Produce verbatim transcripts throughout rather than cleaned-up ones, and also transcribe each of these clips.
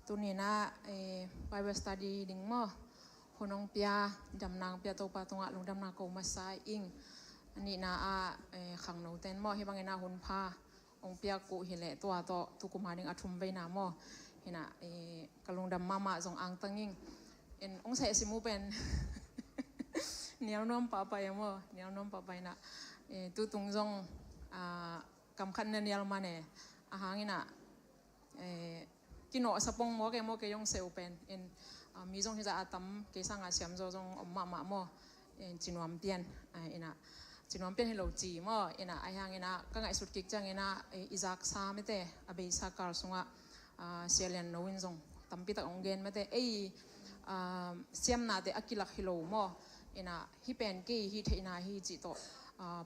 Tuni-in ah, eh, Bible study ding maw, hun hong pia, damna hong pia Topa tungah lungdamna ko masa ing. A nihna ah, eh, khangno ten maw, hih bangin ah hun pha hong piak uh hileh tua tawh tukum a ding a thum veina maw. Hi-in ah, eh, ka lungdam mahmah zong angtang ing. En, hong sehsim uh pen nial nuam pahpah e maw, nial nuam pahpah in ah, eh, tutung zong, ah, kam khat na nial man e. A hang in ah, eh, kinawhsa pong maw, kei maw, kei hong seh uh pen. En, ah, mi zong hizah a tam, kei sangah siam zaw zong om mahmah maw. En, ci nuam pian, ah, in ah, ci nuam pian hi lo ci maw. In ah, ahi hangin ah, ka ngaihsut kik ciangin ah, eh, i zaksa mate, a beisa kal sungah, ah, Sia Lian No in zong tampi tak hong gen mate. Ei, ah, siamnate a kilak hi lo maw. In ah, hih pen kei hih theihna hi cih tawh, ah,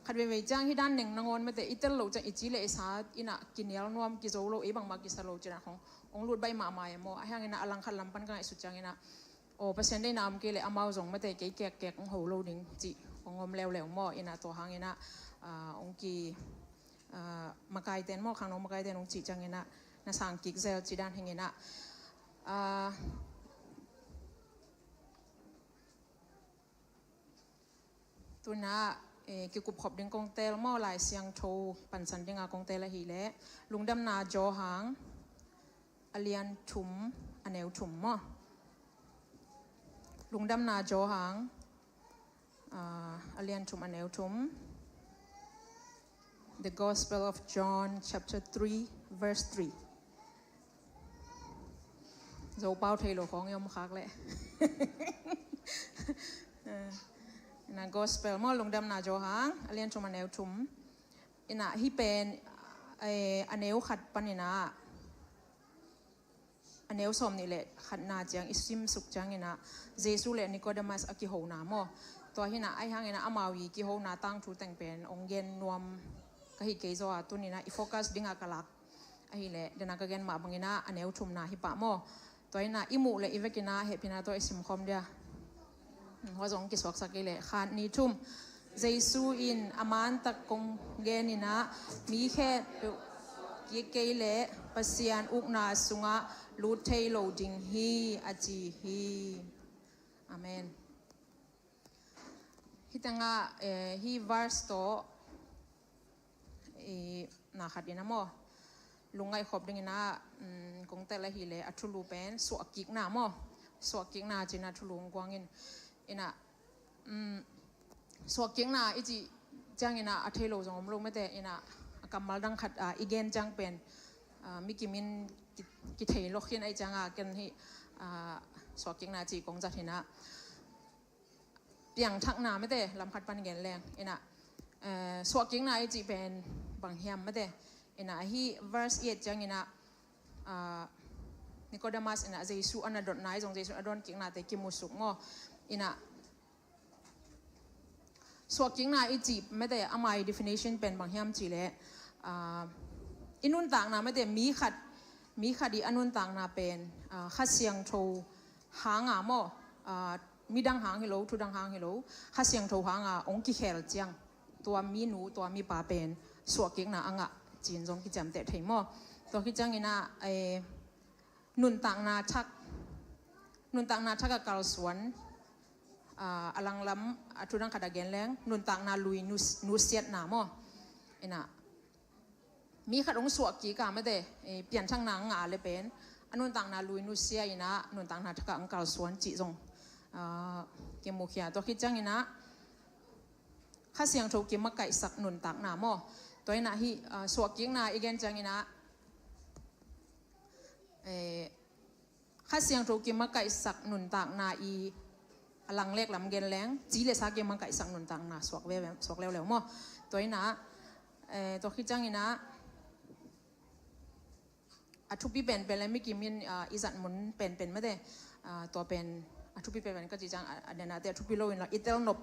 khat veivei ciang hih dan neng nangawn mate, i tel loh ciang i ci le i sa in ah kinial nuam, kizo lo, ei bangmah kisa lo ci-in ah hong, hong lut baih mahmah e maw. Ahi hangin ah a langkhat lam pan ka ngaihsut ciangin ah, aw, Pasian deihna om kei leh amau zong mate kei kekkek hong ho lo ding cih hong om leuleu maw. In ah tua hangin ah, ah, hong ki, ah, makaite'n maw, khangno makaite'n hong cih ciangin ah na sang kik zel cih dan hi-in ah, ah, tu-in ah, eh, kikupkhop ding kong teel maw, Lai Siangtho pansan ding a kong teel ahih leh Lungdamna Johan a lian thum a neu thum maw. Lungdamna Johan, ah, a lian thum a neu thum. The Gospel of John, chapter three, verse three. Zopau thei lo khawng i om khak leh. Eh, in ah Gospel maw, Lungdamna Johan a lian thum a neu thum. In ah hih pen, eh, a neu khat panin ah, a neu sawmnih le khatna ciang i simsuk ciangin ah, Jesu le Nicodemus a kihona maw. Tua hi-in ah, ahi hangin ah amau i kihona tangthu teng pen hong gen nuam ka hi kei zaw a, tuni-in ah i focus ding a ka lak ahih leh, den a ka gen mah bangin ah a neu thumna hi pah maw. Tua hi-in ah i muh le i vekin ah hehpihna tawh i simkhawm dia. Hua zong kisuaksak kei leh, khat, nih, thum. Jesu in, a mantak kong gen in ah, mi khempeuh kik kei leh Pasian ukna sungah lut thei lo ding hi, a ci hi. Amen. Hih tengah, eh, hih verse tawh, eh, na khat in ah maw, lungngaih khop dingin ah, um, kong tel ahih leh a thulu pen suahkikna maw. Suahkikna ci-in ah thulu hong guang in. In ah, um, suahkikna i cih ciangin ah a thei lo zong om lo mate. In ah, a kammal dang khat, ah, i gen ciang pen, ah, mi kim in ki, kithei lok khin ahih ciangin ah ken hih, ah, suahkikna cih kong zat hi-in ah, piangthakna mate, lam khat pan gen leng. In ah, eh, suahkikna i cih pen bang hiam mate. In ah hih verse eight ciangin ah, ah, Nicodemus in ah Jesu a na dotna ahi zong, Jesu a dawnkiknate kimusuk maw. In ah suahkikna i cih mate, ama i definition pen bang hiam cih leh, ah, i nuntakna mate, mi khat, mi khat i a nuntakna pen, ah, Kha Siangtho hanga maw, ah, midang hang hi lo, thudang hang hi lo, Kha Siangtho hanga hong kikhel ciang, tua minu, tua mipa pen suahkikna a ngah ci-in zong kiciamteh thei maw. Tua khit ciangin ah, eh, nuntakna thak, nuntakna thak a kalsuan, ah, a langlam, a thudang khat a gen leng, nuntakna lui nus-, nusiatna maw. In ah, mi khat hong suahkik a mate, eh, pianthakna a ngah leh pen, a nuntakna lui nusia in ah, nuntakna thak a hong kalsuan cih zong, ah, kimukhia. Tua khit ciangin ah, Kha Siangtho kimakaihsak nuntakna maw. Tua in ah hih, ah, suahkikna i gen ciangin ah, eh, Kha Siangtho kimakaihsak nuntakna i a langlek lam gen leng, ci le sa kimakaihsak nuntakna suak ve, suak leuleu maw. Tua in ah, eh, tua khit ciangin ah, a thupi penpen le mi kim in, ah, i zat mun penpen mate. Ah, tua pen a thupi penpen ka cih ciang, ah, a den a te a thupi lo in la, i tel nop,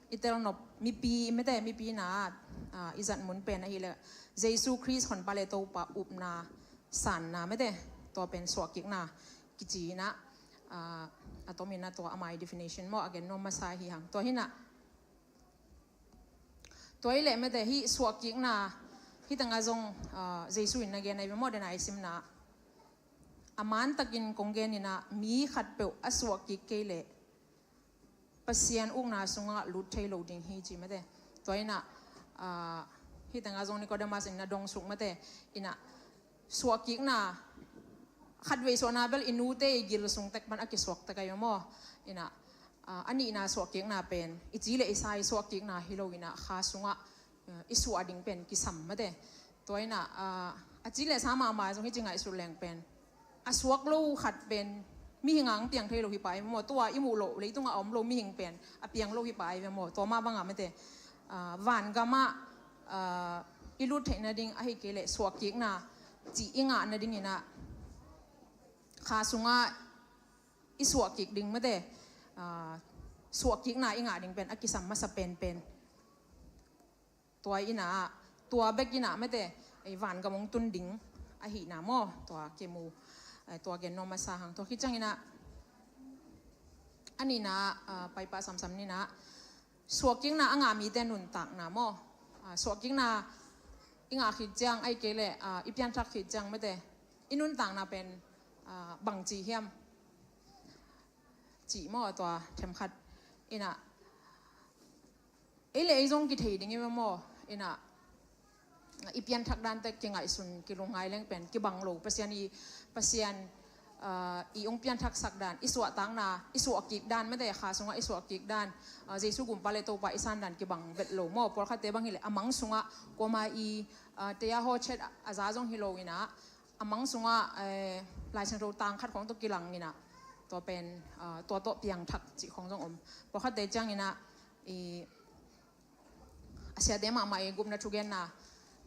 i tel nop mipi mate, mipi na, ah, i zat mun pen ahih leh Jesu Khrist Honpa le Topa upna sanna mate, tua pen suahkikna kici in ah, ah, a tom in ah tua ama i definition maw, a gen nuam masa hi hang. Tua hi-in ah, tua hi leh mate, hih suahkikna, hih tengah zong, ah, Jesu in na gen ahi ve maw, den a i simna. A man takin kong gen inah, mi khatpeuh a suah kik kei leh Pasian ukna sungah lut thei lo ding hi ci mate. Tua inah, ah, hih tengah zong Nicodemus in na dong suk mate. Inah suahkikna, khatvei suahna bel i nute i gil sung tek pan a kisuak tek ahi maw. Inah, ah, a nihna suahkikna pen i ci le i sa i suahkikna hi lo inah kha sungah, eh, i suah ding pen kisam mate. Tua inah, ah, a ci le sa mahmah zong hi ci ngaihsut leng pen a suak lo khat pen mihing ang piang thei lo hi pah ahi ve maw. Tua i muh loh leitungah a om lo mihing pen a piang lo hi pah ahi ve maw. Tua mah bangah mate, ah, vangamah, ah, i lut theih nading ahih kei leh suahkikna cih i ngah nading inah kha sungah i suahkik ding mate, ah, suahkikna i ngah ding pen a kisam masa penpen. Tua inah, tua bek inah mate, ei, vangam hong tun ding ahihna maw. Tua kimu, eh, tua gen nuam masa hang. Tua khit ciang inah, a nihna, ah, paipah samsam ni inah, suahkikna a ngah mite nuntakna maw. Ah, suahkikna i ngah khit ciang ahih kei leh, ah, i pianthak khit ciang mate, i nuntakna pen, ah, bangci hiam cih maw, tua themkhat inah, ei le ei zong kithei ding hi ve maw. Inah i pianthak dan tek kingaihsun kilungngai leng pen kibang lo. Pasian i, Pasian, ah, i hong pianthaksak dan, i suahtakna, i suahkik dan mate, kha sungah i suahkik dan, ah, Jesu gumpa le Topa i san dan kibang vet lo maw. Pawlkhatte bang hi leh a mang sungah kuama i, ah, teya haw chet a za zong hi lo inah, a mang sungah, eh, Lai Siangtho tang khat khawng tawh kilang inah, tua pen, ah, tua tawh piangthak cih khawng zong om. Pawlkhatte ciang inah, i, a siate mahmah i gupna thugenna,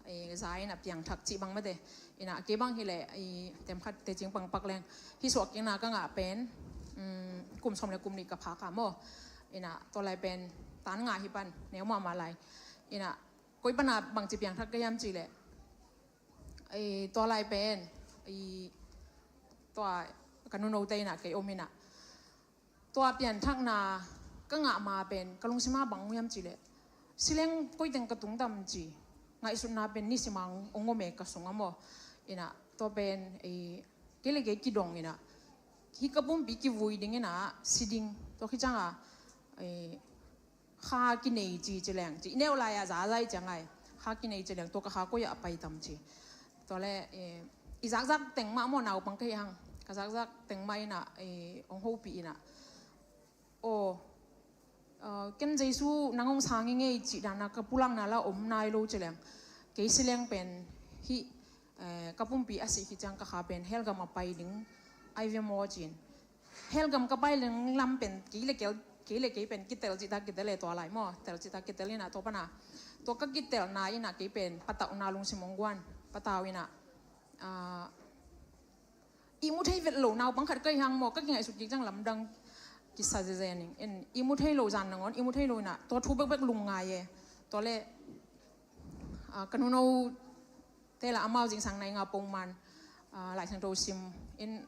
i, za inah piangthak cih bang mate. Inah kei bang hi leh, i, themkhat tecing pangpak leng, hih suahkikna ka ngah pen, um, kum sawm le kum nih ka phak a maw. Inah tua lai pen tan nga hi pan, neu mahmah lai. Inah koi pana bangci piangthak ka hiam cih leh, ei, tua lai pen, ei, tua ka nunote inah kei om inah, tua pianthakna ka ngah ma pen ka lungsim ah bang hiam cih leh, si leng koi teng ka tung tam ci ngaihsutna pen nisim ah hong om e ka sungah maw. Inah tua pen, ei, kei le kei kidong inah, hih ka pumpi kivui ding inah si ding. Tua khit ciang a, ei, kha kinei ci ci leng ci, i neu lai-ah za zai ciang ai, kha kinei ci leng, tua ka kha koi-ah a pai tam ci. Tua le, eh, i zakzak teng mah maw, naupang ka hi hang, ka zakzak teng mah inah, eh, hong hopih inah, aw, ah, ken Jesu nang hong sang hi ngei cih dana ka pulakna la om nai lo ci leng, kei si leng pen hih, eh, ka pumpi a sih khit ciang ka kha pen hell gam a pai ding ahi ve maw ci-in. Hell gam ka pai leng lam pen kei le kei, kei le kei pen kitel cihtak kitel e tua lai maw. Tel cihtak kitel inah tua pana, tua ka kitelna inah kei pen patauhna lungsim hong guan. Patau inah, ah, ihmu thei vet lo naupang khat ka hi hang maw, ka kingaihsut kik ciang lamdang kisa zezen ing. En, ihmu thei lo zan nangawn ihmu thei lo inah tua thu bekbek lungngai e. Tua le, ah, ka nuno te la amau zingsang nai nga pongman, ah, Lai Siangtho sim in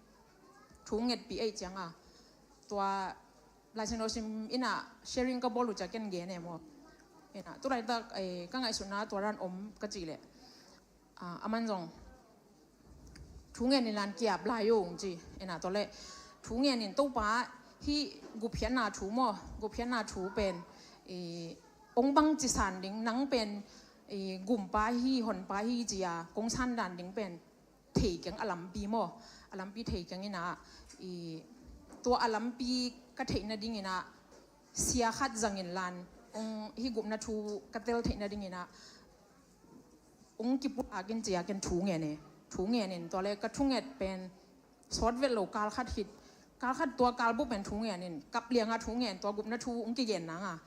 thu ngetpih ei ciang a, tua Lai Siangtho sim inah sharing ka bawl uh ciang ken gen e maw. Inah tu laitak, eh, ka ngaihsutna tua dan om ka cih leh, ah, aman zong thu ngen in lan kiap lai ung ci. Inah tua le thu ngen in Topa hih gupkhiatna thu maw, gupkhiatna thu pen, eh, hong bangci san ding, nang pen, eh, gumpa hi, honpa hi ci-a kong san dan ding pen thei keng a lampi maw, a lampi thei keng inah, i, tua a lampi ka theih nading inah sia khat zangin lan, hong, hih gupna thu ka tel theih nading inah hong kipulak in ci-a ken thu ngen e. Thu ngen in tua le ka thunget pen sawt vet lo, kal khat khit, kal khat tua kal bup pen thu ngen in, kap lianga thu ngen, tua gupna thu hong kigen nanga.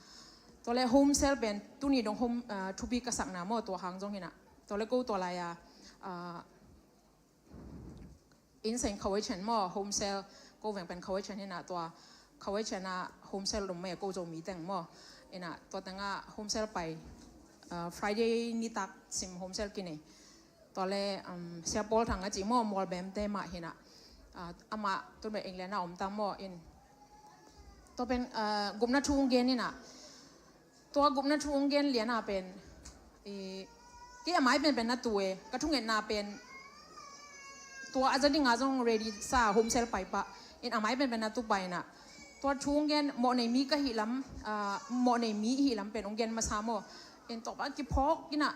Tua le home cell pen tuni dong home, ah, thupi ka sakna maw, tua hang zong inah. Tua le ko tua lai-a, ah, inn seng khawei chan maw, home cell, ko veng pen khawei chan inah, tua khawei chan ah home cell dong mei ko Zomi teng maw. Inah tua tengah home cell pai, ah, Friday nitak sim home cell kinei. Tua le, um, Sia Paul Thang a ci maw, Mualbem te mah hi inah. Ah, amah tun pen England ah om ta maw in. Tua pen, ah, gupna thu hong gen inah. Tua gupna thu hong gen liana pen, i, kei a mai penpen na tu e, ka thungetna pen tua a za dinga zong ready sa, home cell pai pah in, a mai penpen a tu pai inah, tua thu hong gen, mawh nei mi ka hih lam, ah, mawh nei mi hih lam pen hong gen masa maw. In tua pa kiphawk inah,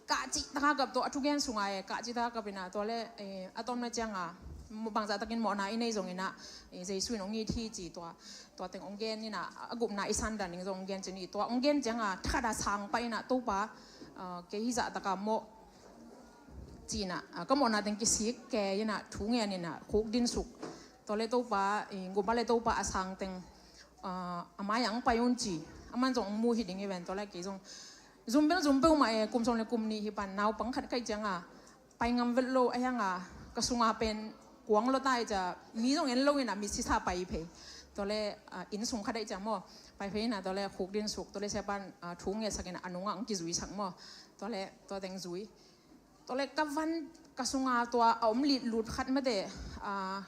kah cih taka kap, tua a thugen sunga e, kah cih taka kap inah, tua le, eh, a tawmna cianga bangzah takin mawhna i nei zong inah, eh, Jesu in hong it hi ci, tua, tua teng hong gen inah, a gupna i san dan ding zong hong gen ci ni. Tua hong gen cianga thakhat a sang pah inah, Topa, ah, kei hih zah taka mawh ci inah, ah, ka mawhna teng kisik kei inah, thu ngen inah, khuk din suk. Tua le Topa, eh, gupna le Topa a sang teng, ah, a mai-ah hong pai un ci. Aman zong hong mu hi ding hi ven, tua le kei zong zum bel zum peuhmah e, kum sawm le kum nih hi pan, naupang khat ka hih cianga pai ngam vet lo, a hianga ka sunga pen kuang lua ta hi cia, mi zong en lo inah, mi sisa pai phei. Tua le, ah, inn sung khat a hih cia maw, pai phei inah, tua le khuk din suk, tua le siapan, ah, thu ngetsak inah, a nungah hong kizuisak maw. Tua le tua teng zui. Tua le ka van, ka sunga tua a om litlut khat mate, ah,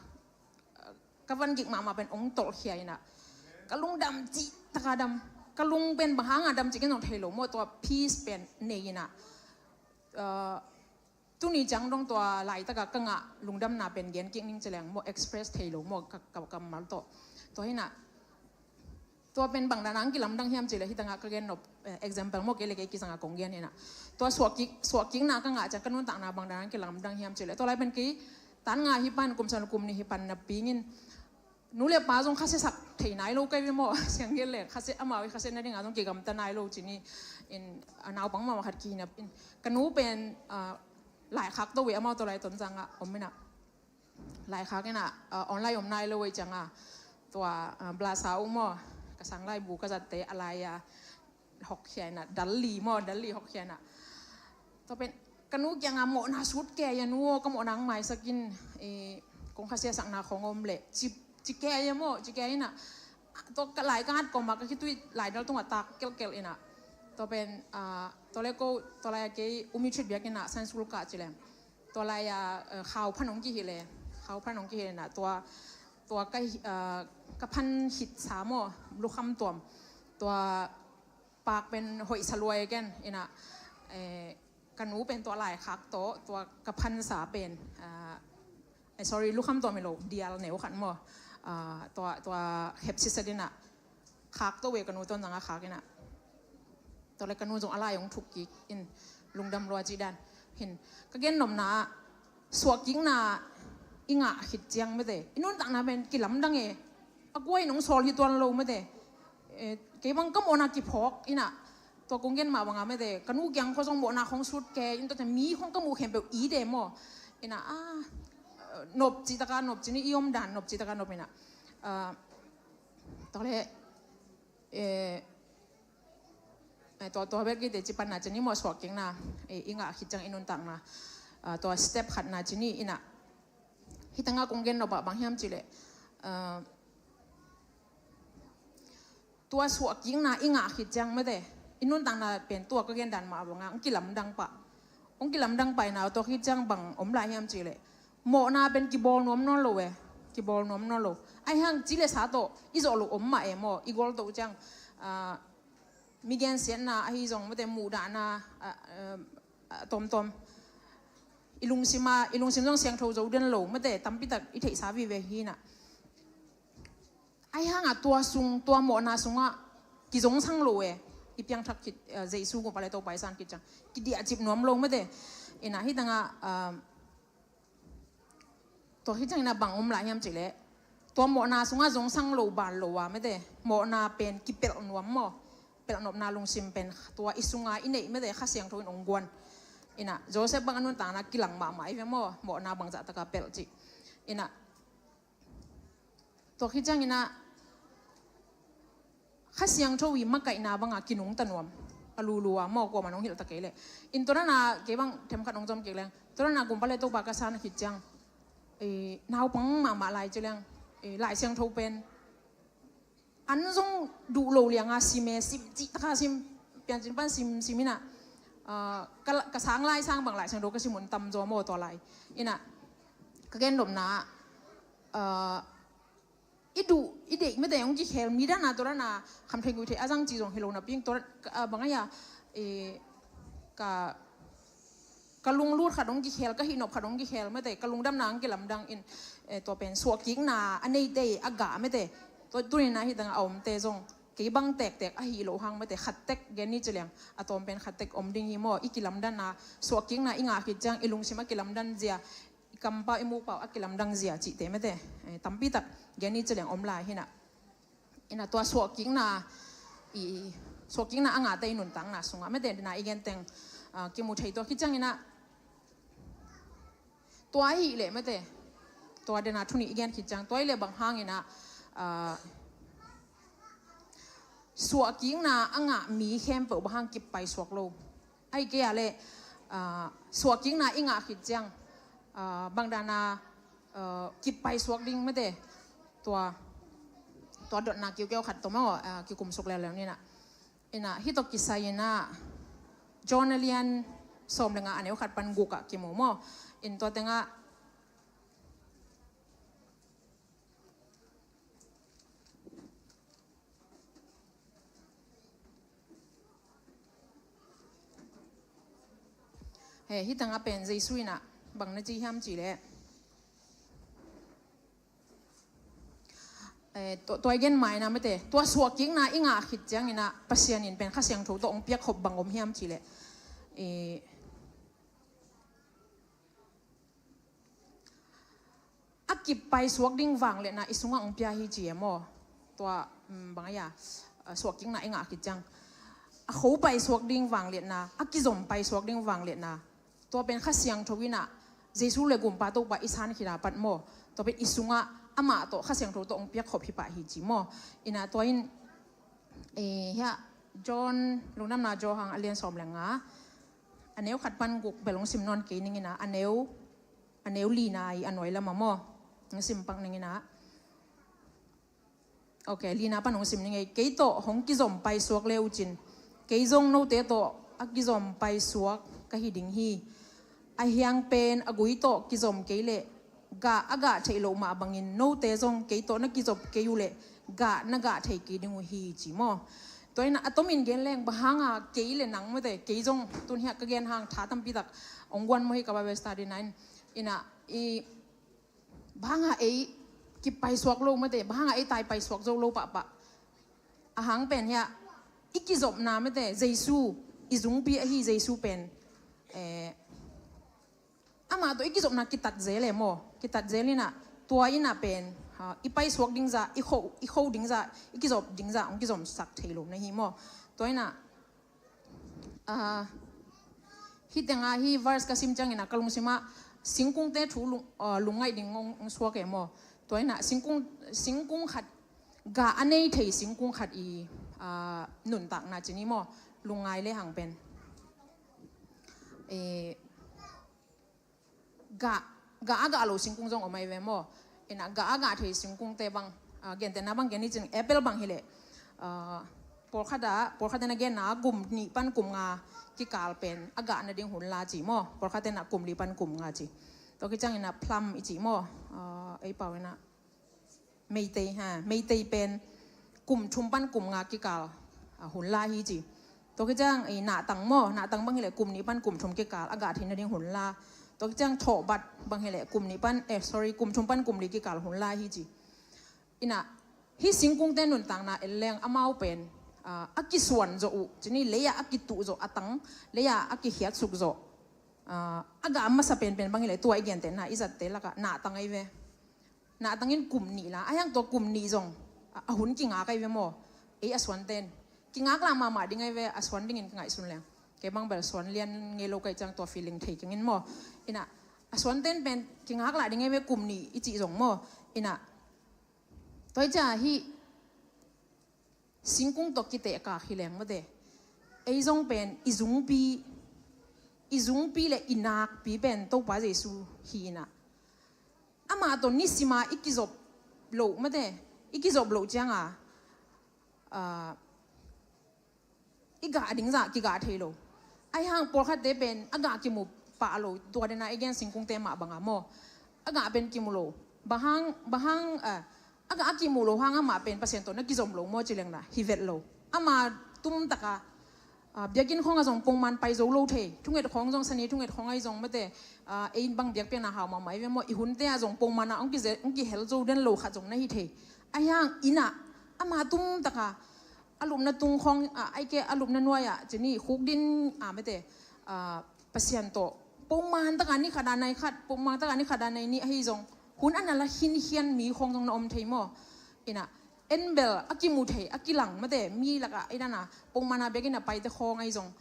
ka van gik mahmah pen hong tolhkhia inah, ka lungdam cih taka dam. Ka lung pen bang hanga dam cih ken zong thei lo maw, tua peace pen nei inah, ah, tuni ciang dong tua laitaka ka ngah lungdamna pen gen kik ning ci leng maw, express thei lo maw, ka, ka kammal tawh. Tua hi inah, tua pen bang dana hong kilamdang hiam cih leh, hih tangah ka gen nop, eh, example maw, kei le kei kizanga kong gen inah, tua suahkik, suahkikna ka ngah ciang ka nuntakna bang dana hong kilamdang hiam cih leh, tua lai pen kei tan nga hi pan, kum sawm le kum nih hi pan napi-in, nu le pa zong khasia sak thei nai lo ka hi ve maw. Siang gen le khasia, amau i khasia nadinga zong kigamta nai lo ci ni. In, a, naupang mahmah khat kihi napi-in, ka nu pen, ah, laikhak to ve, amau tua lai Tonzang ah om inah. Laikhak inah, ah, online om nai lo ve cianga, tua, ah, blasa uh maw, ka sang laibu ka zatte a lai-a hawkkhia inah, dal li maw, dal li hawkkhia inah. Tua pen ka nu kianga mawhna sut kei a, nu aw, ka mawhna hong maisak in, eh, kong khasiasakna khong om leh ci, ci kei a maw, ci kei inah. Tua ka lai ka ngat kawma ka khitui laidal tungah tak kelkel inah. Tua pen, ah, tua le ko, tua lai-a kei Umi Thit Biak inah Sunday school kah ci leng, tua lai-a, eh, khau phan hong kihilh e. Khau phan hong kihilh inah, tua, tua ka, eh, ka phan khitsa maw, lukham tuam. Tua pak pen hoihsa lua e ken inah, eh, ka nu pen tua laikhak tawh, tua ka phansa pen, eh, eh, sorry, lukham tuam hi lo, dial neu khat maw. Ah, tua, tua hepsisa dinah khak to ve, ka nu Tonzang ah khak inah. Tua le ka nu zong a lai hong thuk kik in, lungdam lua cih dan. Hin, ka gen nopna ah, suahkikna i ngah khit ciang mate, i nuntakna pen kilamdang e. A kua in hong sawl hi tuan lo mate. Eh, kei bang ka mawhna kiphawk inah, tua kong gen mah banga mate, ka nu kiang khua zong mawhna khong sut kei in, tua ciang mi khong ka muh khempeuh it e maw. Inah, ah, nop cih taka nop ci ni, i om dan nop cih taka nop inah. Ah, tua le, eh, eh, tua, tua bek i te ci panna ci ni maw, suahkikna, eh, i ngah khit ciang i nuntakna, ah, tua step khatna ci ni inah. Hih tangah kong gen nop ah bang hiam cih leh, ah, tua suahkikna i ngah khit ciang mate, i nuntakna pen tua ka gen dan mah banga hong kilamdang pah. Hong kilamdang pah inah, tua khit ciang bang om lai hiam cih leh, mawhna pen kibawl nuam nawn lo e. Kibawl nuam nawn lo. Ahi hang ci le sa tawh i zawh loh om mah e maw, i gualto ciang, ah, mi gensiatna ahi zong mate, muhdahna, ah, ah, ah, tawmtawm. I lungsima, i lungsim zong siangtho zo den lo mate, tampitak i theihsa vive hi inah. Ahi hanga tua sung, tua mawhna sungah kizongsang lo e. I piangthak khit, eh, Jesu gupna le Topa i san khit ciang kidiahcip nuam lo mate. Inah hih tangah, ah, tua khit ciang inah bang om lai hiam cih leh, tua mawhna sungah zongsang lo ban lo a mate, mawhna pen kipelh nuam maw. Pelhnopna lungsim pen tua i sunga i neih mate, Kha Siangtho in hong guan. Inah Joseph bang a nuntakna kilang mahmah i ve maw, mawhna bangzah taka pelh cih. Inah tua khit ciang inah Kha Siangtho i makaihna banga kinungta nuam. A lulu a maw, kuaman hong hilh ta kei leh. In tua dana kei bang themkhat hong zom kik leng, tua dana gumpa le Topa ka san khit ciang, eh, naupang mahmah lai ci leng, eh, Lai Siangtho pen an zong duh lo lianga sim e, sim cih taka sim, Piancil pan sim, sim inah, ah, ka, ka sang lai sang bang Lai Siangtho ka sim hun tam zaw maw tua lai. Inah ka gen nopna, ah, i duh i deih mate hong kikhel, mi dana tua dana kham thei gui thei a zang ci zong hi lo napi-in, tua, ah, bang a hia, eh, ka ka lunglut khat hong kikhel, ka hihnop khat hong kikhel mate, ka lungdamna hong kilamdang in, eh, tua pen suahkikna a neite a gah mate, tua tuninah hih tengah a omte zong kei bang tektek ahi loh hang mate, khattek gen ni ci leng a tawm pen khattek om ding hi maw. I kilamdanna, suahkikna i ngah khit ciang i lungsim a kilamdan zia, i kampau i mukpau a kilamdang zia cihte mate, eh, tampitak gen ni ci leng om lai hinah. Inah tua suahkikna, i suahkikna a ngahte i nuntakna sungah mate, dena i genteng, ah, kimu thei tua khit cianginah tua ahih leh mate, tua dena thunih i gen khit ciang tua ahih leh bang hanginah, ah, suahkikna a ngah mi khempeuh bang hang kippai suak lo. Ahih kei a leh, ah, suahkikna i ngah khit ciang, ah, bang dana, ah, kippai suak ding mate, tua, tua dotna kiukeu khat tawh maw, ah, kikumsuk leuleu ninah. Inah hih tawh kisai inah John a lian sawm le nga a neu khat pan guk ah kimu maw. In tua tengah he, hih tengah pen Jesu inah bang na ci hiam cih leh, eh, tua, tua i gen ma inah mate, tua suahkikna i ngah khit cianginah Pasian in pen Kha Siangtho tawh hong piakkhop bang om hiam cih leh, eh, a kippai suak ding vangliatna i sungah hong pia hi ci e maw. Tua, um, bang a, ah, suahkikna i ngah khit ciang a khopai suak ding vangliatna, a kizompai suak ding vangliatna, tua pen Kha Siangtho inah Jesu le Gumpa Topa i san khit a pat maw, tua pen i sungah amah tawh Kha Siangtho tawh hong piakkhop hi pah hi ci maw. Inah tua in, eh, hiah John, Lungdamna Johan a lian sawm le nga a neu khat pan guk bel hong sim nawn kei ning inah, a neu, a neu lina i a nuai lamah maw, hong sim pak ning inah. Ok, lina pan hong sim ning ei. Kei tawh hong kizompai suak le uh cin, kei zong note tawh a kizompai suak ka hi ding hi. A hiang pen a gui tawh kizom kei leh gah a gah theih loh mah bangin note zong kei tawh na kizop kei uh leh gah na gah thei kei ding uh hi ci maw. Tua inah a tomin gen leng bang hanga kei le nang mate, kei zong tun hiah ka gen hang tha tampitak hong guan maw hi ka Bible study na in. Inah i bang hanga ei kippai suak lo mate, bang hanga ei taipai suak zo lo pahpah. A hang pen hiah i kizopna mate, Jesu i zungpi ahi Jesu pen, eh, amah tawh i kizopna kitat zel e maw, kitat zel inah tua inah pen, ha, i pai suak ding zah, i kho, i kho ding zah, i kizop ding zah hong kizomsak thei lo na hi maw. Tua inah, ah, hih tengah hih verse ka sim cianginah ka lungsimah singkungte thu lung, ah, lungngaih ding hong, hong suak e maw. Tua inah singkung, singkung khat, gah a nei thei singkung khat i, ah, nuntakna ci ni maw, lungngai le hang pen, eh, gah, gah a gah lo singkung zong om ahi ve maw. Inah gah a gah thei singkungte bang, ah, gentehna bang gen ni cin, apple bang hileh, ah, pawlkhat ah, pawlkhat in a genna kum nih pan kum nga kikal pen a gah nading hun la ci maw. Pawlkhat in a kum li pan kum nga ci. Tua kiciang inah plum i ci maw. Ah, ei pau inah Meitei, ha, Meitei pen kum thum pan kum nga kikal, ah, hun la hi ci. Tua kiciang i nahtang maw, nahtang bang hileh kum nih pan kum thum kikal a gah theih nading hun la. Tua kiciang thawhbat bang hileh kum nih pan, eh, sorry, kum thum pan kum li kikal hun la hi ci. Inah hih singkungte nuntakna en leng amau pen, ah, a kisuan zawh uh ci ni, lei-ah a kituh zawh a tang, lei-ah a kikhiatsuk zawh, ah, a gah masa penpen bang hileh tua i gentehna i zatte lakah nahtang ahi ve. Nahtang in kum nih la, a hiang tua kum nih zong, a, a hun kingak ahi ve maw. Ei a suante in kingak lah mahmah ding ahi ve, a suan dingin ka ngaihsun leng. Kei bang bel suan lian ngei lo ka hih ciang tua feeling thei keng in maw. Inah a suante in pen kingak lah ding ahi ve kum nih i cih zong maw. Inah tua hi ciang hih singkung tawh kitehkak hi leng mate, ei zong pen i zungpi, i zungpi le i nakpi pen Topa Jesu hi inah. Amah tawh nisima i kizop loh mate, i kizop loh cianga, ah, i gah ding zah kigah thei lo. Ahi hang pawlkhatte pen a gah kimu pah lo, tua dena i gen singkungte mah banga maw. A gah pen kimu lo. Bang hang, bang hang, ah, a gah a kimu lo hang amah pen Pasian tawh na kizom lo maw ci leng na hi vet lo. Ama tumtaka Biakinn khawng ah zong pongman pai zo lo thei. Thunget khawng zong, sani thunget khawng ahi zong mate, ei in bang biakpiakna hau mahmah i ve maw, i hunte ah zong pongman ah hong kihel zo den lo khat zong na hi thei. Ahi hang inn ah ama tum taka a lupna tung khawng, aike a lupna nuai ah cini khukdin a mate, Pasian tawh pongman taka ni khat a nai khat, pongman taka ni khat a nai ni ahi zong, hun a na la khinkhian mi khawng zong na om thei maw? Inn ah en bel a kimu thei, a kilang mate, mi lakah i dana pongman a biakinn a paite khawng ahi zong,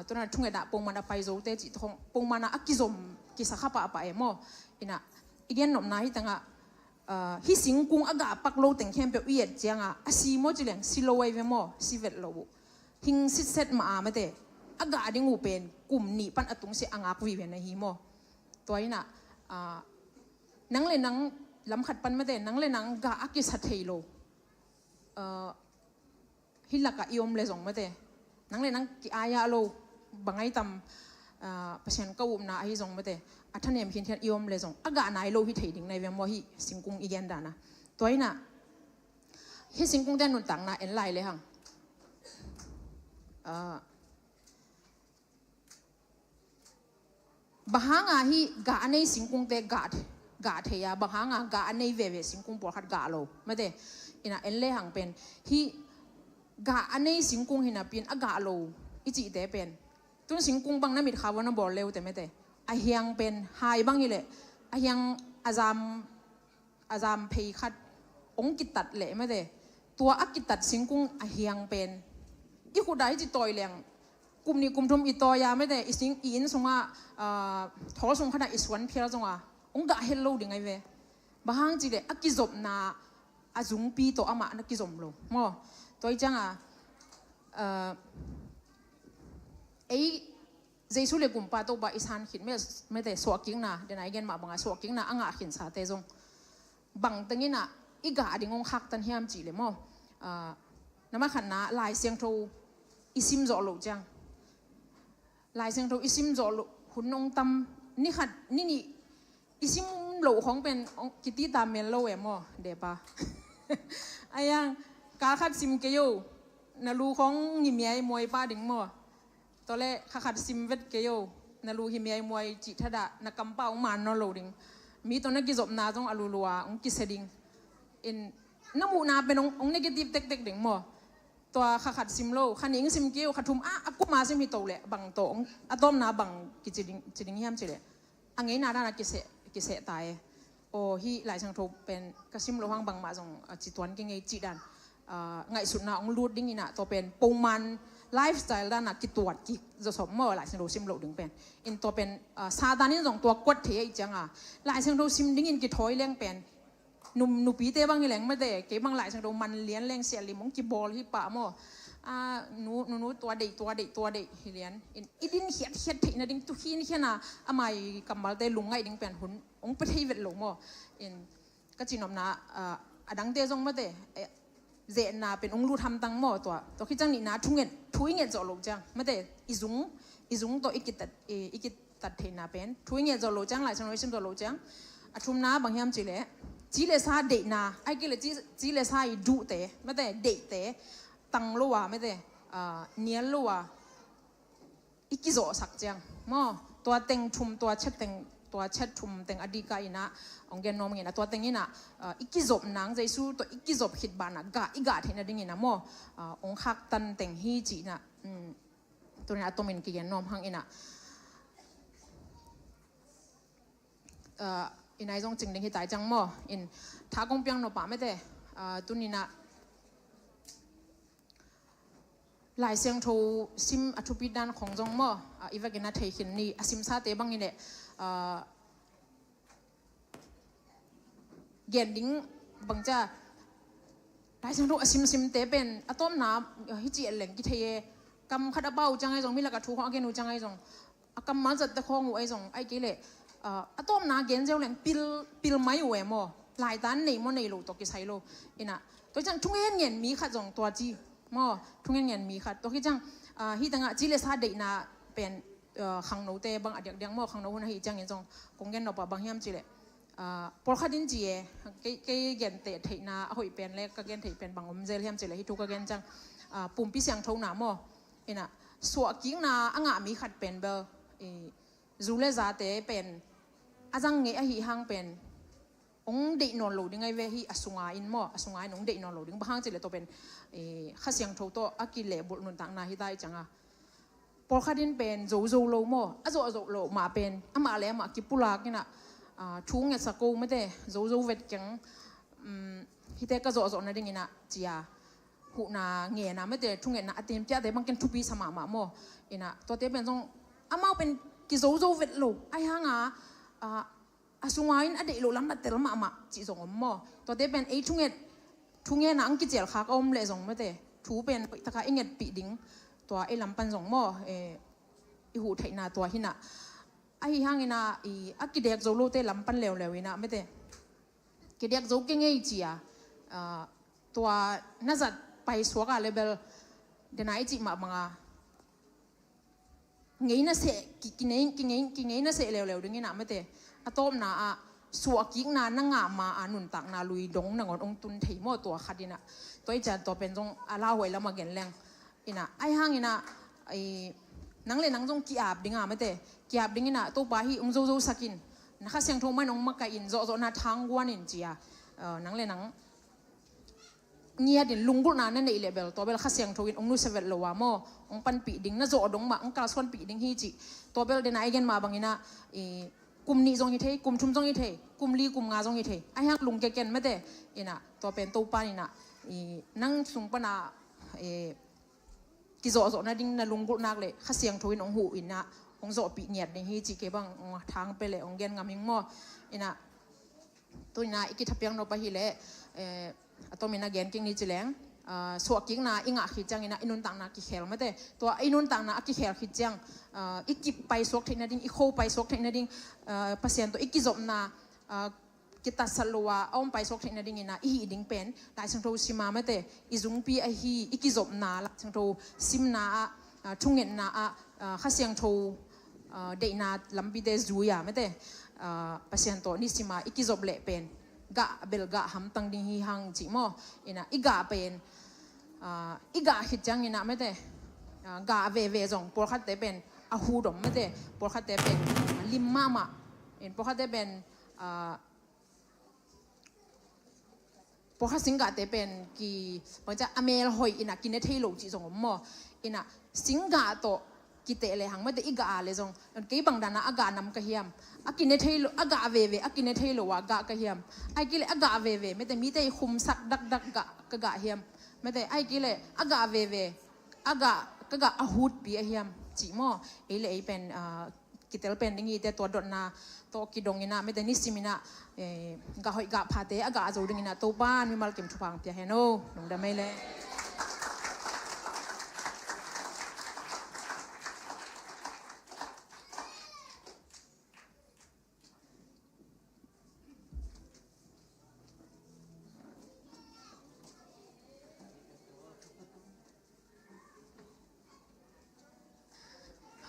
tuna thunget ah pongman a pai zote cih khawng pongman a a kizom kisa kha pahpah e maw? Inn ah i gen nopna hi tangah, hih singkung a gah pak lo teng khempeuh i et ciangah a si maw ci leng si lo ahi ve maw? Si vet lo uh. Hing sitset mah a mate, a gah ding uh pen kum nih pan a tungsiah a ngak vive na hi maw? Tua inn ah nang le nang lam khat pan mate, nang le nang gah a kisa thei lo hih lakah i om le zong mate, nang le nang ki-ai ah lo, bang ai tam, Pasian ka upna ahi zong mate, a thanem khinkhian i om le zong a gah nai lo hi thei ding na hi ve maw, hih singkung i gen dana. Tua inn ah hih singkungte nuntakna en lai le hang, bang hanga hih gah a nei singkungte gah, gah thei a, bang hanga gah a nei veve singkung pawlkhat gah lo mate? Inn ah en le hang pen hih gah a nei singkung hi napi in a gah lo i cihte pen, tun singkung bang na mitkhau a na bawl le uh te mate, a hiang pen hai bang hi leh a hiang a zam a zam phei khat hong kitat leh mate, tua a kitat singkung a hiang pen i khut ah hih ci tawi leng, kum nih kum thum i tawi a mate, i sing, i inn sungah, thawl sung khatah i suan phial zonga hong gah het lo ding ahi ve. Bang hang ci leh a kizopna a zungpi tawh amah na kizom lo maw? Tua hi cianga ei Jesu le Kumpa Topa i san khit mate, suahkikna, dena i gen mah banga suahkikna a ngah khinsate zong bang teng inn ah i gah ding hong khaktan hiam cih le maw? Na mah khatna Lai Siangtho i sim zawh loh ciang, Lai Siangtho i sim zawh loh hun hong tam, ni khat ni nih i sim loh khawng pen kiti ta mel lo e maw, depa? Ahi hang kal khat sim kei o, na lu khawng ngimiai muai pah ding maw? Tua le kha khat sim vet kei o, na lu hi miai muai cih thadah na kampau hong man nawn lo ding. Mi tawh na kizopna zong a lulua hong kisia ding. In na muhna pen hong, hong negative tektek ding maw? Tua kha khat sim lo, kha nih hong sim kei o, kha thum a, a kuma sim hi to le bang tawh hong, a tawpna bang kici ding, ci ding hiam ci le a ngeina dana kiseh, kiseh ta e. Aw, hih Lai Siangtho pen ka sim loh hang bangmah zong a ci tuan kei ngei cih dan, a, ngaihsutna hong lut ding ina, tua pen pongman lifestyle dana kituat kik zawsop maw, Lai Siangtho sim loh ding pen. In tua pen, a, Satan in zong tua kuat thei ahih cianga Lai Siangtho sim dingin kithawi leng pen, num, nupite bang hi leng mate, kei bang Lai Siangtho man lian leng sialim hong kibawl hi pah maw. A, nu, nu, nu, tua deih, tua deih, tua deih hi lian. In, i din khiatkhiat theih nading tu khinkhiana a mai kammalte lungngaih ding pen hun hong pia thei vet lo maw. In, ka cihnopna, a, a dangte zong mate, e, zehna pen hong lut hamtang maw tua. Tua khit ciang nihna thu nget, thu i nget zawh loh ciang mate, i zung, i zung tawh i kitat, i, i kitat theihna pen thu i nget zawh loh ciang, Lai Siangtho i sim zawh loh ciang. A thumna bang hiam cih leh, ci le sa deihna, ahih kei leh ci, ci le sa i duhte mate, deihte, tang lo a mate, a, nial lo a i kizawhsak ciang maw, tua teng thum, tua chet teng, tua chet thum teng a dika ina, hong gen nuam ina, tua teng ina, a, i kizop nang Jesu tawh i kizop khit bana gah, i gah theih nading ina maw, a, hong khaktan teng hi ci ina, um, tuni a tomin kigen nuam hang ina. A, ina i zong cing ding hi tai ciang maw. In, tha kong piang nop a mate, a, tuni ina Lai Siangtho sim a thupi dan khong zong maw, a, i vekin a thei khin ni, a simsate bang i leh, a, gen ding bang cia, Lai Siangtho a simsimte pen a tawpna, a, hi ci a leng kithei e, kam khat a pau ciang ai zong, mi lak a thu khong a gen uh ciang ai zong, a kammal zatte khawng uh ahi zong, ahih kei leh, a, a tawpna gen ziau leng pil, pil mai uh e maw. Laitan nei maw nei lo tawh kisai lo. Ina, tua ciang thungen ngen mi khat zong tua ci maw, thungen ngen mi khat. Tua khit ciang, a, hi tangah ci le sa deihna pen, a, khangnote bang a diakdiak maw, khangno hun ahi ciangin zong kong gen nop a bang hiam cih leh, a, pawlkhat in ci e, kei, kei gente theihna a hoih pen le ka gen theih pen bang om zel hiam cih leh, hi thu ka gen ciang, a, pumpi siangthona maw. Ina, suahkikna a ngah mi khat pen bel, i, zu le zate pen a zang ngei ahi hang pen hong deih nawn lo ding ahi ve hi, a sunga in maw, a sunga in hong deih nawn lo ding. Bang hang cih leh tua pen, i, Kha Siangtho tawh a kilehbulh nuntakna hi ta i cianga. Pawlkhat in pen zozo lo maw, a zawhzawh loh mah pen amah le amah kipulak inah, a, thu ngetsak ko mate, zozo vet keng, um, hihte ka zawhzawh nading inah cia huhna ngen a mate, thungetna a tempiahte bang ken thupi sa mahmah maw. Inah tuate pen zong amau pen kizozo vet lo ahi hanga, a, a sunga in a deih loh lam a tel mahmah cih zong om maw. Tuate pen ei thunget, thungetna ang kicial khak a om leh zong mate, thu pen hoihtaka i ngetpih ding tua ei lam pan zong maw, eh, i huh theihna tua hinah. Ahi hang inah, i, a kidek zo lote lam pan leuleu inah mate, kidek zo kei ngei cia, ah, tua na zat paisuak a le bel dena i cih mah banga ngei na seh, ki, ki ngei, ki ngei, ki ngei na seh leuleu ding inah mate. A tawpna ah suahkikna na ngah ma a nuntakna lui dong nangawn hong tun thei maw, tua khat inah. Tua i cian tua pen zong a lauhuai lam a gen leng inah, ahi hang inah, i, nang le nang zong ki-ap ding a mate, ki-ap ding inah Topa hi hong zozo sakin, na Kha Siangtho man hong makaih in, zawhzawhna thang guan in cia, eh, nang le nang ngiat in lunggulhna na neih leh bel tua bel Kha Siangtho in hong nusia vet lo a maw, hong panpih ding, na zawh dong mah hong kalsuanpih ding hi cih. Tua bel dena i gen mah bang inah, i, kum nih zong hi thei, kum thum zong hi thei, kum li kum nga zong hi thei, ahi hang lungkia ken mate. Inah tua pen Topa in inah, i, nang sung pana, i, kizawhzawh nading na lunggulh nak leh Kha Siangtho in hong huh inah hong zawhpih ngiat ding hi cih kei bang hong thang pia leh hong gen ngam ing maw. Inah tu inah i kithapiak nop ahih leh, eh, a tomin a gen kik ni ci leng, ah, suahkikna i ngah khit ciang inah i nuntakna kikhel mate. Tua i nuntakna a kikhel khit ciang, ah, i kip paisuak theih nading, i kho paisuak theih nading, ah, Pasian tawh i kizopna, ah, kitatsat lo a a om paisuak theih nading inah i hih ding pen Lai Siangtho sim a mate, i zungpi ahi i kizopna Lai Siangtho simna ah, ah, thungetna ah, ah, Kha Siangtho, ah, deihna lampite zui a mate, ah, Pasian tawh nisim a i kizop leh pen gah bel gah hamtang ding hi hang cih maw. Inah i gah pen, ah, i gah khit ciang inah mate, ah, gah veve zong pawlkhatte pen a hut om mate, pawlkhatte pen, ah, lim mahmah in, pawlkhatte pen, ah, pawlkhat singgahte pen ki, bangcia a mel hoih inah kine thei lo cih zong om maw. Inah singgah tawh kiteh lehang mate i gah a le zong, kei bang dana a gah nam ka hiam, a kine thei lo, a gah veve a kine thei lo a gah ka hiam. Ahi kei leh a gah veve mate mite i khumsak dakdak gah ka gah hiam. Mate ahi kei leh a gah veve a gah ka gah a hutpi a hiam cih maw. Ei le ei pen, ah, kitel pen ding hi te, tua dotna tawh kidong inah mate nisim inah, eh, gah hoih gah phate a gah a zo ding inah Topa in mimal kim thupha hong pia hen o. Lungdam ei le.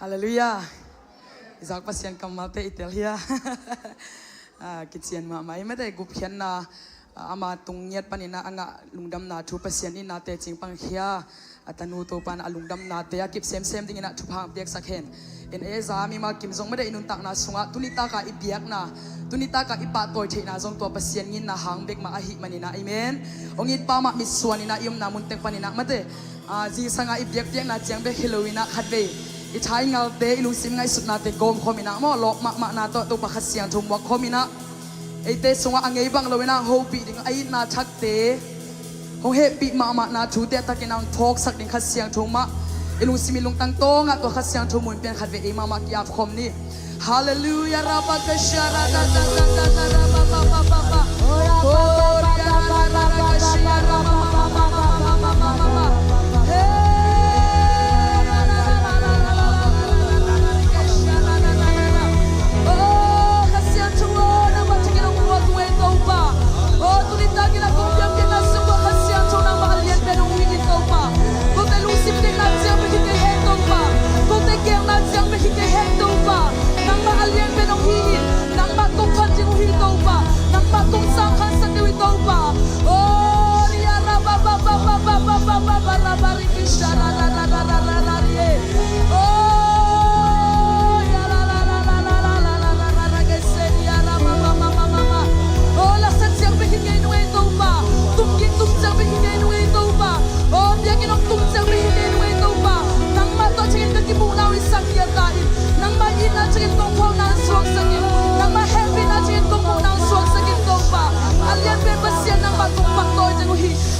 Halleluiah. I zak Pasian kammalte i tel hia. Ah, kician mahmah i mate gupkhiatna, ah, ama tung ngiat panin a ngah lungdamna thu Pasian in a teci pangkhia a tanu Topa in a lungdamnate a kip semsem dingin a thupha piaksak hen. In e za mimal kim zong mate i nuntakna sungah tuni taka i biakna, tuni taka i pahtawi theihna zong tua Pasian nginna hang bek mah ahih manin a, amen. Hong it pa mah mitsuan in a i omna mun tek panin a mate, ah, zingsang a i biakpiakna ciang bek hi loin a khatvei i thaingalte, i lungsim ngaihsutnate gawmkhawm in a maw, lawp mahmahna tawh Topa Kha Siangtho muakkhawm in a, eite sungah a ngei bang loin a hopih ding a itna thakte hong hehpih mahmahna thute a takin a hong phawksak ding Kha Siangtho mah i lungsim i lungtang tawngah tua Kha Siangtho mun pian khatvei ei mahmah ki-apkhawm ni. Halleluiah. Rabakasha radadadadada rabababa. Oh, Kha Siangtho aw, nangmah takin hong muak ung ei Topa. Oh, tuni takin a kong piakpiakna sung tua Kha Siangtho nangmah a lian pen hong hi in Topa. Kote lungsim tengna ciang bek hi kei hen Topa. Kote gelna ciang bek hi kei hen Topa. Nangmah a lian pen hong hi in. Nangmah kong phat ding uh hi Topa. Nangmah kong sangkhansak ding uh hi Topa. Oh, ria ra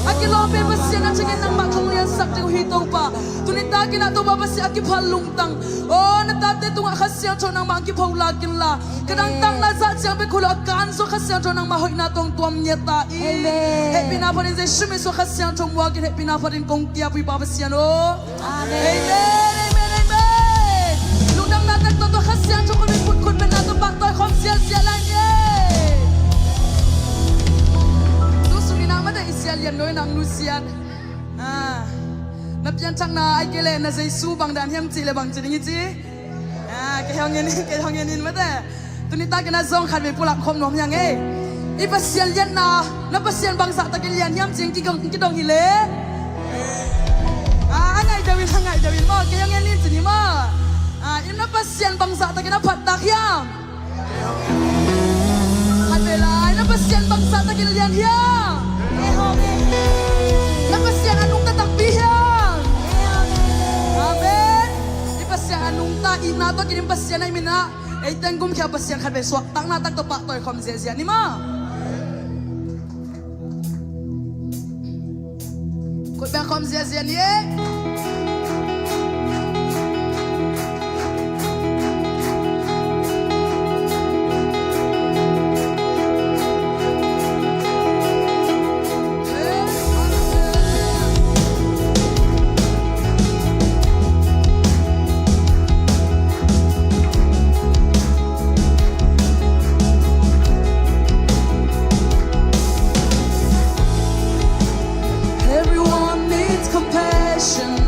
A kilawm pen Pasian a ciangin nangmah thong liansak ding uh hi Topa. Tuni takin ah Topa Pasian a kiphal lungtang, aw, na tate tungah Kha Siangtho nangmah kipho lak inla, ka dangtakna zah ciang bek kholo a kan zo Kha Siangtho nangmah hoihna tawh tuam ngiat ta in. Amen. Hehpihna phatin Jesu min suang Kha Siangtho muakin hehpihna phatin kong kiap uh hi Pa Pasian aw. Amen. Amen, amen, amen. Lungdamna tak tawh tua Kha Siangtho khut beng khut khut bengna tawh paktawi khawm ziazia lai ni. Tu sung in ah mate i sia lian nuai nang nusiat. Ah, na pianthakna ai kei leh na Jesu bang dan hiam cih leh bang ci ding i ci. Ah, kei hong en in, kei hong en in mate. Tuni takin ah zong khat vei pulak khawm nuam hi hang ei. I Pasian lianna, na Pasian bangzah takin lian hiam cih kidong, kidong hi leh. Ah, a ngaih deuh in, a ngaih deuh in maw, kei hong en in ci ni maw. Ah, i na Pasian bangzah takin a phattak hiam? Khat vei lai, na Pasian bangzah takin lian hiam? Na Pasian a nungta takpi hiam? Amen. I Pasian a nungta, itna tawh kidim Pasian a i min ah ei teng gumkhia Pasian khat vei suahtakna tak tawh paktawi khawm ziazia ni maw. Khut beng khawm ziazia ni ei. Everyone needs compassion.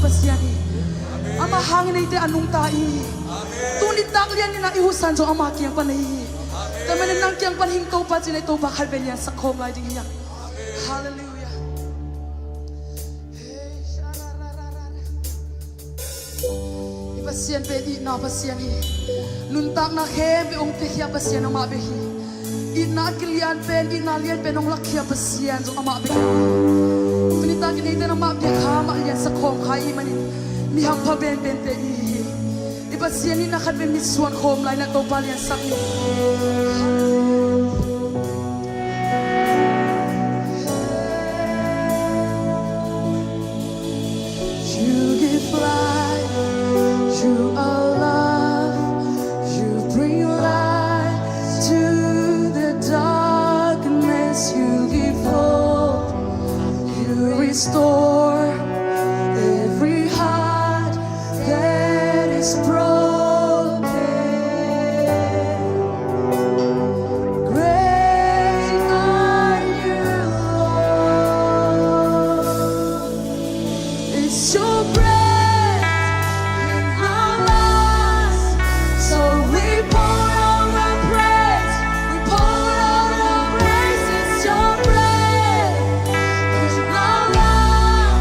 Pasian hi. Amah hangin eite a nungta i hi. Tuni tak lian ni-in ah i husan zong amah kiang pan ahi hi. Tua manin nang kiang pan hing Topa ci-in ah i Topa khatvei liansak khawm lai ding hi hang. Halleluiah. I Pasian pen itna Pasian hi. Nuntakna khempeuh hong piakhia Pasian amah bek hi. Itna a kilian pen, itna lian pen hong lakkhia Pasian zong amah bek hi. Tuni takin eite in amah piak kha, amah liansak khawm kha i hih manin mi hampha penpente i hi hi. I Pasian itna khatvei mitsuan khawm lai-in ah Topa liansak ni. You give light, you are love, you bring light to the darkness, you give hope, you restore every heart that is broken. Great are you, Lord. It's your breath in our lungs, so we pour out our praise. We pour out our praise. It's your breath in our lungs.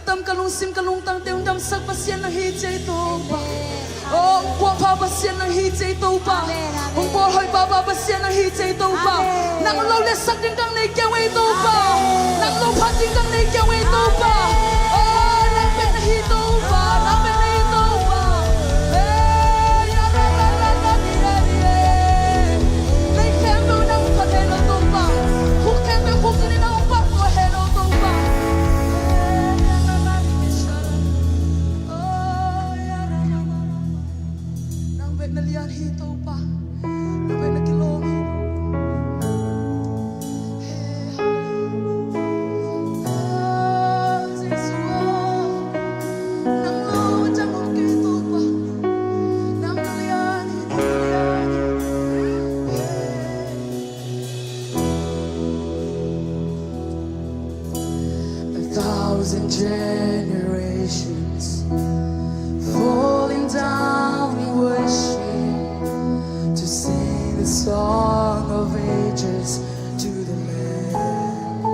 Dam ka lungsim ka lungtang teng hong damsak Pasian nang hi ci ei Topa. Oh, hong puahpha Pasian nang hi ci ei Topa. Amen, amen. Hong pawlhoih pahpah Pasian nang hi ci ei Topa. Amen. Nang lo letsak ding dang nei kei ung ei Topa. Amen. Nang lo phat ding dang nei kei ung ei Topa. Amen. Oh, nang bek na hi Topa. Nang bek na hi Topa. Hey, ya ra ra ra ra ni ra ni eh. Lei khempeuh nang phat hen aw Topa. Khuk khempeuh khuk tuni nang phat tua hen aw Topa. Nang bek na lian hi Topa. Nang bek na kilawm hi. Jesu aw. Nang lo ciang om kei Topa. Nang na lian hi, nang na lian hi. A thousand generations falling down in worship to sing the song of ages to the Lamb.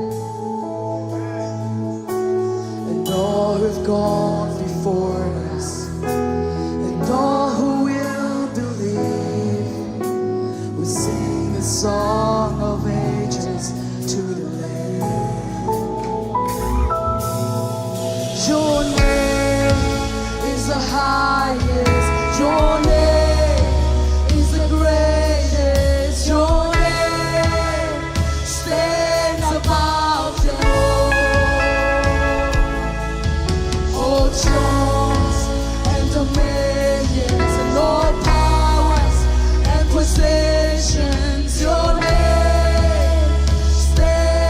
And all who've gone before us, and all who will believe, we sing the song of ages to the Lamb. Your name is the highest. Your name is the greatest. Your name stands above them all. All thrones and dominions and all powers and positions, your name stands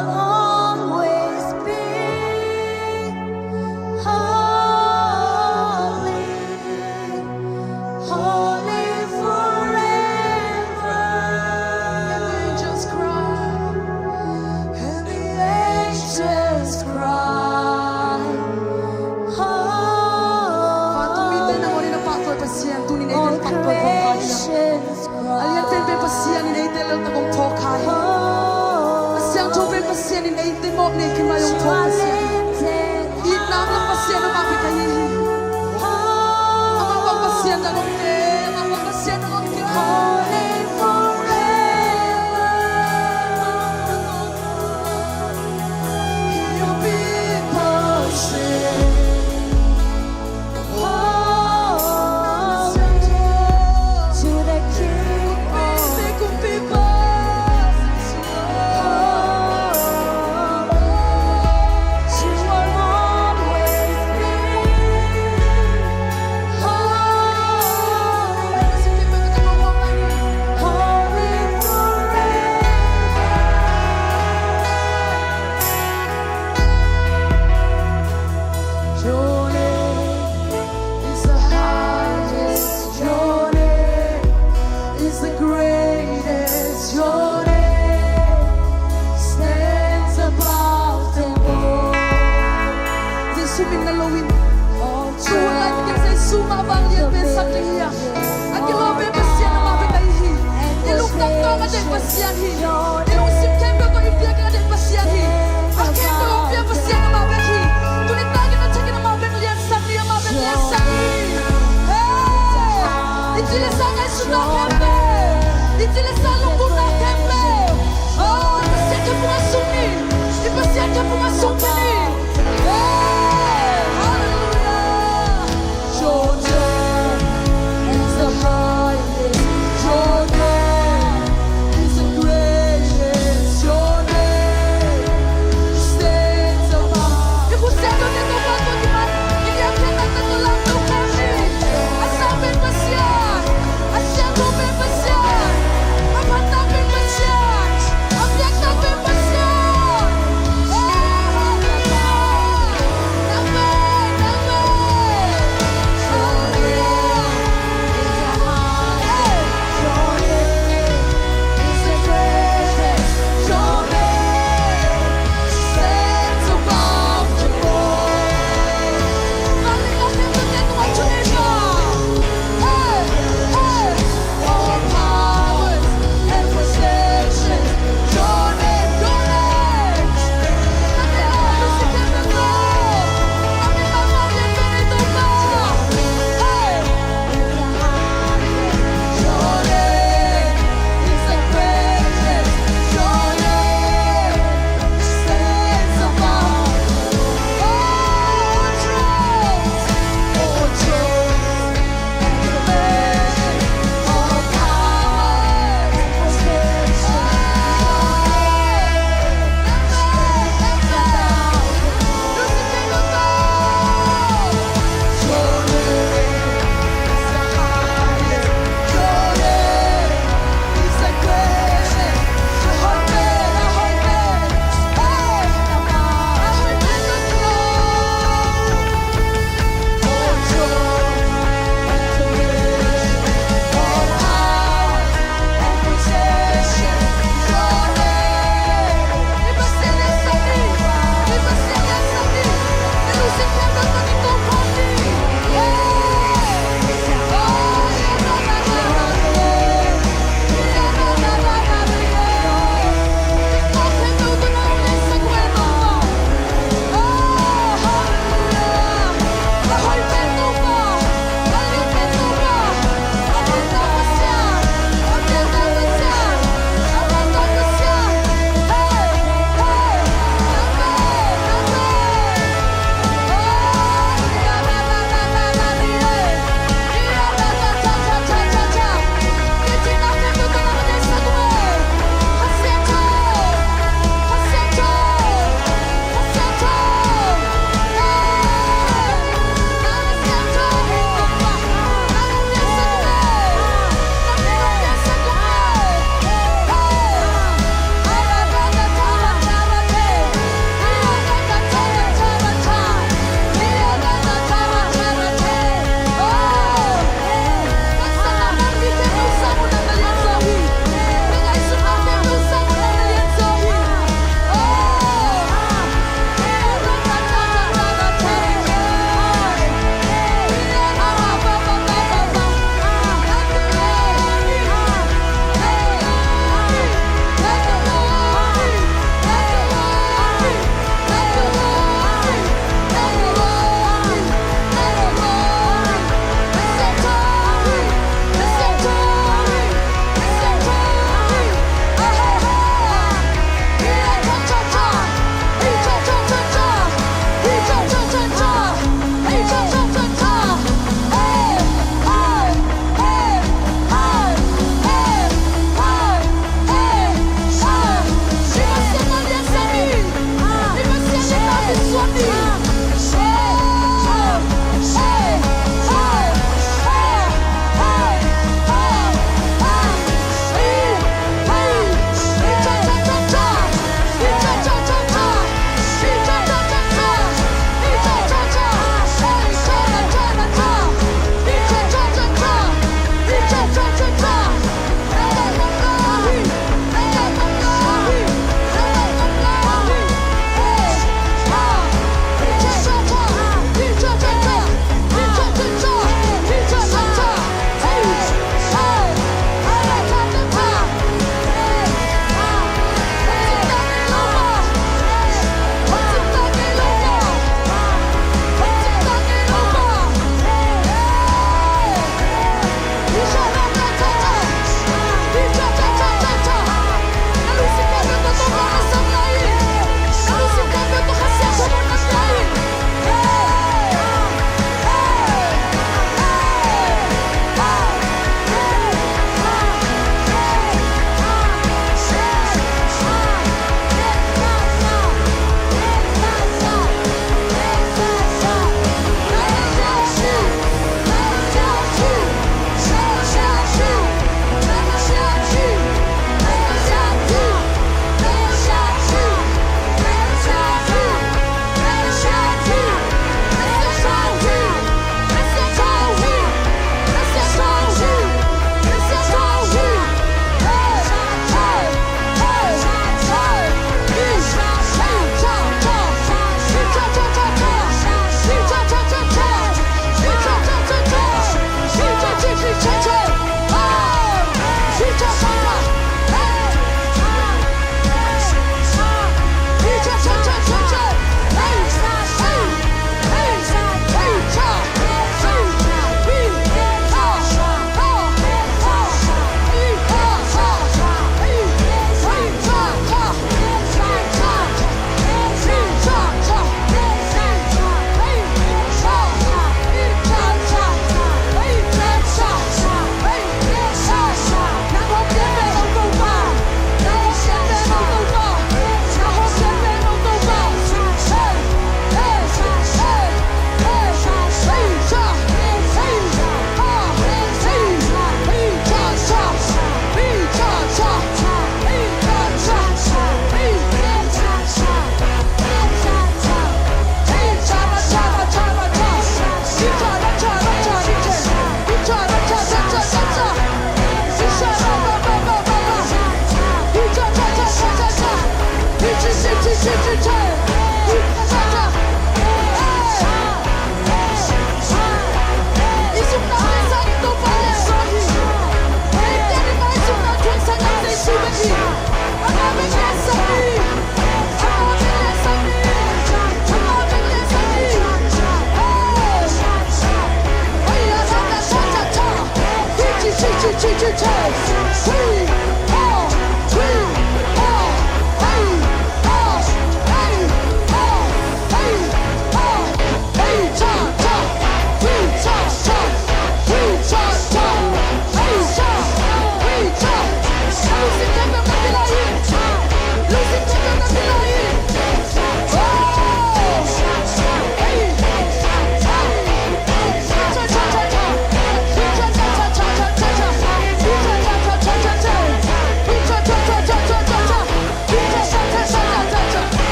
Always be holy, holy forever. And the angels cry, and the angels cry, holy. Fa, tuni in nang hong in a pahtawi Pasian, tuni in eite in pahtawi khawm kha hi. A lian penpen Pasian in eite leltak hong phawk kha hi. A siangtho pen Pasian in eite mawk nei kim lai hong phawk Pasian. Itna ngah Pasian amah bek ahi hi. Amah bang Pasian dang om kei, amah bang Pasian dang om kei. Holy forever. He'll be perfect. To the King of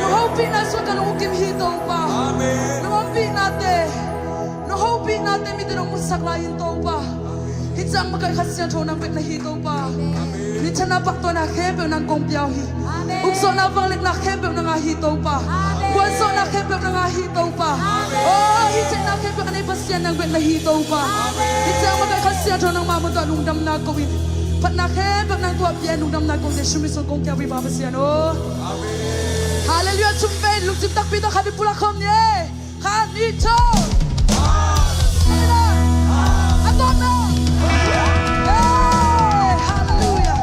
Nong ompihna suan ka nong ukim hi Topa. Amen. Nong ompihna te, nong hopihnate mite nong musak lai in Topa. Amen. Hi ciang makaih Kha Siangtho nang bek na hi Topa. Amen. Ni thanna pahtawi na khempeuh nang kong piau hi. Amen. Ukzawhna vangliatna khempeuh nang a hi Topa. Amen. Gualzawhna khempeuh nang a hi Topa. Amen. Oh, hi ciang na khempeuh a nei Pasian nang bek na hi Topa. Amen. Hi ciang makaih Kha Siangtho nangmah mun tawh lungdamna ko in. Phatna khempeuh nang tawh pia lungdamna ko in Jesu min suang kong kiau hi Pa Pasian aw. Halleluiah. Thum vei lungsim takpi tawh khat vei pulak khawm ni e. Khat, nih, thum. Halleluiah. A tawpna. Hey, halleluiah.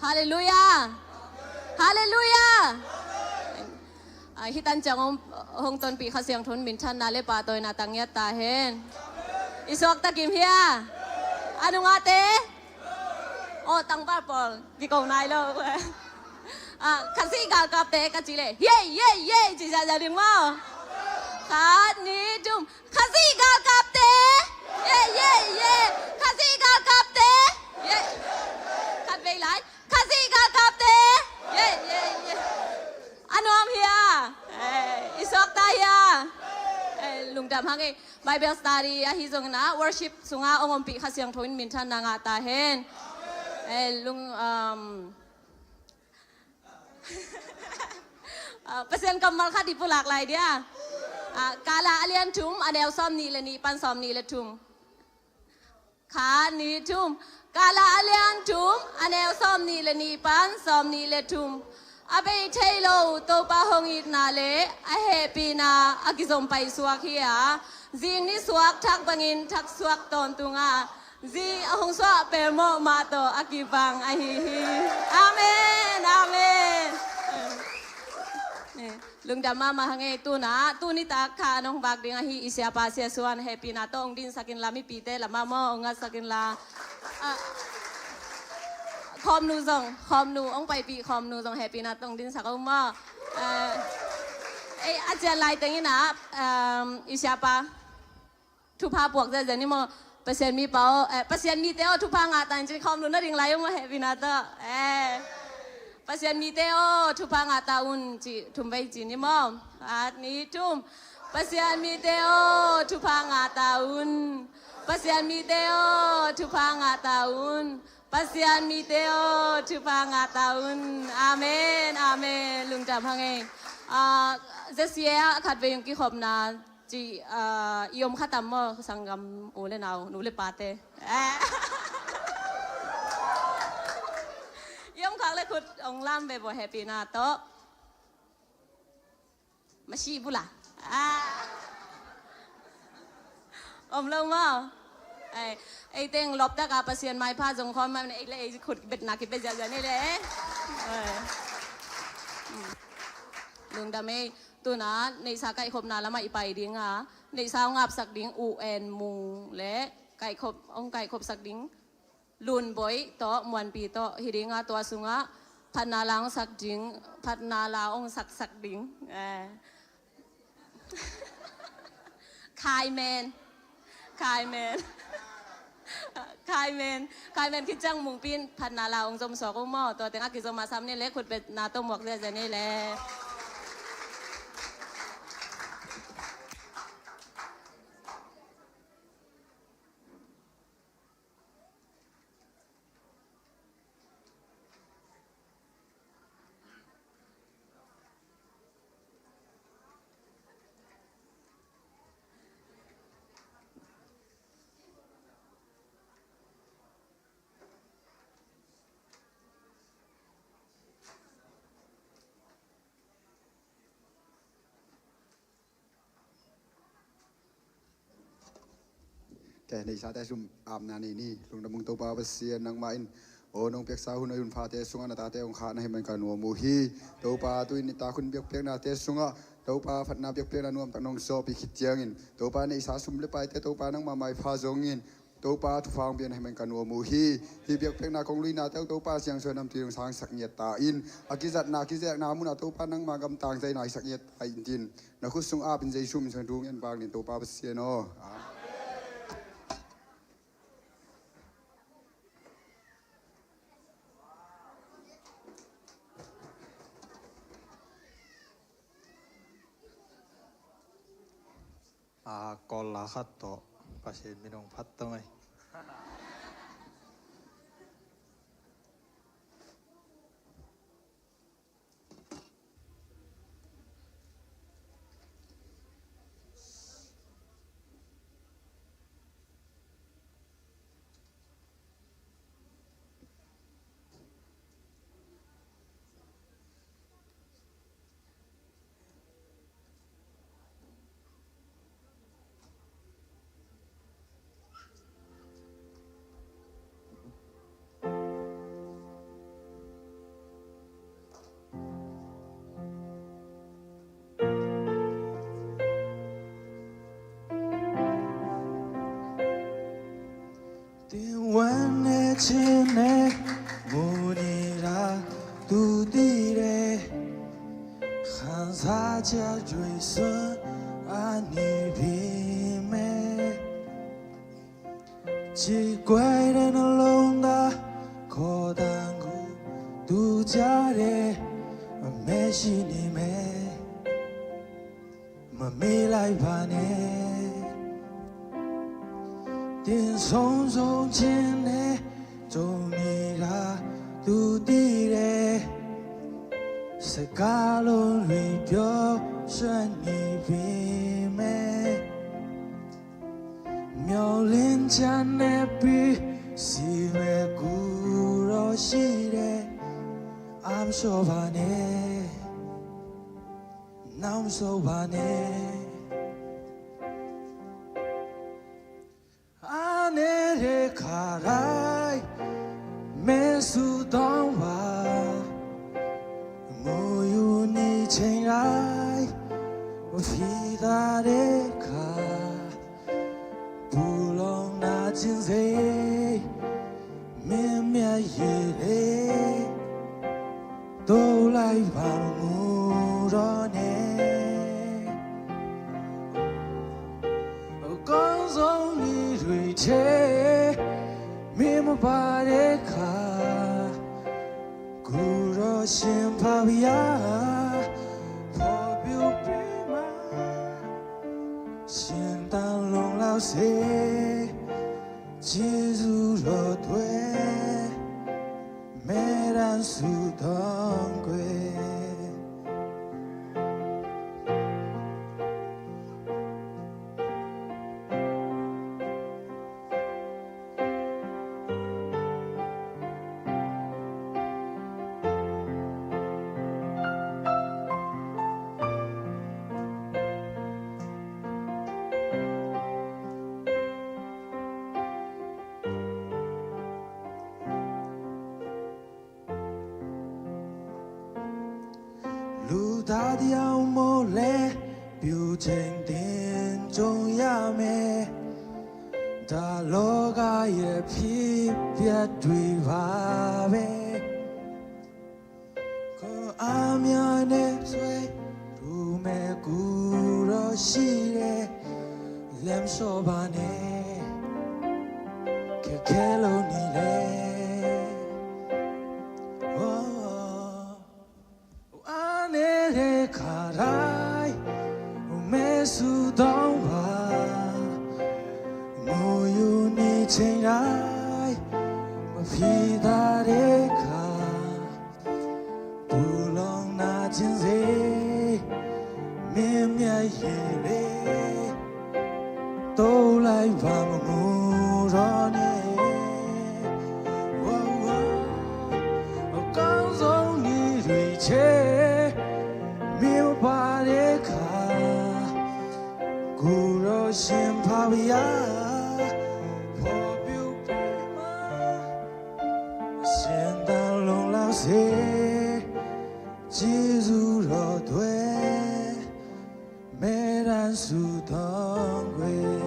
Halleluiah. Halleluiah. Ah, hi tan ciang hong, hong tonpih Kha Siangtho in minthanna le pahtawina tang ngiat ta hen. I suakta kim hia? A nungate? Aw, tangval pawl kiko nai lo. Ah, Khazih galkapte ka cih leh yei, yei, yei ci ziahziah ding maw? Khat, nih, thum. Khazih galkapte. Yei, yei, yei. Khazih galkapte. Yei. Khat vei lai. Khazih galkapte. Yei, yei, yei. A nuam hia? Eh, i suakta hia? Eh, lungdam hang e. Bible study ahi zongin ah worship sungah hong ompih Kha Siangtho in minthanna ngah ta hen. Eh, lung, um, ah, Pasian kammal khat i pulak lai dia. Ah, Kala a lian thum, a neu sawm nih le nih pan sawm nih le thum. Khat, nih, thum. Kala a lian thum, a neu sawm nih le nih pan sawm nih le thum. A bei thei lo Topa hong itna le a hehpihna a kizom paisuak hi a, zing nisuak thak bangin thaksuak tawntung a, zi a hong suah pelmawh mah tawh a kibang ahi hi. Amen, amen. Lungdam mahmah hang ei. Tuna tuni tak kha an hong vak ding ahi i siapa Sia Suan hehpihna tawh hong dinsak inla, mipite lamah maw hong ngatsak inla. Ah, khawmnu zong, khawmnu hong paipih khawmnu zong hehpihna tawh hong dinsak aw maw. Ah, ei, a cian lai teng inah, um, i siapa thupha puak ziahziah ni maw. Pasian mipa aw, eh, Pasian mite aw, thupha ngah ta in ci, khawmnu na ding lai aw maw, hehpihna tawh. Eh. Pasian mite aw, thupha ngah ta un ci, thum vei ci ni maw. Khat, nih, thum. Pasian mite aw, thupha ngah ta un. Pasian mite aw, thupha ngah ta un. Pasian mite aw, thupha ngah ta un. Amen, amen. Lungdam hang ei. Ah, Z C A ah khatvei hong kikhopna ci, ah, i om kha tam maw, sanggam u le nau, nu le pate. Eh. I om khak le khut hong lam ve baw, hehpihna tawh. Masih bula. Ah. Om lo maw. Ei, ei teng lop taka Pasian maipha zong khawm mah ei le ei khut betna kibet ziahziah ni le. Ei. Hmm. Lungdam ei. Tuna neihsa kaihkhopna lamah i pai ding a, neihsa hong apsak ding U N Mung le kaihkhop, hong kaihkhopsak ding Lunboi tawh, Muanpi tawh hi ding a, tua sungah phatna la hong sak ding, phatna la hong saksak ding. Eh. Khaimen. Khaimen. Khaimen. Khaimen khit ciang Mungpi in phatna la hong zom suak uh maw. Tua teng a kizom a sam ni le khutbetna tawh muak ziahziah ni le. Te, neihsate sum apna nei ni. Lungdam ung Topa Pasian, nangmah in aw nong piaksa hun, a hun phate sungah na tate hong khah na hih man ka nuam uh hi. Topa, tu-in nitak hun biakpiaknate sungah Topa, phatna biakpiakna nuamtak nong sawhpih khit ciangin, Topa, neihsa sum le paite Topa nangmah maipha zongin, Topa, thupha hong pia na hih man ka nuam uh hi. Hih biakpiakna kong luinate uh Topa, siangsawn namtui hong sangsak ngiat ta in, a kizatna a kizekna munah Topa nangmah gamtang zaina hisak ngiat ta intin, na khut sung apin Jesu min suang thu ngen bang ning Topa Pasian aw. Amen. A, Kawl la khat tawh Pasian min hong phat tong ei. Tin wanne chinne munira tutire khansa cha jwe sun ani bi me. Chi kwai de na long da ko dang gu tu cha de me shi ni me. မမေ့လိုက်ပါနဲ့ တင်ဆုံးဆုံးခြင်းနဲ့ ကြုံနေတာ သူသိတယ် စကားလုံးတွေ ပြောစွမ်းနေပေမဲ့ မျော်လင့်ချက်နဲ့ ပြီးစီမဲ့ ကိုယ်တော့ရှိတယ် I'm sure ပါနဲ့ ဆိုပါနဲ့ အားနည်းတဲ့ခါတိုင်း မဲဆူတောင်းပါ ငိုယူနေချိန်တိုင်း မဖြေသာတဲ့ခါ ပူလောင်နာကျင်စေ မင်းမျက်ရည်လေး တိုးလိုက်ပါ မငိုတော့နဲ့ အကောင်းဆုံးနည်းတွေထဲ မင်းမပါတဲ့ခါ ကိုယ်တော်ရှင်ဖာဘုရား ဖော်ပြပေးမှာ ရှင်သန်လုံလောက်စေ ကျေးဇူးတော်အတွက် မဲတမ်းဆုတောင်းခွင့် လူသားတစ်ယောက်မို့လဲ ပြုချိန်တင်ကြုံရမယ် ဒါလောကရဲ့ဖြစ်ပျက်တွေပါပဲ ခွန်အားများနဲ့ဆွဲ ထူမဲ့ကူတော့ရှိတယ် လမ်းလျှော့ပါနဲ့ ခက်ခဲလို့နေလဲ Oh, အားနေတဲ့ခါတိုင်း မဲဆူတောင်းပါ ငိုယူနေချိန်တိုင်း မဖြေသာတဲ့ခါ ပူလောင်နာကျင်စေ မင်းမျက်ရည်လေး တိုးလိုက်ပါ မငိုတော့နဲ့ Oh, oh, အကောင်းဆုံးနည်းတွေထဲ မင်းမပါတဲ့ခါ ကိုယ်တော်ရှင်ဖာဘုရား ဖော်ပြပေးမှာ ရှင်သန်လုံလောက်စေ ကျေးဇူးတော်အတွက် မဲတမ်းဆုတောင်းခွင့်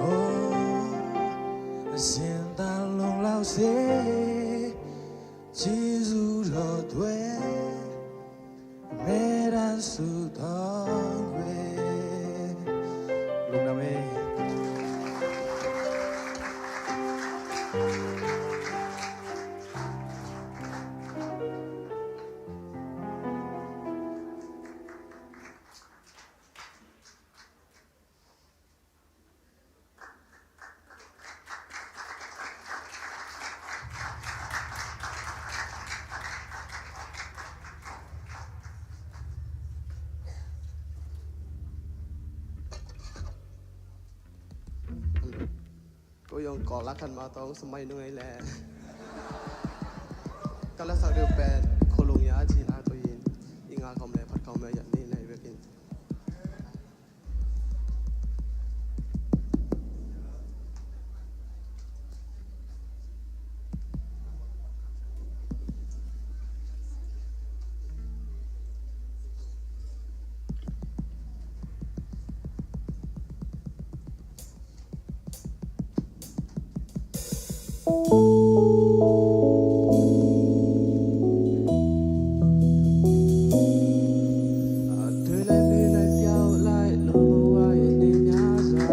Oh, ရှင်သန်လုံလောက်စေ ကျေးဇူးတော်အတွက် မဲတမ်းဆုတောင်းခွင့် Amen. ကိုယုံကော်လခန်မတော်စမိုင်းနုံးလေကလဆာဒုပဲခိလုံရအချီလာတို့ရင်အင်္ဂါကောင်းလဲဖတ်ကောင်းလဲယနေ့နဲ့ဝဲကင်း အသွေးလိုက်မေးလိုက်ပျောက်လိုက်လို့ဘဝရဲ့နေများစွာ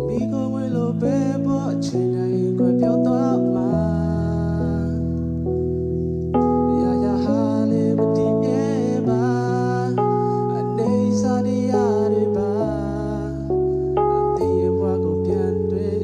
မိခိုးဝဲလို့ပဲပေါ်ချိန်တိုင်းကွယ်ပြောင်းသွားမှာ ရာရာဟာလည်းမတည်မြဲပါ အနေဆာတရားတွေပါ အသင်ရဲ့ဘဝကိုပြန်တွေ့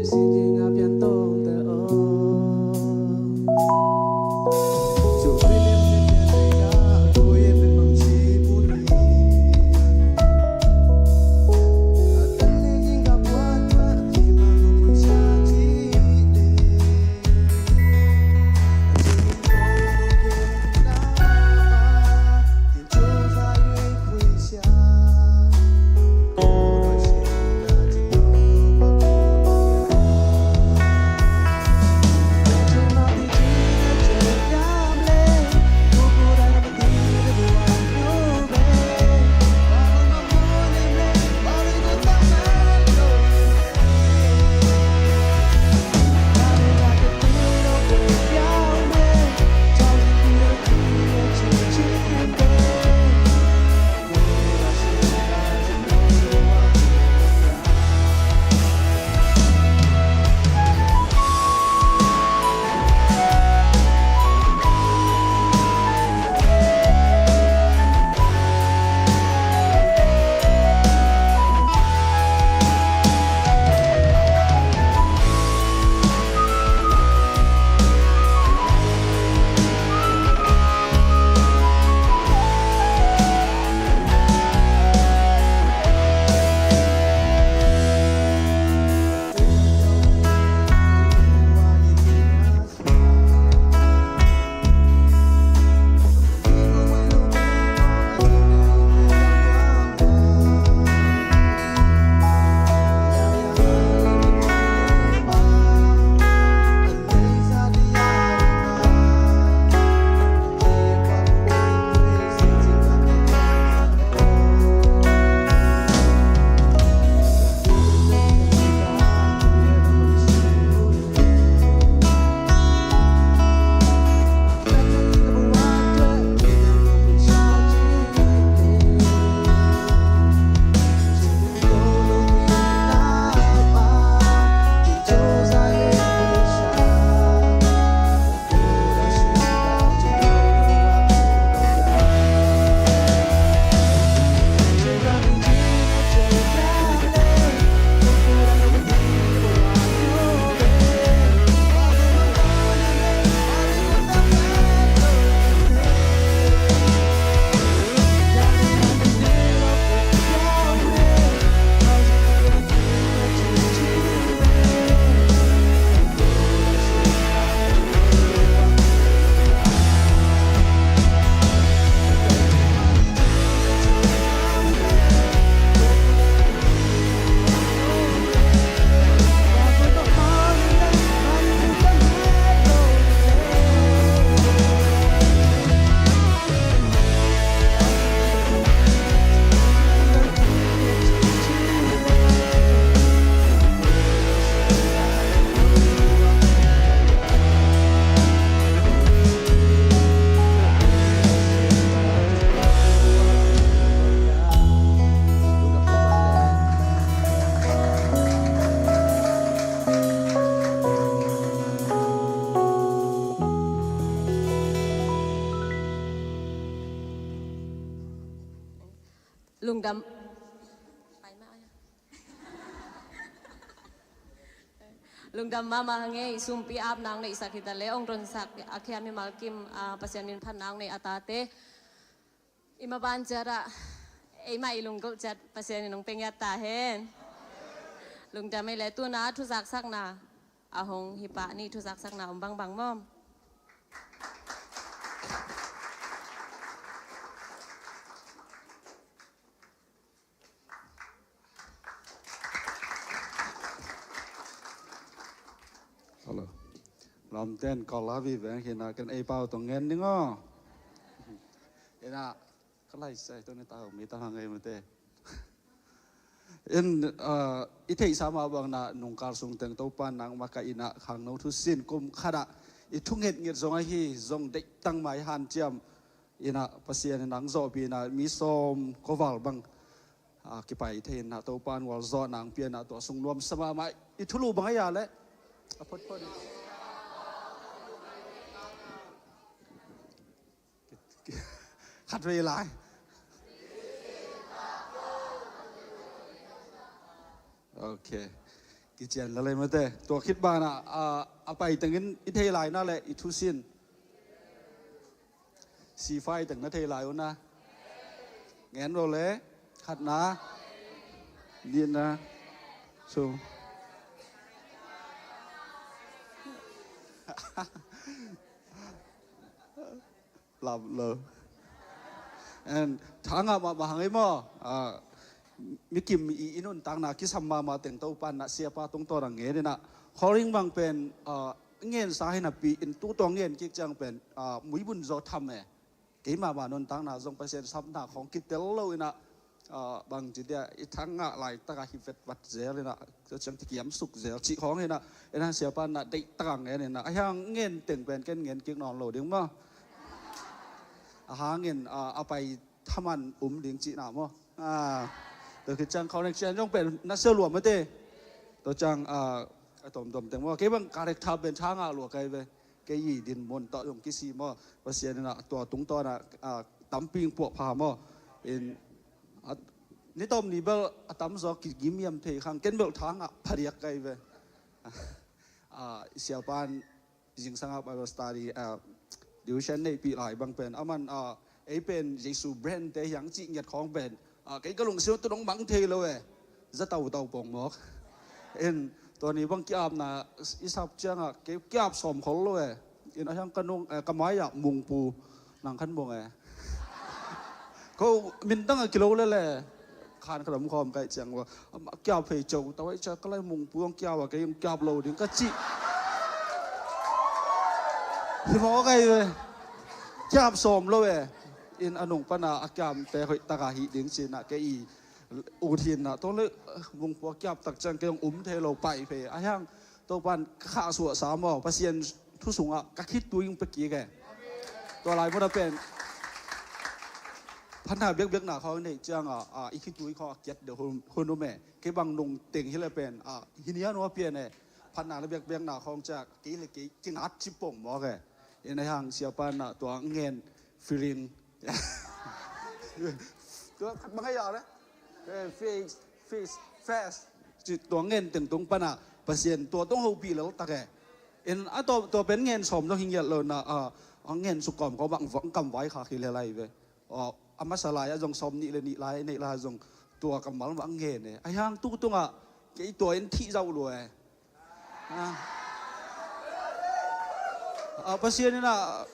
Lungdam. Lungdam mahmah hang ei, sumpi apna hong neihsak hi ta leh, hong tonsak a khiam mimal kim, ah, Pasian min phatna hong neih a tate. I maban ciat ah, eimah i lunggulh ciat Pasian in hong pia ngiat ta hen. Lungdam ei leh, tuna thuzaksakna a hong hi pah ni, thuzaksakna om bangbang maw? Hello. Lamten kol la vi veng hi na, ken ei pau tong ngen ding aw. Hi na, ka lai sai tong ni tau mi ta hang ei mate. In, uh, i theihsa mah bang na nungkal sung teng Topa nangmah ka in ah khangno thusin kum khat ah i thu ngetnget zong ahi zong deih tang mai hanciam in ah Pasian in nang zawhpih in ah mi sawm kua val bang, ah, kipai thei in ah Topa in gualzawh nang pia in ah tua sung nuamsa mahmah i thulu bang a ia leh a photphot. Khat vei lai. Ok. Kician la lei mate. Tua khit banah, ah, a pai tengin i thei lai na leh i thusin. Sifai teng na thei lai uh na. Ngen lo leh. Khatna. Nihna. So. Lam lo. And thangah mahmah hang ei maw. Ah, mikim i, i nuntakna kisam mahmah teng Topa in ah siapa tungtawn a ngen in ah. Calling bang pen, ah, ngensa hi napi in tu tua ngen kik ciang pen, ah, muibun zaw tham e. Keimah mah nuntakna zong Pasian sapna khawng kitel lo in ah, ah, bang ci dia, i thangah laitak ah hi vetvat zel in ah, tua ciang kikiam suk zel cih khawng hi na, in ah siapa in ah deih tak a ngen in ah, a hiang ngen teng pen ken ngen kik nawn lo ding maw? A hangin, ah, a pai thaman um ding cihna maw? Ah, tua khit ciang connection zong pen na sia lua mate. Tua ciang, ah, a tomtom teng maw? Kei bang character pen thangah lua kai ve. Kei i dinmun tawh zong kisi maw? Pasian in ah tua tungtawn ah, ah, tampi puahpha maw? In, ah, ni tom ni bel a tamzaw kigim hiam thei khang, ken bel thangah phadiak kai ve. Ah, siapa in zingsangah Bible study, ah, devotion neihpih lai bang pen. Aman, ah, ei pen Jesu brand te hiang cih ngiat khawng pen. Ah, kei ka lungsim tu dong mang thei lo e. Za tautau pong mawk. In, tua ni bang kiapna i sap ciangah, kei kiap sawm khol lo e. In a hiang ka nung, eh, ka mai-ah Mungpu nang khan mung e. Ko min tangah kilo lele. Khan ka lam khawm kai ciang ua. Amah kiap hei co, tawai cia ka lai Mungpu ang kiap a, kei ang kiap lo ding ka cih. Hi mawk ai ve. Kiap sawm lo e. In a nung pana a kiam te hoih taka hi ding cina kei i ut hinna tawh le, Mungpu a kiap tak ciang kei hong um thei lo pai phei. A hiang Topan ka khah suahsa maw, Pasian thu sungah ka khitui hong pia kik e. Tua lai munah pen phatna biakbiakna khawng neih ciangah, ah, i khitui khawng a kiat deuh hun, hun um e. Kei bang nung teng hi le pen, ah, hi nia nua pian e. Phatna le biakbiakna khawng ciah kei le kei kingat cipong mawk e. In a hiang siapa in ah tua ngen feeling. Tua khat bang a ia le. Eh, face, face, face. Ci tua ngen tengtung pana Pasian tua tong hopih lel tak e. In a tua, tua pen ngen sawm zong hi ngiat lo na, a, a ngen suk kawm kawm bang vang kam vai kha khi le lai ve. A, a masa lai a zong sawm nih le nih lai, neih lai a zong tua kammal mah a ngen e. A hiang tu tungah kei tua in thih zauh lua e. Ah. Ah, Pasian in ah,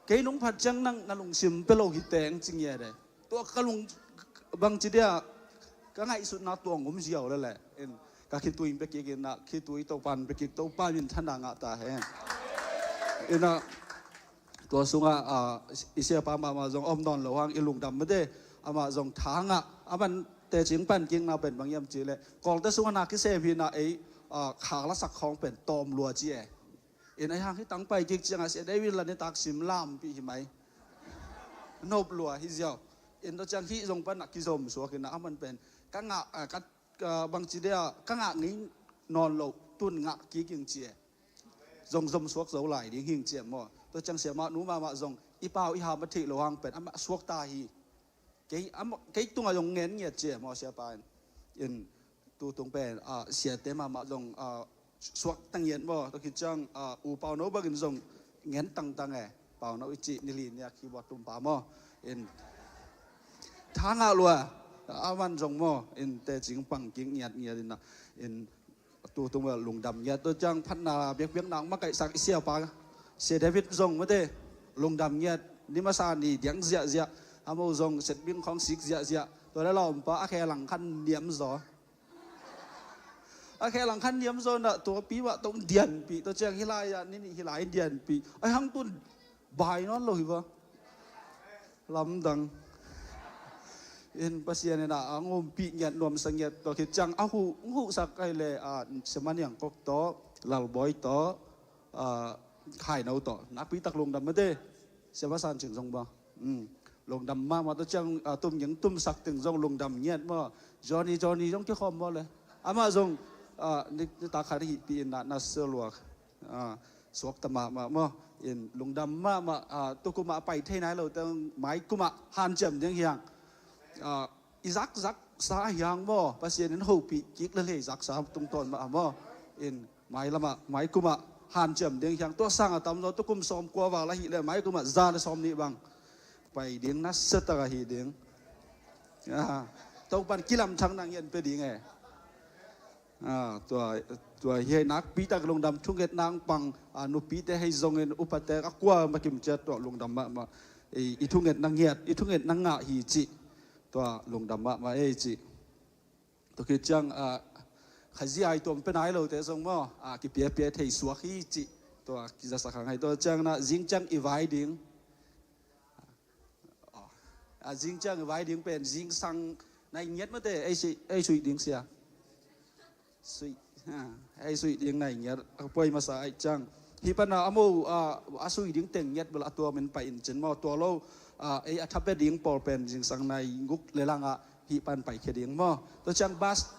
kei nung phat ciang nang na lungsim pia lo hi teng ci ngiat e. Tua ka lung bang ci dia, ka ngaihsutna tua ngum ziau lele. In, ka khitui in pia kik in ah, khitui Topan pia kik, Topa min thana ngah ta hen. In ah, tua sungah, ah, i siapa mahmah zong om nawn lo hang i lungdam mate, amah zong thangah, aman tecing pan kikna pen bang hiam cih leh, Kawlte sungah na kisem hi na ei, ah, khak lasak khawng pen tawm lua ci e. In a hiang hi tang pai kik ciangah sia David la nitak sim lampih hi mai. Nop lua hi ziau. In tua ciang hih zong pan a kizom suak in ah aman pen ka ngah, ah, ka, ka bang ci dia, ka ngah ngei nawn lo tun ngah kik ing ci e. Zong zom suak zo lai ding hing ciam maw? Tua ciang siamah nu mahmah zong i pau i ham a theih lo hang pen amah suak ta hi. Kei, am, kei tungah zong ngen ngiat ci e maw, siapa in. In, tu tung pen, ah, siate mahmah zong, ah, suak ta ngiat maw, tua khit ciang, ah, U Pauno bangin zong ngen tangtang e. Pauno i cih nili nia keyboard tumpa maw. In, tha ngah lua, aman zong maw, in tecing pang kik ngiatngiat in ah, in, tu tung bel lungdam ngiat. Tua ciang phatna biakpiak nak makaihsak i siapa, Sia David zong mate, lungdam ngiat. Ni masa ni diang ziahziah, a mo zong setbing khawng sik ziahziah. Tua le lawmpa a khe lang khan niam zaw. A khe lang khan niam zaw na tua pi mah tong dianpih. Tua ciang hih lai ah ni nih hih lai dianpih. Ai hang tun bai nawn lo hi va. Lamdang. In Pasian in ah a ngumpih ngiat nuamsa ngiat tua khit ciang a huh, huhsak ai le, ah, Sia Ma Niang Kok tawh, Lalbawi tawh, ah, Khaino tawh. Nakpi tak lungdam mate. Sia Ma San Cing zong ba. Um, lungdam mahmah tua ciang, ah, tum ging tumsak teng zong lungdam ngiat maw. Johnny, Johnny zong kikhawm maw le. Amah zong, ah, ni, ni tak khat hihpih in ah na sia luak. Ah, suakta mahmah maw. In lungdam mahmah, ah, tukum ah pai thei nai lo teng mai kum ah hanciam ding hiang. Ah, i zakzak sa hiang maw. Pasian in hopih kik lel hi zaksa tungtawn mah maw. In mai lam ah mai kum ah hanciam ding hiang. Tua sang a tam zaw tukum sawmkua val ahih leh mai kum ah za le sawmnih bang pai ding nasia tak ahi ding. Ah, Topan kilamthang nang hian pia ding e. Ah, tua, tua hi hei nakpi tak lungdam thunget nang pang, ah, nupite hei zongin upate a kua makim ciat tua lungdam mahmah. I, i thunget na ngiat, i thunget na ngah hi cih. Tua lungdam mahmah ei cih. Tua khit ciang, ah, khazia i tuam pe nai lote zong maw, ah, kipiapia thei suak hi cih. Tua kizasak hang hei tua ciang na zing ciang i vai ding. A zing ciang vai ding pen zingsang nai ngiat mate, ei suih, ei suih ding sia. Suih, ha, ei suih ding nai ngiat. A poi masa ai ciang. Hi pana a mo, a, a suih ding teng ngiat bel a tua min pai in cin maw. Tua lo, a, ei a thape ding pawl pen zingsang nai nguk le lang ah hi pan pai khia ding maw. Tua ciang bas.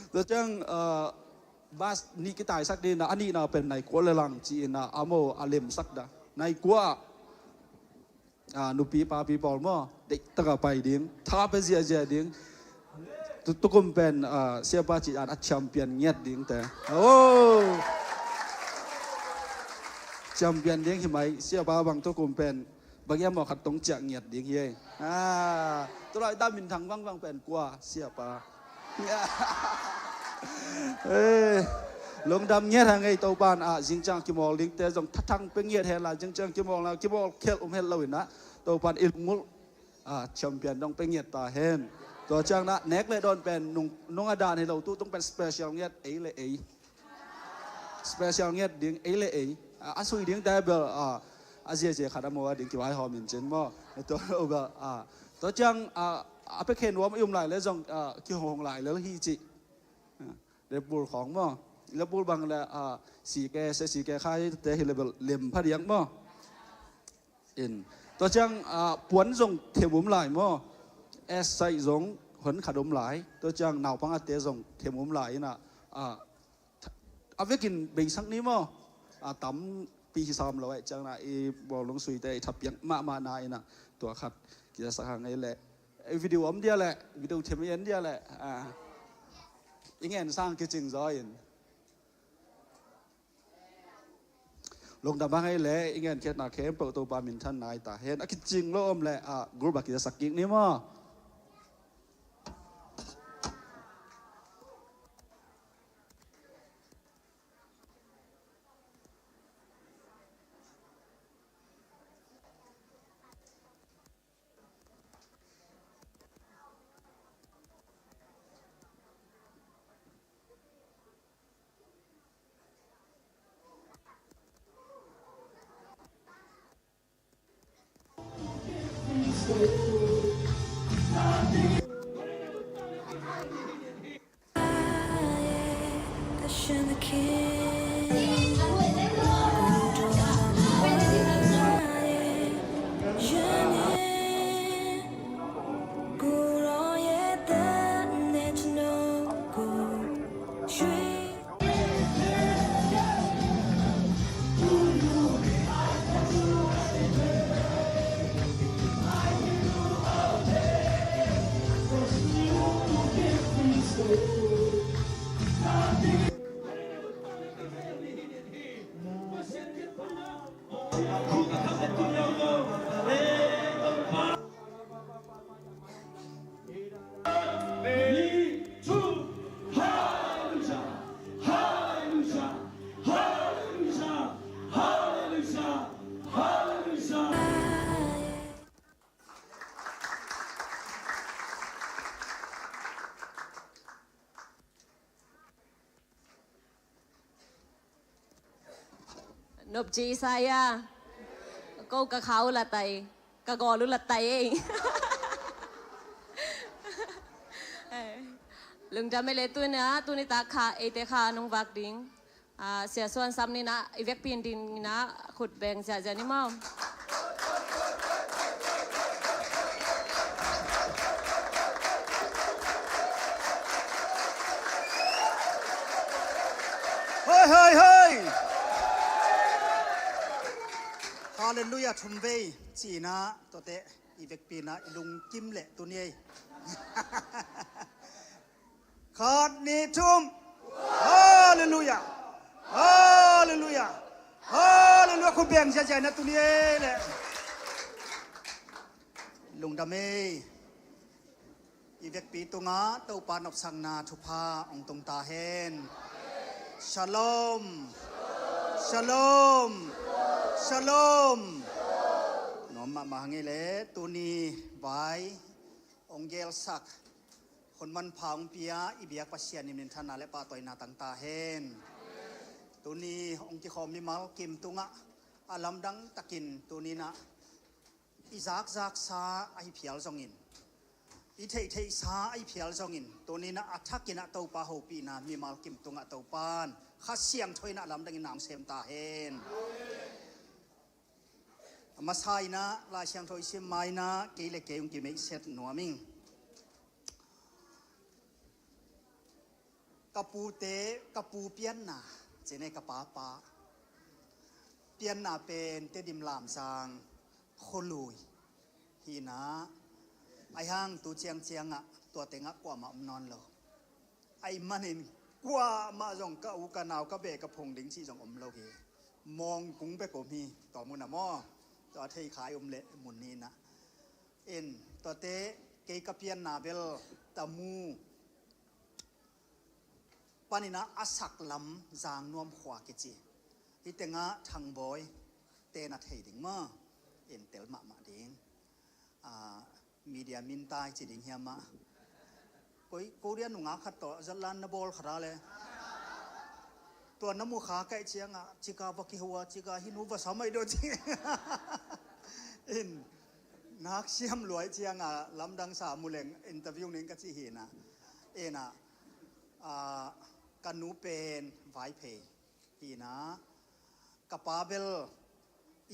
Tua ciang, a, bas nih kitaisak ding na, a nihna pen nai kua le lang ci-in a, a mo a lemsak da. Nai kua, a, nupi papi pawl maw, deih taka pai ding, tha pe ziahziah ding. Tu, tukum pen, a, siapa ci dan a champion ngiat ding te. Oh! Champion ding hi mai, siapa bang tukum pen, bang ia maw khat tong ciah ngiat ding hi ei. Ah, tu lai da minthang vangbang pen kua, siapa. Eh, lungdam ngiat hang ei Topan, ah, zingciang kimawl dingte zong thathang pe ngiat hen la, zingciang kimawl na, kimawl khelh um het lo in ah, Topan i lungmulh, ah, champion dong pe ngiat ta hen. Tua ciang na, nek le dawn pen nung, nung a dan hi lo, tu tung pen special ngiat, ei le ei. Special ngiat ding, ei le ei. A, a sui ding te bel, a, a ziazia khat a mo a ding kivaihawm in cin maw. Tua lo bel, a, tua ciang, a, a pekhe nuam i um lai le zong, a, kihong lai lel hi ci. A, Red Bull khawng maw. Red Bull bang le, a, sike, se sike khai te hi le bel lem pha diak maw. In. Tua ciang, a, puan zong them um lai maw. Esai zong hon khat um lai. Tua ciang naupang a te zong them um lai in a, a, a vekin beisak ni maw. A tampi hi sam lo eh, ciang na i bawlung suite i thapiak mahmah na in a tua khat kizasak hang ei leh. I video om dia leh, video them i en dia leh. A, i ngen sang kicing zaw in. Lungdam hang ei leh, i ngen khiatna khempeuh Topa minthan nai ta hen. A kicing lo om leh, a, group a kizasak kik ni maw. Nopci Isaiah, ko ka khau la tai, ka gawl uh la tai ei. Lungdam ei le tuni a, tuni tak kha, eite kha nong vak ding. Ah, Sia Suan Sam ni na, i vekpi in ding na, khut beng ziahziah ni maw. Hoi, hoi, hoi! Halleluiah, thum vei, ci na, tuate, i vekpi na, i lungkim le, tuni ei. Khat, nih, thum. Halleluiah. Halleluiah. Halleluiah. Khut beng ziahziah na tuni ei le. Lungdam ei. I vekpi tungah Topa nopsakna thupha hong tung ta hen. Shalom. Shalom. Shalom. Nuam mahmah hang ei le tuni vai hong gelsak, hun manpha hong pia i biak Pasian in minthanna le pahtawina tang ta hen. Tuni hong kikhawm mimal kim tungah a lamdang takin tuni na i zakzaksa ahi phial zongin, i theihtheihsa ahi phial zongin, tuni na a thakin a Topa hopihna mimal kim tungah Topan Kha Siangtho in a lamdangin na hong sem ta hen. A masa in ah Lai Siangtho i sim ma-in ah kei le kei hong kimeihset nuam ing. Ka pute, ka pu pianna, cine ka papa pianna pen Tedim Lamzang khualui hi-in ah, ahi hang tu ciangciang ah tua teng ah kuamah om nawn lo. Ahih manin kuamah zong ka u ka nau ka beh ka phung ding cih zong om lo hi. Mawngkung bek om hi, tua mun ah maw. Tua thei kha i om leh mun ni-in ah. In, tuate kei ka pianna bel Tamu panin ah a saklam Zangnuam khua kici. Hih teng ah Thangbawi te na thei ding maw. In, tel mahmah ding. Ah, media mintai ci ding hiam ah. Koi, Korea nungak khat tawh zatlan na bawl khat a le. Tua na mu kha ka hih ciangah, cika va kiho a, cika hih nu va sam ahi daw ci. In, nak siam lua hih ciangah, lamdang sa mu leng, interview ning ka ci hi-in ah. In ah, ah, ka nu pen Vaiphei hi-in ah, ka pa bel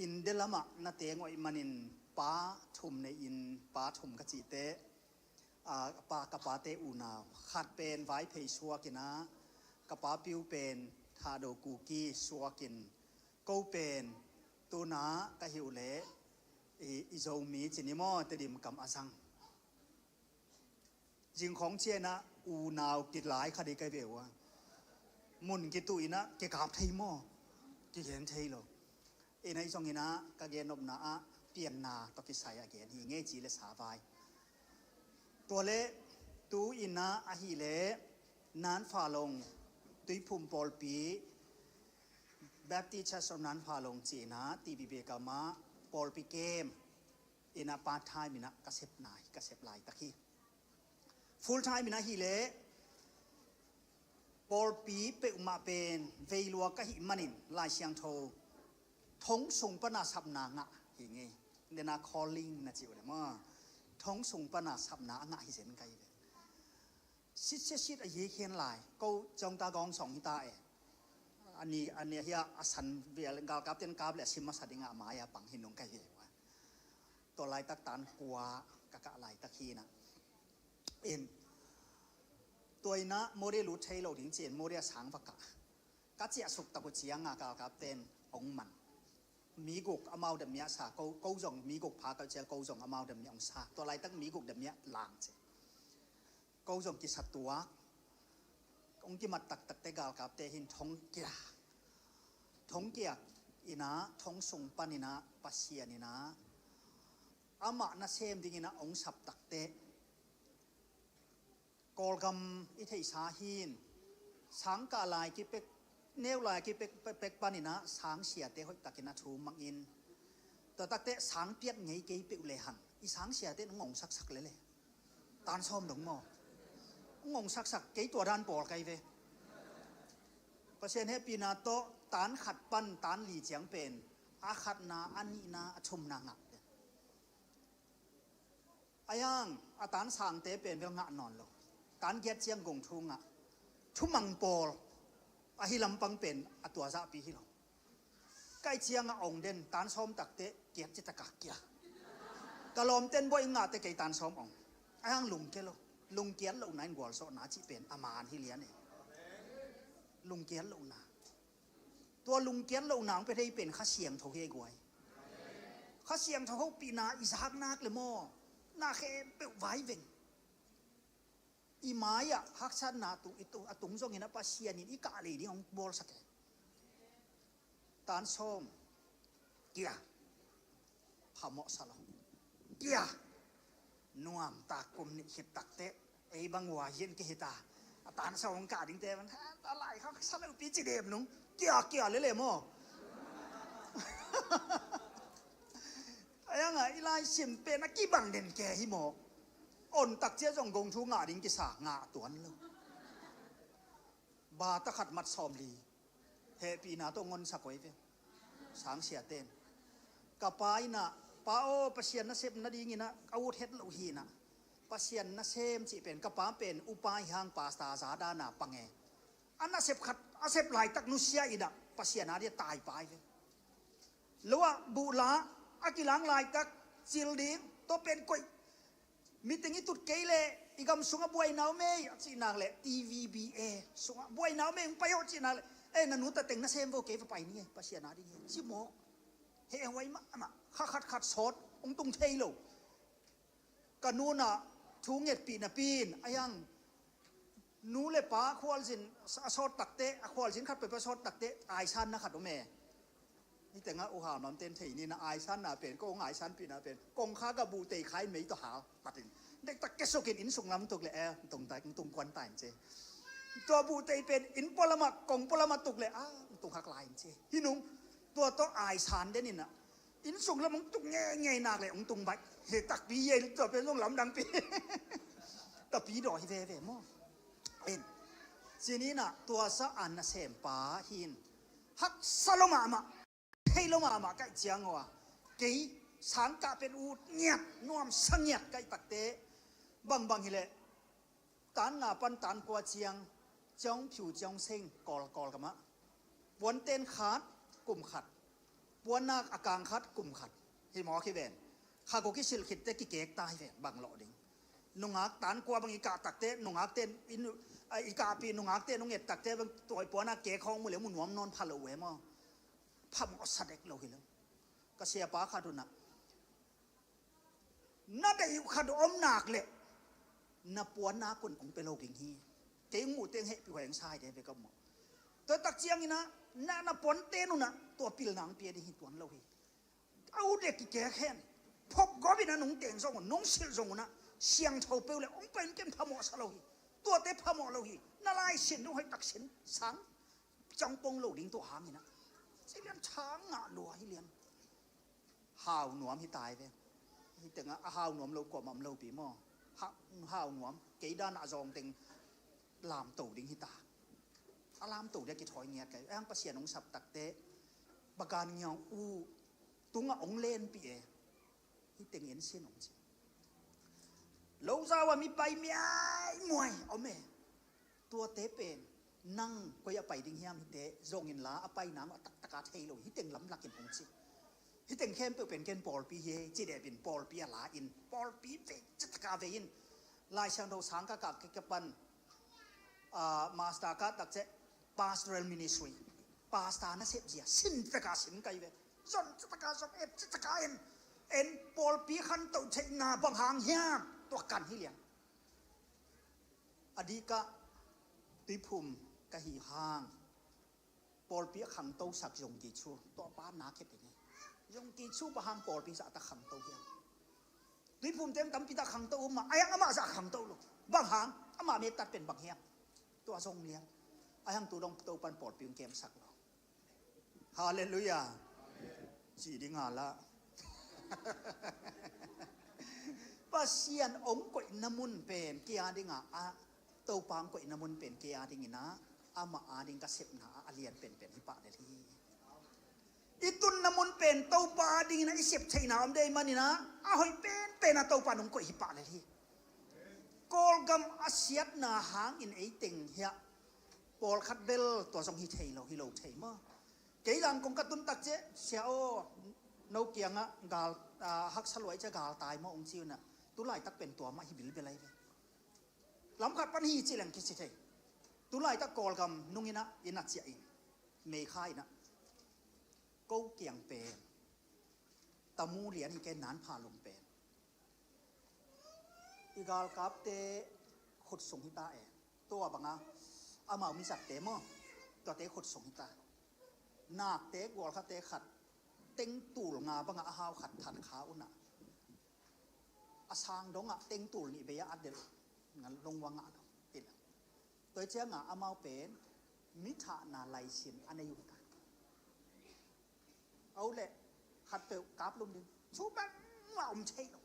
India lamah na teng uh ahih manin pa thum nei-in pa thum ka cihte, ah, pa, ka pate unau khat pen Vaiphei suakin ah, ka papi uh pen Thado Kuki suakin, ko pen tu-in ah ka hih uh leh i, i Zomi ci ni maw, Tedim kam a zang. Zing khawng ciang ah unau kilai kha ding ka hi ve uh a. Mun kituh in ah kikap thei maw, kigen thei lo. In ah, ahi zongin ah ka gennopna ah pianna tawh kisai a gen hi ing ei, ci le sa vai. Tua leh tu-in ah ahih leh Nanfalong Tuiphum pawlpi, Baptist Church of Nanfalong ci-in ah T B B kam ah pawlpi kem in ah part time in ah ka sepna hi, ka sep laitak hi. Full time in ahih leh pawlpi peuhmah pen veilua ka hih manin Lai Siangtho thong sung pan a sapna ngah hi ing ei. Dena calling na cih uh leh maw, thong sung pan a sapna a ngah hi zen ka hi ve. Sit sia sit a yik hen lai, ko ciang ta gawng sawng hi ta e. A ni, a ni hi a, a san vial galkap ten kap leh a sim masa ding a, mai a pang hi nung ka hi ve. Tua laitak tan kua ka kah laitak hi-in ah. In, tua in ah Moreh lut thei lo ding ci-in Moreh a sang va kah. Ka ciahsuk tak uh ciang ah galkapten hong man. Mi guk amau damiah sa, ko, ko zong mi guk pha ka uh ciang ko zong amau damiah hong sa. Tua laitak mi guk damiah lang ci. Ko zong kisa tuak. Hong kimat taktakte galkapte hin thong kiak. Thong kiak. Inah thong sung paninah Pasian inah amah nasem dinginah ong sap takteh, Kawlgam i theihsa hin sangkah lai kipek, neu lai kipek pek paninah sangsiate hoihtakin a thu mangin, tua takteh sang piak ngei kei peuh lehang i sangsiate in ong ong saksak lele. Tan sawm dong maw? Ong ong saksak kei, tua dan pawl kai ve. Pasian hehpihna tawh tan khat pan tan li ciang pen a khatna, a nihna, a thumna ngah. Ayang a tan sangte pen bel ngah nawn lo. Tan giat ciang gong thu ngah. Thumang pawl ahi lampang pen a tua zahpi hi lo. Kai cianga ong den tan sawm takteh kiat ci taka kia. Ka lawmten bawh i ngahte kei tan sawm ong. Ayang lungkia lo. Lungkiat lohna in gualzawhna cih pen a man hi lian e. Lungkiat lohna. Tua lungkiat lohna ong pia thei pen Kha Siangtho hi guai. Kha Siangtho hopihna i zak nak le maw, na khempeuh vai veng. I mai-ah haksatna tung, i tung, a tung zongin a Pasian in i kah lei ding ong bawlsak e. Tan sawm kia. Phamawh sa lo. Kia. Nuam tak kum nih khit takteh ei bang ua hin kihita. A tan sawm kah dingte bang a lai kha sa lo pi ci dem nung. Kia, kia lele maw? Ayang a i lai sim pen a kibang den ke hi maw? On tak cia zong gong thu ngah ding kisa, ngah tuan lo. Ba ta khat mat sawm li. Hehpihna tawh ngonsak oi ve. Sangsiaten ka pa inah, pa aw, Pasian nasep nadinginah a ut het loh hinah Pasian nasem cih pen ka pa pen upa hi hang pasta za dana pang e. A nasep khat a sep laitak nusia inah Pasian a dia tai pai ve. Lo ah buhla a kilang laitak cil ding, tua pen koih. Meeting i tut kei leh i gam sungah buaina om ei a cih nak leh T V B A sungah buaina om ei, hong pai aw cih nak leh, eh, na nu ta teng nasem vo, kei va pai ni ei, Pasian a ding hi ci mawk. Heh huai mahmah, kha khat khat sawt hong tung thei lo. Ka nu nah thu ngetpih napi in a hiang nu le pa khualzin a sawt takteh, a khualzin khat peuhpeuh a sawt takteh aisan na khat om e. Hih tengah u hau namten thei ni na, aisan na pen, kong aisanpih na pen kongkha ka buhtei kha in mei tawh hau patin dektak kesukin inn sung lam tuk le, eh, tung tak tung kuan ta in ci. Tua buhtei pen inn pualamah kong pualamah tuk le, ah, tung hak lai in ci. Hih nung tua tawh aisan den inah inn sung lam hong tuk ngeingei nak le hong tung baih. He takpi ye, tua pen zong lamdangpi. Tapi daw hi veve maw? In. Cininah tua sa an nasempa hin haksa lo mahmah, thei lo mahmah kaih ciang aw a, kei sangkah pen ut ngiat, nuamsa ngiat kaih takte bangbang hileh tan nga pan tan kua ciang ciang phiu ciang seng kawl kawl kamah puanten khat kum khat, puannak a kang khat kum khat hi mawk hi ven. Kha ko kisilh khitte kikek ta hi ven, bang lawh ding. Nungak tan kua bang i kah takte nungakte in, a, i kahpih nungakte nung et takte bang tuai puannak kek hawng mu le mu nuam nawn pha lo uh e maw? Phamawh sa dek lo hi lo. Ka siapa khat unah na deih uh khat om nak leh na puannak un ong pe lo ding hi. Kei ung muhteng hehpih huai ong sa hi de ve ka maw? Tua tak cianginah na, na puanten unah tua pilna ong pia ding hi tuan lo hi. A ut le kikek hen. Phop gawpinah nung teng zong un, nung silh zong unah siangtho peuh le ong pai un ken phamawh sa lo hi. Tuate phamawh lo hi. Na lai sin dong hoih tak sin sang cangpong lo ding tua hanginah ci lian thang ngah lua hi lian. Hau nuam hi tai ve. Hih tengah a hau nuam lo kuamah om lopi maw? Ha, hau nuam kei danah a zawng teng lamto ding hi ta. A lamto dia kithawi ngiat kai. Ang Pasian ong sap takte bagan ngiang uh tungah ong lenpih e. Hih teng en sin ong ci. Lo zau a mi pai miai muai om e. Tuate pen nang koi a pai ding hiam hite zongin la a pai nang a taktaka thei lo, hiteng lamlakin hong ci. Hiteng khempeuh pen ken pawlpi hi ci depin pawlpi a la in pawlpi vei citaka vei in Lai Siangtho sang ka kak ka pan, ah, master ka tak ceh pastoral ministry, pastor na sep zia sin veka sin kai ve. Zon citaka zon et citaka en en pawlpi khantoh theihna bang hang hiam tua kan hi liang. A dikah tuiphum ka hi hang Pawlpi a khangto sak Yonggi Cho, tua pa na khep in hi. Yonggi Cho bang hang pawlpi zahtak khangto hiam? Tuiphum teng tampi tak khangto um mah, a hiang amah zah khangto lo. Bang hang, amah mektat pen bang hiam? Tua zong lian. A hiang tu dong Topan pawlpi hong kemsak lo. Halleluiah. Ci ding a lah. Pasian hong koihna mun pen kei a ding a, a Topa hong koihna mun pen kei a ding in a, amah a ding ka sepna ah a lian penpen hi pah lel hi. I tunna mun pen Topa a ding in a i sep theihna om dei man in a, a hoih penpen a Topa in hong koih hi pah lel hi. Kawlgam a siatna hangin ei teng hiah pawlkhat bel tua zong hi thei lo, hi lo thei maw? Kei Zangkong ka tun tak ciang, Sia aw, no kiangah gal, ah, haksa luai ciang gal tai maw hong ci un a, tu laitak pen tua mah hi bilbel ahi ve. Lamkhat pan hi ci leng kici thei. Tu laitak Kawlgam nung in a, inn ah ciah in, meikha in a, ko kiang pen Tamu Lian hi kei, Nan Pha Lum pen i galkapte khut sung hi ta e. Tua bang a, amau mizatte maw, tuate khut sung hi ta. Nakte gualkhate khat teng tul nga bang a, a hau khat that kha un a, a sang dong ah teng tul nih bei ah a delh, nga lungwang ah lo. Tua ciang a amau pen mi thahna laisin a nei uh ta. Aw leh, khatpeuh kap lum ding, thu bangmah om thei lo.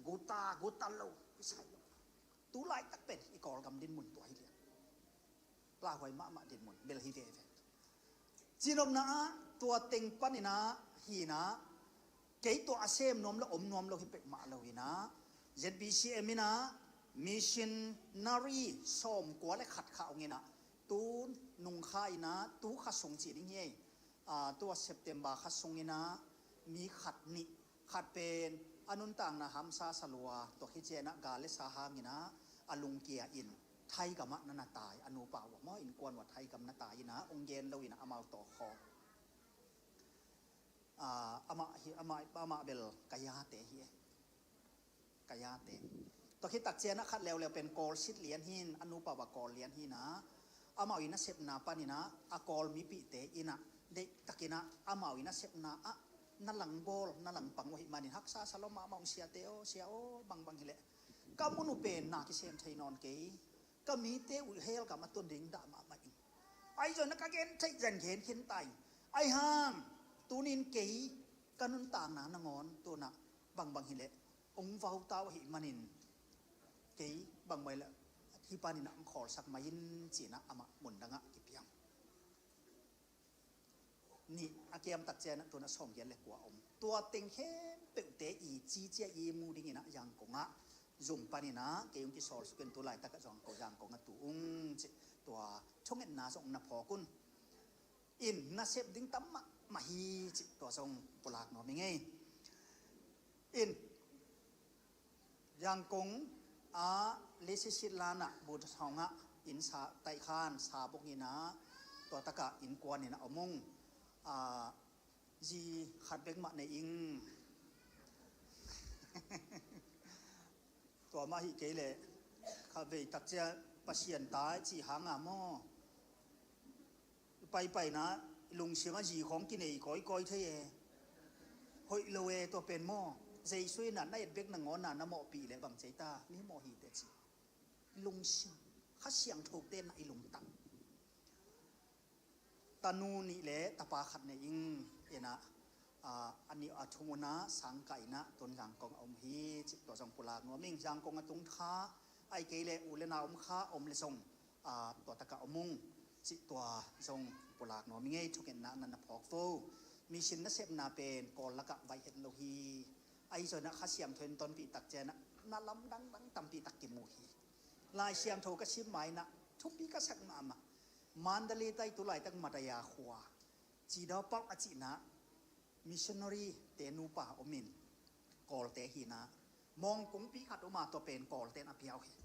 Guta, guta lo, kisai lo. Tu laitak pen i Kawlgam dinmun tua hi lian. Lauhuai mahmah dinmun bel hi veve. Cinopna ah tua teng pan in a, hi in a, kei tua a sem nuam lo, om nuam lo hi peuhmah lo in a, Z B C M in a missionary sawmkua le khat kha hong in a, tu nung kha in a, tu kha sung ci ding hi ei. Ah, tua September kha sung in a, mi khat nih, khat pen a nuntakna hamsa sa lua, tua hi ciang a gal le sa hang in a, a lungkia in Thaigam ah na na tai, a nupa uh a maw, innkuan uh a Thaigam na tai in a, hong gen lo in a, amau tawh khawng. Ah, amah hi, amah, amah bel ka yate hi e. Ka yate. Tua khit tak ciang a khat leuleu pen Kawl sit lian hi in, a nupa uh a Kawl lian hi in a, amau i nasepna pan in a, a Kawl mipihte in a, deihtak in a, amau i nasepna ah na langbawl, na langpang uh ahih man in haksa sa lua mahmah ung, Siate aw, Sia aw, bangbang hi leh ka mun uh pen na kisem thei nawn kei. Ka mite uh hell gam a tun ding dah mahmah ing. Ahi zongin a ka gen theih zah gen khin ta ing. Ahi hang, tuni in kei ka nuntakna nangawn tu in a, bangbang hi leh hong vau ta uh ahih man in, kei bangbang hi leh hih pan in a hong khawlsak mai in, ci in a amah mun dang ah kipiang. Nih a kiam tak ciang a tu in a sawmgiat le kua om. Tua teng khempeuhte i ci ciang i mu ding in a Zangkong ah zum pan in a kei hong kisawl suk in, tu laitak ah Zangkong, Zangkong ah tu ung cih tua thungetna zong na phawk un. In nasep ding tam mahmah hi cih tua zong pulak nuam ing ei. In Zangkong ah Lisisit lan ah Buddha sawng ah inn sa, taih khan sa bok in a, tua tak ah innkuan in a om ung. Ah, zi khat bek mah nei ing. Tua mah hi kei leh kha vei tak ciang Pasian tai ci hang a maw? Paipai in a, i lungsim ah zi khawng kinei kawikawi thei e. Hoih lo e, tua pen maw? Jesu in a na et bek nangawn a na mawhpih leh bang ci ei ta, mi mawh hi teh ci. Lungsim, Kha Siangtho te in a i lungtang. Tanu nih le tapa khat nei ing in a, a, a nih a thum un a sang kah in a tu in Zangkong a om hi cih tua zong pulak nuam ing. Zangkong a tung kha, ahih kei leh u le nau om kha, om leh zong, a, tua tak ah om ung cih tua zong pulak nuam ing ei, thungetna na na phawk vo. Mission nasepna pen Kawl lak ah baih het lo hi. Ahi zongin a Kha Siangtho in tonpih tak ciang a na lamdang dang tampi tak kimu hi. Lai Siangtho ka sim ma in a thupi ka sak mahmah. Mandalay tai, tu laitak Madaya khua, Ci Daw Pau a cih in a, missionary te nupa om in, Kawlte hi in a, mawngkungpi khat om a, tua pen Kawlte in a pia uh hi.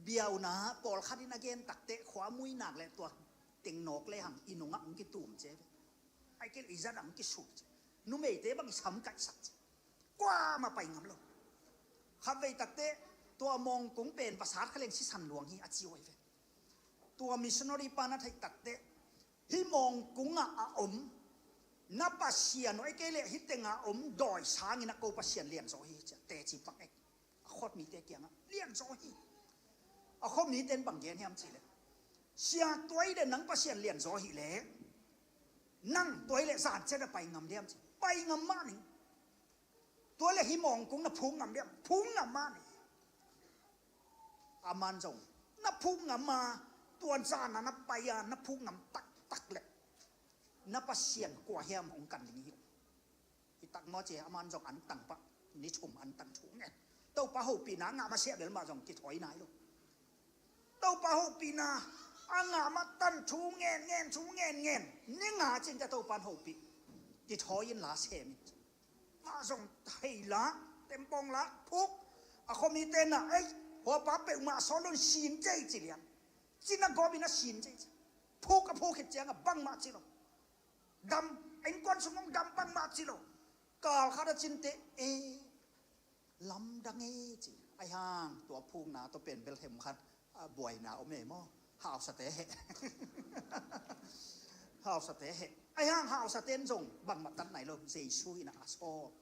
Bia un a, pawlkhat in a gen tak teh, khua mui nak leh tua teng nawk lehang i nung ah hong kitum ci ve. Ahih kei leh i zat ah hong kisuk ci. Numeite bang i sam kaihsak ci. Kuamah pai ngam lo. Khatvei tak teh tua mawngkung pen va sat kha leng sisan luang hi a ci uh ahi ve. Tua missionary pa na theih tak teh Hih mawngkungah a om na Pasian uh, ei kei leh hih tengah a om dawi sangin a ko Pasian lianzaw hi, ci a teci pak ek. A khawmite kiangah lianzaw hi. A khawmite in bang gen hiam cih leh, "Sia, tua hi leh nang Pasian lianzaw hi leh, nang tua hi leh zan ciat a pai ngam diam?" ci. "Pai ngam mah ning. Tua leh hih mawngkung na phuk ngam diam?" "Phuk ngam mah ning." Aman zong, "Na phuk ngam a, tua zan a na pai a na phuk ngam taktak leh, na Pasian kua hiam hong kan ding hi." Hi tak maw ci, aman zong antang pah, ni thum antang thu ngen. Topa hopihna a ngah masiah bel mah zong kithawi nai lo. Topa hopihna a ngah mah tan thu ngen ngen, thu ngen ngen. Ni nga cin ta Topa in hopih. Kithawi in la sem in. Mah zong hei la, tempawng la, phuk. A khawmite na, "Ei, huapa peuhmah sawl lo in sin cei," ci lian. Cina gawp in a sin cei ci. Phuk a phuk khit ciangah bangmah ci lo. Dam, innkuan sung hong dam bangmah ci lo. Kal khat a cinte, "E, lamdang e," ci. Ahi hang tua phukna tawh pen bel hem khat, a, buaina om e maw? Hausate heh. Hausate heh. Ahi hang hausate in zong bangmah tat nai lo, Jesu in a sawl.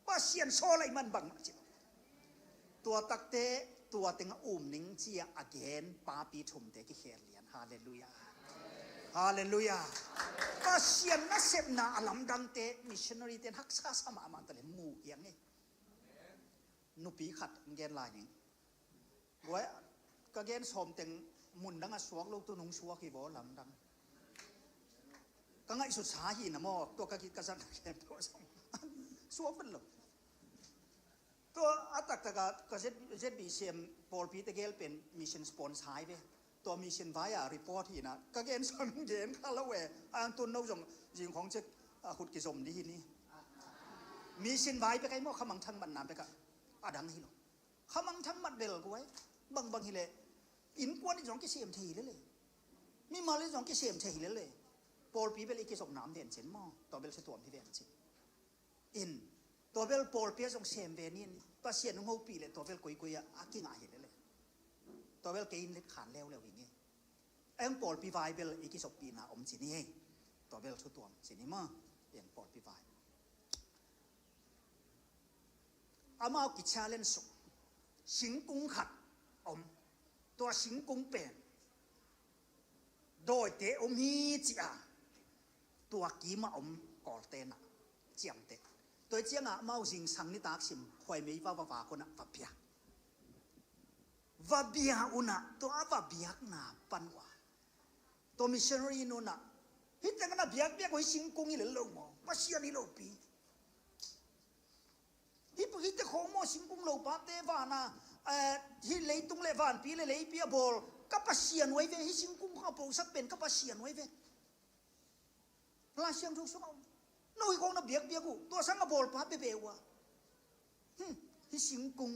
Pasian sawl ahih man bangmah ci lo. Tua takte, tua tengah um ning ci-a a gen papi thumte kikhel lian. Halleluiah. Halleluiah. Pasian nasepna a lamdangte missionary-te in haksa sa mahmah ta leh mu hiang e. Nupi khat gen lai ning. Guai, ka gen sawm teng mun dang a suak lo, tu nung suak hi vaw, lamdang. Ka ngaihsut sa hi na maw, tua ka ki ka zat ka gen tua sawm. Suak vet lo. Tua a taktak a ka Z, Z B C M pawlpi tegel pen mission sponsor hi ve. Tua mission vai a report hi na, ka gen sawm gen kha lo e. A ang tun no zong zing khawng cek, a, khut kizom di hi ni. Mission vai pek ai maw, khamang thang man na pek a, a dang hi lo. Khamang thang mat bel guai. Bangbang hi leh, innkuan in zong kisem thei hi lele. Mimal in zong kisem thei hi lele. Pawlpi bel i kizopna om den cin maw. Tua bel sa tuam hi ven cin. In, tua bel pawlpi a zong sem ve ni in. Pasian hong hopih leh tua bel koikoi a, a kingah hi lele. Tua bel kei in let khan leuleu hi nge. Eng pawlpi vai bel i kizoppihna om cin hi. Tua bel thutuam cin hi maw. Eng pawlpi vai. Amau kichallenge uh. Singkung khat om. Tua singkung pen dawite om hi ci a, tua kimah om Kawlte na ciamteh. Tua ciangah amau zingsang nitak sim khuaimei va va vak un ah va biak. Va bia un ah, tua a va biakna pan uh a, tua missionary nu in ah, "Hih teng a na biakbiak uh hi singkung hi lel lo maw? Pasian hi lopi. Hih, hihte khawng maw singkung lopate vana, eh, hih leitung le vanpi le leipi a bawl ka Pasian uh ahi ve, hih singkung a posak pen ka Pasian uh ahi ve. Lai Siangtho sungah om. No hih khawng na biakbiak uh, tua sang a bawlpa bebe uh a. Hmm, hih singkung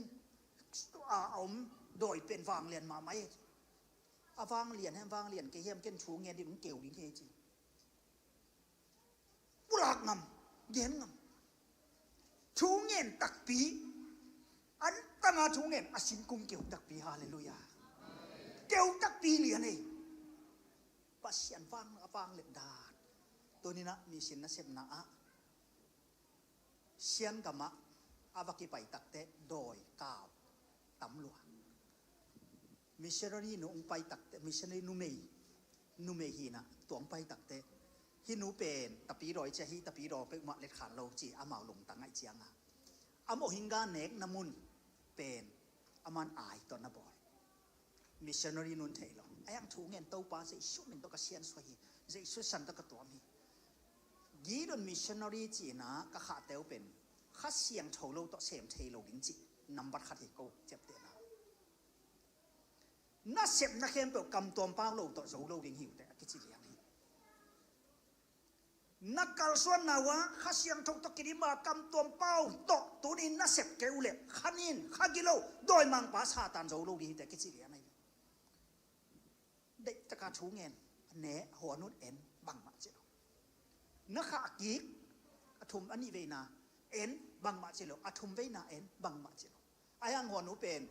a om dawi pen vanglian mahmah e. A vanglian hiam, vanglian kei hiam, ken thu ngen ding, hong keu ding hi," ci. Pulak ngam, gen ngam. Thu ngen takpi, an tanga thu ngen, a singkung keu takpi, halleluiah. Keu takpi lian e. Pasian vang, a vang let dan. Tuni-in ah mission nasepna ah Siangam ah a va kipai takteh dawi kau tam lua. Missionary nu hong pai takteh, missionary numei, numei hi-in ah tua hong pai takteh, hih nu pen Tapidaw ci-a, hih Tapidaw peuhmah let khan lo ci, amau lungtang ahih ciangin, a mawhhing ga nekna mun pen aman ai tawh na bawl. Missionary nu in thei lo. Ahi hang thu ngen, Topa Jesu min tawh ka siansuah hi, Jesu san tawh ka tuam hi. Gideon missionary ci-in ah ka khahte uh pen Kha Siangtho lo tawh sem thei lo ding cih nambat khat hi ko, ciaptehna. Nasepna khempeuh kamtuam pau lo tawh zo lo ding hi uh teh, a kici liang hi. Na kalsuanna uh ah Kha Siangtho tawh kidim a, kamtuam pau tawh tuni-in na sep kei uh leh, kha nin, kha gilo, dawimangpa Satan zo lo ding hi teh, a kici liang hi. Deih taka thu ngen, ne, huan un en, bangmah ci lo. Na khah kik, a thum, a nih veina en, bangmah ci lo, a thum veina en, bangmah ci lo. Ahi hang huan uh pen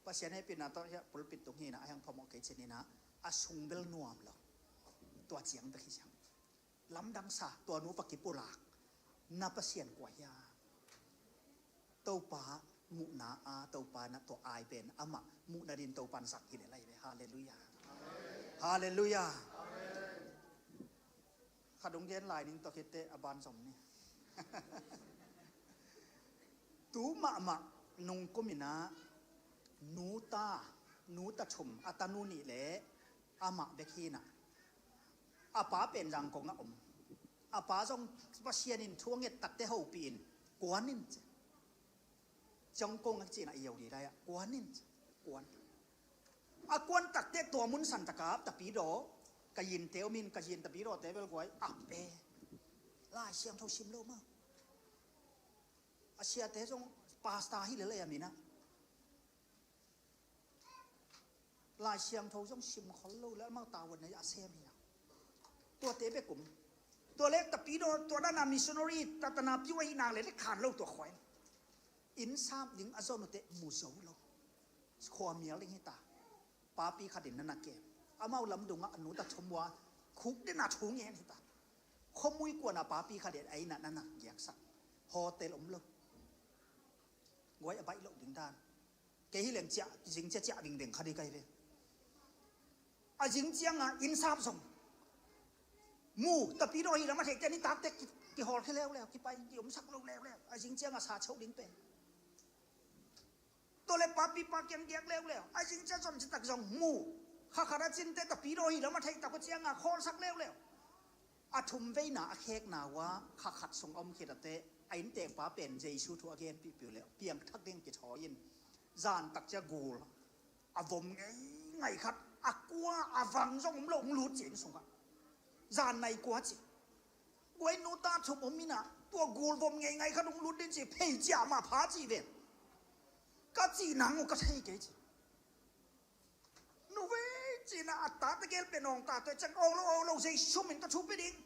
Pasian hehpihna tawh hiah pulpit tung hi-in ah, ahi hang phamawh kei cin hi-in ah, a sung bel nuam lo. Tua ciang bek hi ciang. lamdang sa, tua nu va kipulak. Na Pasian kua hiam? Topa muhna a, Topa na tua ai pen amah muhna din Topa in zang hi le lai ve. Halleluiah. Halleluiah. Khat hong gen lai ning, tua khit teh a ban zom ni. Tu mahmah nungkum in ah, nu ta, nu ta thum, a tanu nih le amah bek hi in ah, a pa pen Zangkong ah om. A pa zong Pasian in thu a nget tak teh hopih in, kuan in ci. Zangkong a ci in ah, i yo di lai ah, kuan in ci. Kuan. A kuan tak teh tua mun san tak ah Tapidaw, ka yinte om in, ka yin Tapidawte bel guai a pe. Lai Siangtho sim lo mah. A siate zong pastor hi le lai a min ah. Lai Siangtho zong sim khol lo le, amau tavuan na a sem hi a. Tuate bek um. Tua le Tapidaw, tua dan a missionary, tatana piu ahi nak le, le khan lo tua khua in. Inn sap ding a zon uh teh mu zo lo. Khua mial ding hi ta. Papi khat in na na kem. Amau lamdung ah a nu ta thum uh a khuk den a thu ngen hi ta. Khuamui kuan a papi khat in a inn ah na na giaksak. Hotel om lo. Guai a baih loh ding dan. Kei hi leng ciah, zing ciah ciah vingveng kha ding ka hi ve. A zing ciang a inn sap zong mu, Tapidaw hi lam a theih teh nitak teh ki, kihawlkhia leuleu, kipai, kiomsak lo leuleu. A zing ciang a sa cheuh ding pen. Tua le papi pa kiang giak leuleu. A zing ciang zom citak zong mu. Kha khat a cin teh Tapidaw hi lam a theih tak uh ciang a khawlsak leuleu. A thum veina a khekna uh ah kha khat sung a om khit a teh, a inntekpa pen Jesu thu a genpihpih uh le piangthak ding kithawi in, zan tak ciang gul a vom ngeingai khat, a kua a vang zong om lo, hong lut ci inn sungah. Zan nai kua ci. Guai nu ta thum om in ah, tua gul vom ngeingai khat hong lut ding ci, phei ciah mah pha ci ven. Ka cih nang uh ka thei kei ci. Nu vei ci in ah, a tate gel pen awng ta, tua ciang awng lo, awng lo, Jesu min ka thu pia ding.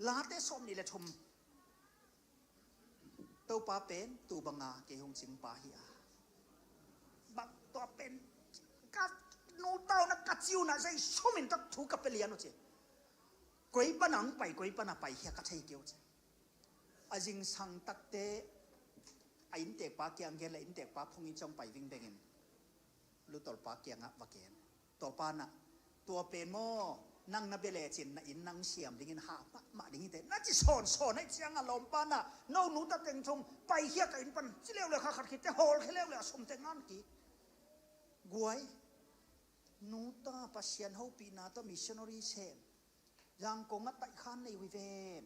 Late sawm nih le thum. Topa pen tu banga kei hong cingpa hi a. Bang tua pen ka nu ta uh na ka ci uh na, Jesu min ka thu ka pia lian uh ci. Koi pan a hong pai, koi pan a paikhia ka thei kei uh ci. A zingsang tak teh a inntekpa kiang gen le inntekpa phung in ciang pai vingveng in. Lutolpa kiangah va gen. Tua pa in ah, tua pen maw, nang na bia lecin na inn nang siam dingin hah mahmah ding hi teh, na ci sawnsawn ahih ciangah lawmpa in ah, no nu ta teng thum paikhia ka inn pan ci leuleu, kha khat khit teh hawlkhia leuleu, a sum teng ngan kik. Guai, nu ta Pasian hopihna tawh missionary sem. Zangkong ah taihkhan nei uh hi ven.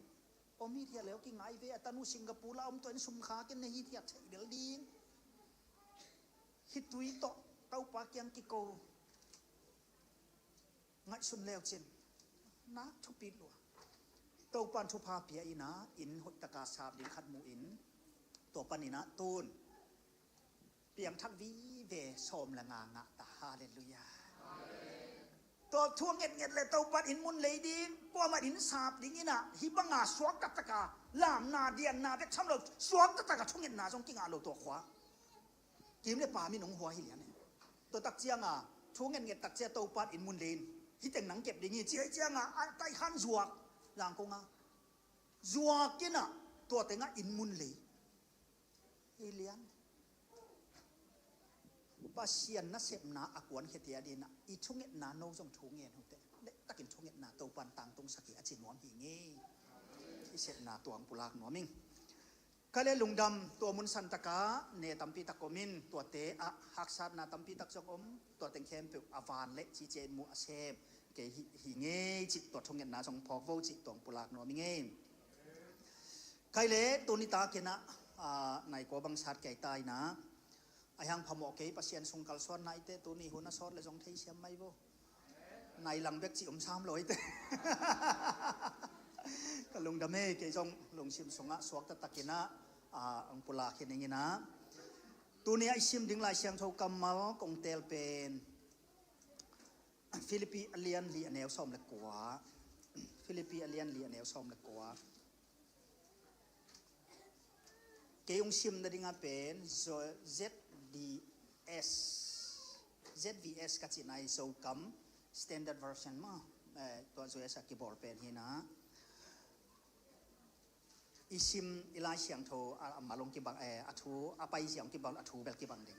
Om hithiat le aw kingai ve, a tanu Singapore la om, tua in sum khak in nei hithiat theih del ding. Khitui tawh Topa kiang kiko ngaihsun leu cin nak thupi lua. Topa in thupha pia in ah, inn hoih taka sap ding khat mu in, tua pan in ah tun piangthak vive sawm le nga ngah ta. Halleluiah. Tua thu a ngetnget le Topa in inn mun lei ding, kuamah inn sap ding in ah, hih banga suak taktaka lamna dianna bek tham lo, suak taktaka thungetna zong kingah lo tua khua. Kim le pa min hong hua hi lian e. Tua tak cianga thu ngetnget tak cia Topa in inn mun lei in, hih teng nang kep ding hi ci ahih cianga a taihkhan zuak, Zangkong a zuak in ah, tua tengah inn mun lei. Hi lian. Pasian nasepna a kuankhia te a dingin ah, i thungetna no zong thungen uh teh, leh takin thungetna Topa in tangtungsak hi a ci nuam hi ing. I sepna tua hong pulak nuam ing. Ka le lungdam, tua mun santaka ne tampi tak om in, tuate ah haksatna tampi tak zong om, tua teng khempeuh a van le cicia in mu a sem kei hi, hi ing cih, tua thungetna zong phawk vo cih tua hong pulak nuam ing. Kei le tuni takin ah, ah, nai kua bang sat kei ta in ah, a hiang phamawh kei, Pasian sung kalsuanna i te, tuni hun a sawt le zong theisiam mai vo. Nai lang bek cih om sam lo i te. Ka lungdam e, kei zong lungsim sungah suak taktak in ah, ah, hong pulak hi ning in ah. Tuni a i sim ding Lai Siangtho kammal kong teel pen Philippi a lian li a neu sawm le kua. Philippi a lian li a neu sawm le kua. Kei hong sim nading a pen Zo-, Z V S. Z V S ka cihna hi Zokam Standard Version maw. Eh, tua Z V S a kibawl pen hi in ah. I sim i Lai Siangtho a, a mal hong kibang, eh, a thu a paizia hong kibang, a thu bel kibang ding.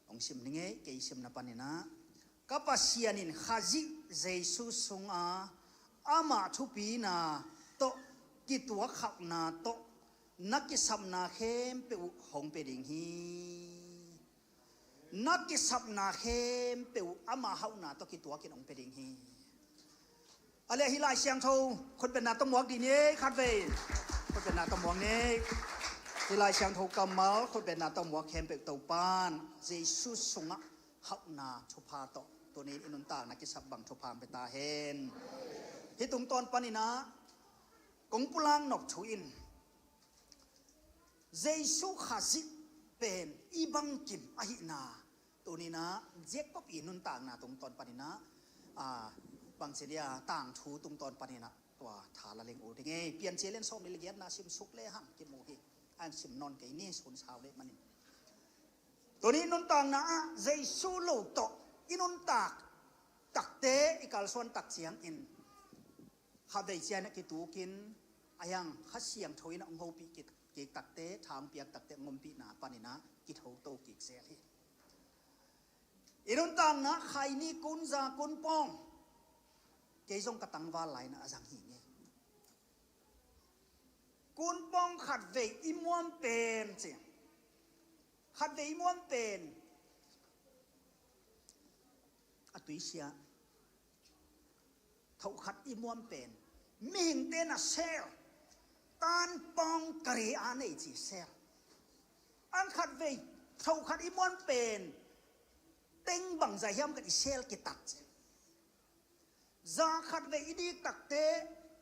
Hong sim ning ei, kei simna paninah, ka Pasian in Khazih Jesu sunga amah thupina tawh kituak khauhna tawh na kisapna khempeuh uh hong pia ding hi. Na kisapna khempeuh uh ama hauhna tawh kituakin hong pia ding hi. A le hih Lai Siangtho khutbetna tawh muak dih ni, khatvei. Khutbetna tawh muak ni. Hih Lai Siangtho kammal khutbetna tawh muak khempeuh Topan Jesu sungah hauhna thupha tawh tuni i nuntakna kisap bang thupha hong pia ta hen. Hih tungtawn paninah kong pulak nop thu in Jesu Khazih pen i bangkim ahihna tuninah Jacob i nuntakna tungtawn paninah, a, bangci dia tangthu tungtawn paninah tua tha la leng uh ding ei. Piancil lian sawm nih le giatna sim suk le hang kimu hi. Ang sim nawn kei ni, sun sau leh manin. Tuni nuntakna ah Jesu lo tawh i nuntak takte i kalsuan tak ciangin khatvei cianah kitukin a hiang Kha Siangtho in a hong hopih kik, kik takte, tha hong piak takte, hong ompihna paninah kithoto kik zel hi. I nuntakna Khaini, Kunza, Kunpawng, kei zong ka tangval lai-inah a zang hi ngei. Kunpawng khatvei i muam pen ci, khatvei i muam pen a tuisia. Thokhat i muam pen mihingte na sel, tanpawng kari a nei ci sel. Ang khatvei thokhat i muam pen teng bangzah hiam khat i sel kitat ci. Za khatvei i dik takte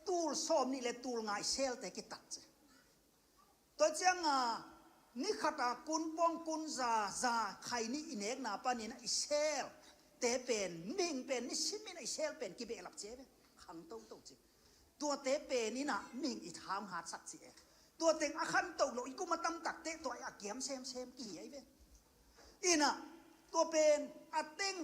tul sawm nih le tul nga i selte kitat ci. Tua cianga ni khata Kunpawng, Kunza, Za, Khaini i nekna panin i selte pen, mihing pen nisimin i sel pen kibehlap ci e ve. Khang toto ci. Tuate pen inah mihing i tha hong hatsak ci e. Tua teng a khantoh lo i kum a tam takte tua a kiam semsem kihi ai ve. Inah tua pen a teng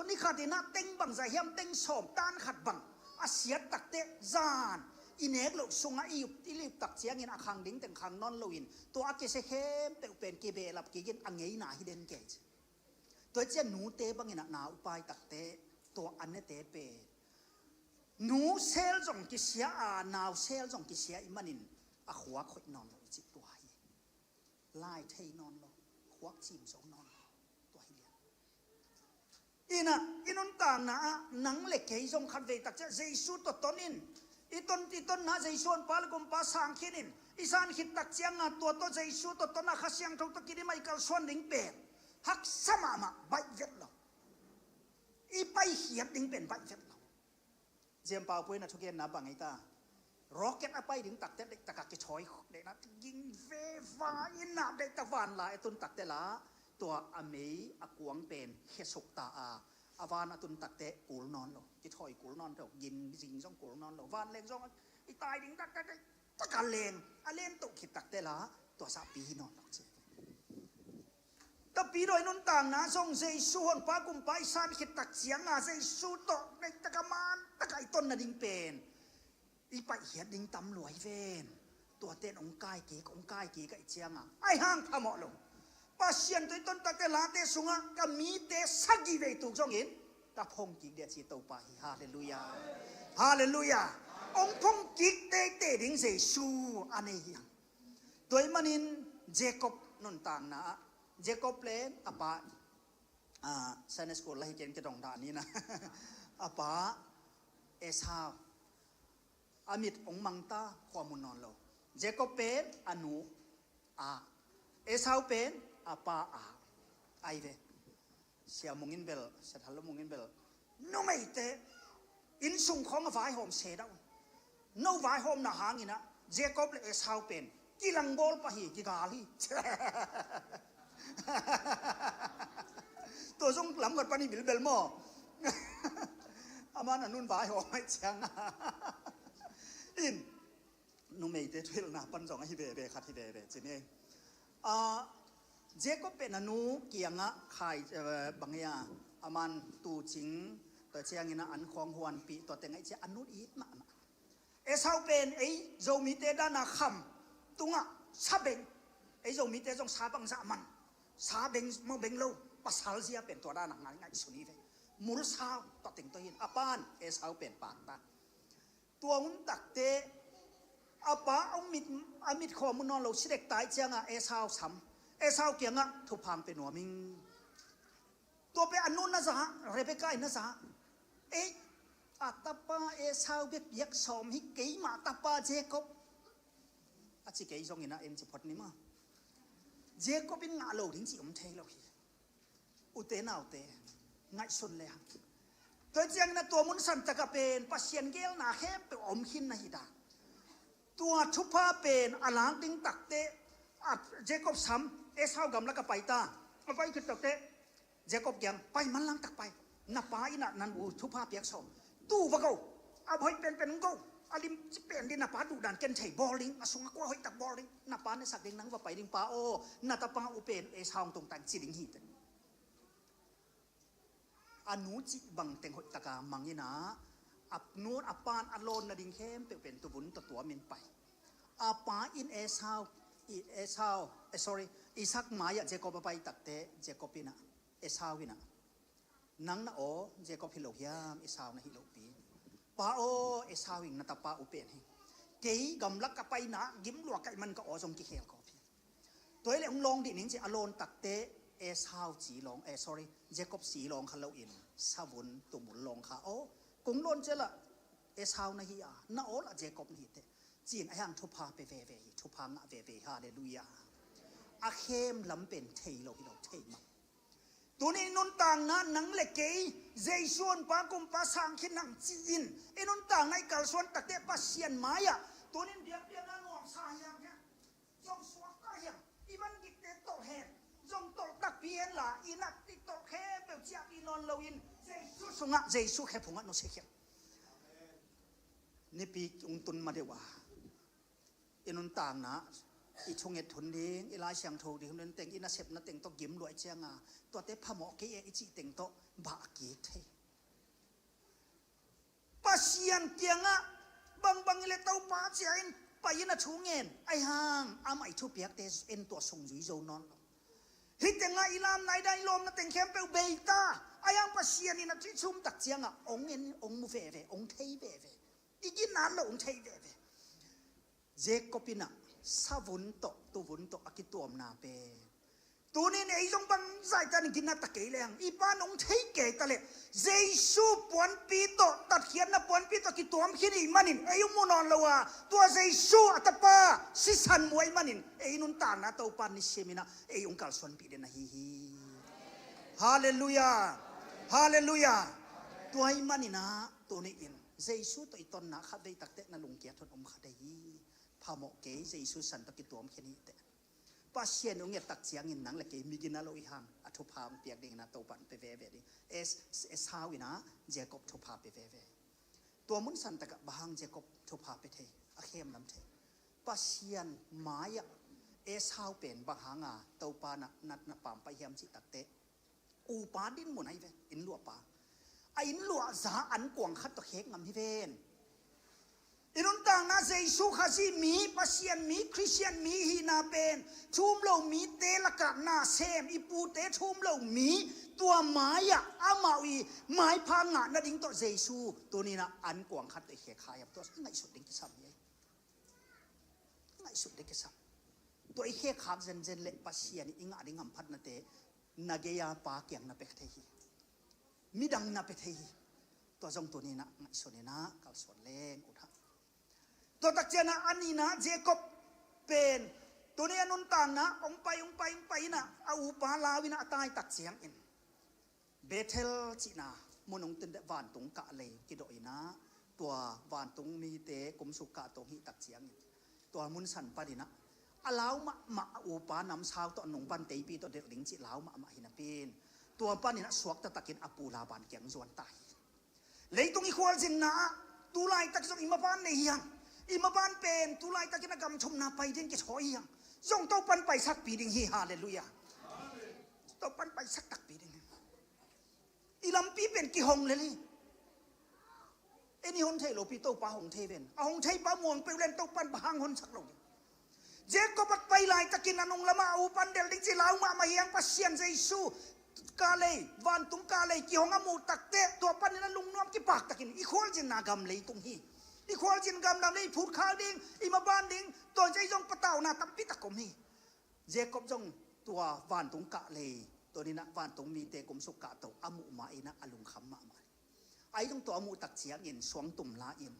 ni khat inah teng bangzah hiam, teng sawm tan khat bang a siat takte zan i nek loh sungah i up, i lip tak ciangin a khang ding teng khang nawn loin tua a kisia khempeuh pen kibehlap kikin a ngeina hi den kei ci. Tua cian nute bangin a na upai takte tua a nete pen nu sel zong kisia a, nau sel zong kisia i manin a khuak hoih nawn lo i cih tua hi. Lai thei nawn lo, khuak cim zo nawn lo. Tua hi lian. Inah i nuntakna ah nang le kei zong khatvei tak ciah Jesu tawh ton in, i ton, i tonna Jesu honpa le gumpa sang khin in, i san khit tak cianga tua tawh Jesu tawh tonna Kha Siangtho tawh kidim a i kalsuan ding pen haksa mahmah, baih vet lo. I paikhiat ding pen baih vet lo. Ziampau puina thugenna bang ei ta. Rocket a pai ding takte deihtaka kithawi deihtaka ging veva inah deihtak vanla e tun takte la tua a mei a kuang pen khesuk ta a, a van a tun takte kul nawn lo, kithawi kul nawn lo, gin zing zong kul nawn lo, vanleng zong i tai ding takte deihtaka leng a len toh khit takte la tua sa pi hi nawn lo ci. Tapidawi nuntakna zong Jesu honpa kumpa i san khit tak cianga Jesu tawh neihtaka mantaka i ton nading pen i paihkhiat ding tam lua hi ven. Tuate in hong kai kik, hong kai kik ahih cianga ahi hang phamawh lo. Pasian tawh i ton takte late sungah ka mite sagih vei tuk zongin ka phong kik dia ci Topa hi. Halleluiah. Halleluiah. Hong phong kik teitei ding Jesu a nei hi hang. Tua ahih manin Jacob nuntakna ah Jacob le a pa, ah, Sunday school la hi ken kidong dah ni na. A pa Esau a mit hong mangta, khua mu nawn lo. Jacob pen a nu a, Esau pen a pa a. Ai ve. Sia Mungin bel, Sia Thal Lo Mungin bel numeite inn sung khawng a vaihawm se dah uh. No vaihawmna hanginah Jacob le Esau pen kilangbawl pah hi, kigal hi. Tua zong lamkhat pan i bilbel maw? Aman a nun vaihawm ahih cianga in numeite thuhilhna pan zong ahi veve, khat hi veve ci ni. Ah, Jacob pen a nu kiangah khai, eh, bang ia, aman tuucing tua ciangin a an khawng huanpih tua teng ahih ciah a nu it mahmah. Esau pen ei Zomite dana kham tungah sa beng. Ei Zomite zong sa bangzah man, sa beng, mawh beng lo, pasal zia pen tua dana ngai ngaihsun hi ve. Mulsau tawh teng tawh hin a pan Esau pen pakta. Tua hun takte a pa a mit, a mit khawm uh nawn lo, si dek tai cianga Esau sam. Esau kiangah thupha hong pia nuam ing. Tua pen a nu na za, Rebekah in na za. Ei, a tapa Esau bia piak sawm hi, keimah tapa Jacob a ci kei zongin a en ci phot ni maw. Jacob in ngah lo ding ci om thei lo hi. Ute naute, ngaihsun le hang. Tua ciangin a tua mun san takah pen Pasian geelna khempeuh a om khin na hi dan. Tua thupha pen a lak ding takte, a Jacob sam, Esau gamlak a pai ta. A pai khit takte Jacob kiang, pai manlang tak pai. Na pa in a nan u thupha piak sawm. Tu va go. A hoih penpen go. A lim ci pen ding, na pa duhdan ken thei bawl ding. A sungah kua hoih tak bawl ding. Na pa na sak ding, nang va pai ding pa aw. Na tapa uh pen Esau hong tung tang ci ding hi teh. A nu cih bang teng hoih taka mang in a, a nu a pan a lawn nading khempeuh pen tuvun tawh tuamin pai. A pa in Esau, i, Esau, eh, sorry, Isaac mai-ah Jacob a pai takte, Jacob in a, Esau in a, nang na aw Jacob hi lo hiam, Esau na hi lopi? Pa aw, Esau in na tapa uh pen hi. Kei gamlak ka paina gim lua ka hih man ka aw zong kikhel kawp hi. Tua hi leh hong lawng dih ning ci a lawn takte Esau ci lawng, eh, sorry, Jacob ci lawng kha loin savun tumul lawng kha. Aw, kong lawn ciangah Esau na hi a, na aw lah Jacob na hi teh. Ci-in a hiang thupha pia veve hi, thupha ngah veve hi. Halleluiah. A khem lam pen thei lo hi lo, thei mah. Tuni i nuntakna nang le kei Jesu honpa kumpa sang khin nang ci-in i nuntakna i kalsuan takte Pasian mai-ah tuni in biakpiakna nuamsa hiam hiam? Zong suakta hiam? I man gikte tolh hen. Zong tolh takpi hen la, i nak i tolh khempeuh ciahpih nawn loin Jesu sungah, Jesu khe phungah nusia khiat. Nipi hong tun ma deuh a, i nuntakna, i thunget hun ding, i Lai Siangtho ding hun ding teng, i nasepna teng tawh gim luai cianga, tuate phamawh kei e i cih teng tawh bah a kik thei. Pasian kiangah bangbang i le Topa cia in pai in a thu ngen, ahi hang amah i thupiakte en tuah sung zui zo nawn lo. Hih tengah i lamna i dai lawmna teng khempeuh bei ta, ahi hang Pasian in a thu i chum tak ciangah hong en, hong mu veve, hong thei veve. I ginat loh hong thei veve. Jacob in ah savun tawh tuvun tawh a kituamna pen, tuni in ei zong bangzah i tan in ginat ta kei leng, i pa nong thei kei ta leh, Jesu puanpi tawh, tatkhiatna puanpi tawh kituam khin i hih manin ei hong mu nawn lo a, tua Jesu a tapa sisan mu ahih manin ei nuntakna Topa in nisim in ah ei hong kalsuanpih den ahi hi. Halleluiah. Halleluiah. Tua ahih manin ah tuni in Jesu tawh i tonna khatvei takteh na lungkia thon om kha dei hi. Phamawh kei, Jesu san tawh kituam khin hi teh. Pasian hong et tak ciangin nang le kei mi gina lo i hang, a thupha hong piak dingin a Topa in pia veve ding. Es, Esau in ah Jacob thupha pia veve. Tua mun san takah bang hang Jacob thupha pia thei, a khem lam thei? Pasian mai-ah Esau pen bang hanga Topa na, na, na pampai hiam cih takteh, upa dinmun ahi ve, innluahpa. A innluah za an kuang khat tawh khek ngam hi ven. I nuntakna Jesu Khazih mi, Pasian mi, Khristian mi hihna pen thu um lo mite lakah nasem, i pute thu um lo mi, tua mai-ah amau i maipha ngah nading tawh Jesu tuni in ah an kuang khat tawh i khek kha hiam, tua i ngaihsut ding kisam hi. Ngaihsut ding kisam. Tua i khekkhak zenzen leh Pasian i ngah ding hamphatnate na gei-a Pa kiang na pia thei hi. Midang na pia thei hi. Tua zong tuni in ah ngaihsun in ah kalsuan leng ut hang. Tua tak ciangin ah a nihna Jacob pen tuni a nuntakna hong pai, hong pai, hong pai in ah a upa lau in ah a tai tak ciangin Bethel cihna mun hong tun deh, vantung kah lei kidawh in ah, tua vantung mite kumsuk kah tawh hong hih tak ciangin tua mun san panin ah a lau mahmah a upa namsau tawh nungpan teipi tawh delh ding cih lau mahmah hi napi in, tua panin ah suakta takin a pu Laban kiang zuan ta hi. Leitung i khualzinna ah tu laitak zong i maban nei hi hang. I maban pen tu laitakin a gam thumna pai ding kithawi hi hang. Zong Topan paisakpi ding hi. Halleluiah. Topan paisak takpi ding hi. I lampi pen kihong lel hi. En i hon thei lopi Topa hong thei ven. A hong thei pa muang peuh len Topa in bang hang honsak lo ding. Jacob a pai laitakin a nung lamah a u pan del ding ci lau mahmah hiang Pasian Jesu kah lei, vantung kah lei kihong a muh takte tua panin a lungnuam kipak takin i khualzinna gam leitung hi. I khualzin gam lam lei i phut khak ding, i maban ding, tua in ci ei zong patauna tampi tak om hi. Jacob zong tua vantung kah lei, tua ninah vantung mite kumsuk kahto a muh ma inah a lungkham mahmah. Ahi zong tua a muh tak ciangin suangtum la in